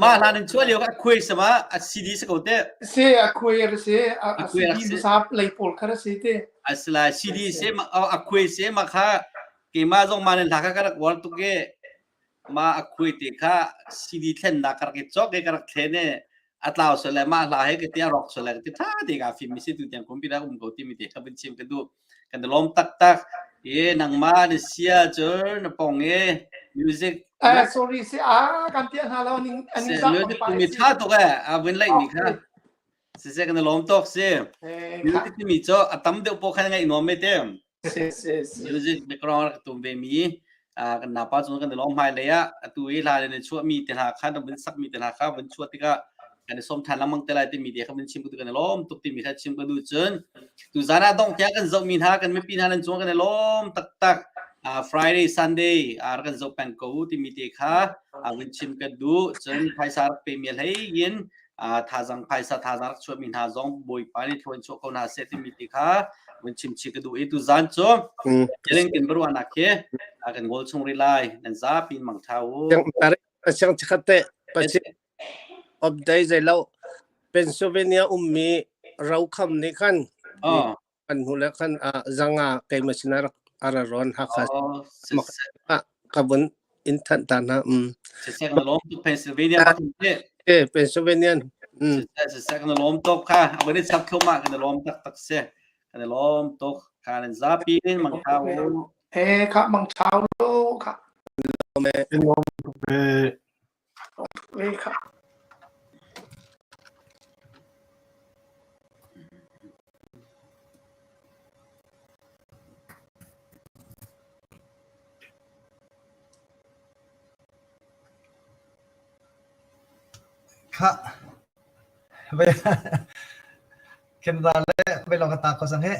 Mah hlan in chuah lio kha a khuai sama a CD si ko te. Si a khuai a si a CD hmasa lei pawl kha si te. A si lai CD se a khuai se ma kha keimah zong ma nan hla kha ka rak uar tuk i ma a khuai te kha CD thlennak ka rak i cawk i ka rak thlen i a tlau sual le mah hla he ka ti a rawk sual le ka ti tha te ka fim mi si tu tiang computer um ko ti mi te kha vun chim ka duh. Kan lawm taktak. E nangmah na sia cu na pong e music Eh sorry si a kan tia hna lo ning aning za music mi tha tuk e a vun laih mi kha siseh kan lawm tuk si music mi cu a tam deuh po khan ngaih nuam me te music background rak tum ve mi kan napa cu kan lawm hmai lei ah atu i hla le chuah mi te hla kha vun sak mi te hla kha vun chuah tikah kan i sawm than lengmang te lai timi te kha vun chim kan i lawm tuk timi kha chim ka duh cun tu zan ah dong tiang kan zoh mi hna kan mipi hna nan cung kan i lawm taktak Friday Sunday ar kan zoh peng ko timi te kha vun chim ka duh cun phaisa rak pe mi hlei in thazang phaisa thazang rak chuah mi hna zong bawipa nih thlawn chuah ko hna seh timi te kha vun chim chih ka duh i tu zan cu Jelen kin baruahnak khi kan ngol chung rih lai nan zapi in mangtha u Siang chikhat te Update zei lo Pennsylvania ummi Rokham nih khan Oh. kan hnu le khan ah zanga keimah sinah rak ara ron Hakha Oh, ah ka vun in thanh ta hna um sisek na lawm tuk Pennsylvania bak ni. Eh Pennsylvania um Sisek na lawm tuk kha abani chap thluma kan lawm tak tak se kan lawm tuk kha nan zapi in mang thau Eh kha mang thau lo kha Lawm tuk ve. Eh kha Khah. Canada le vei lawng ka ta ko cang hih.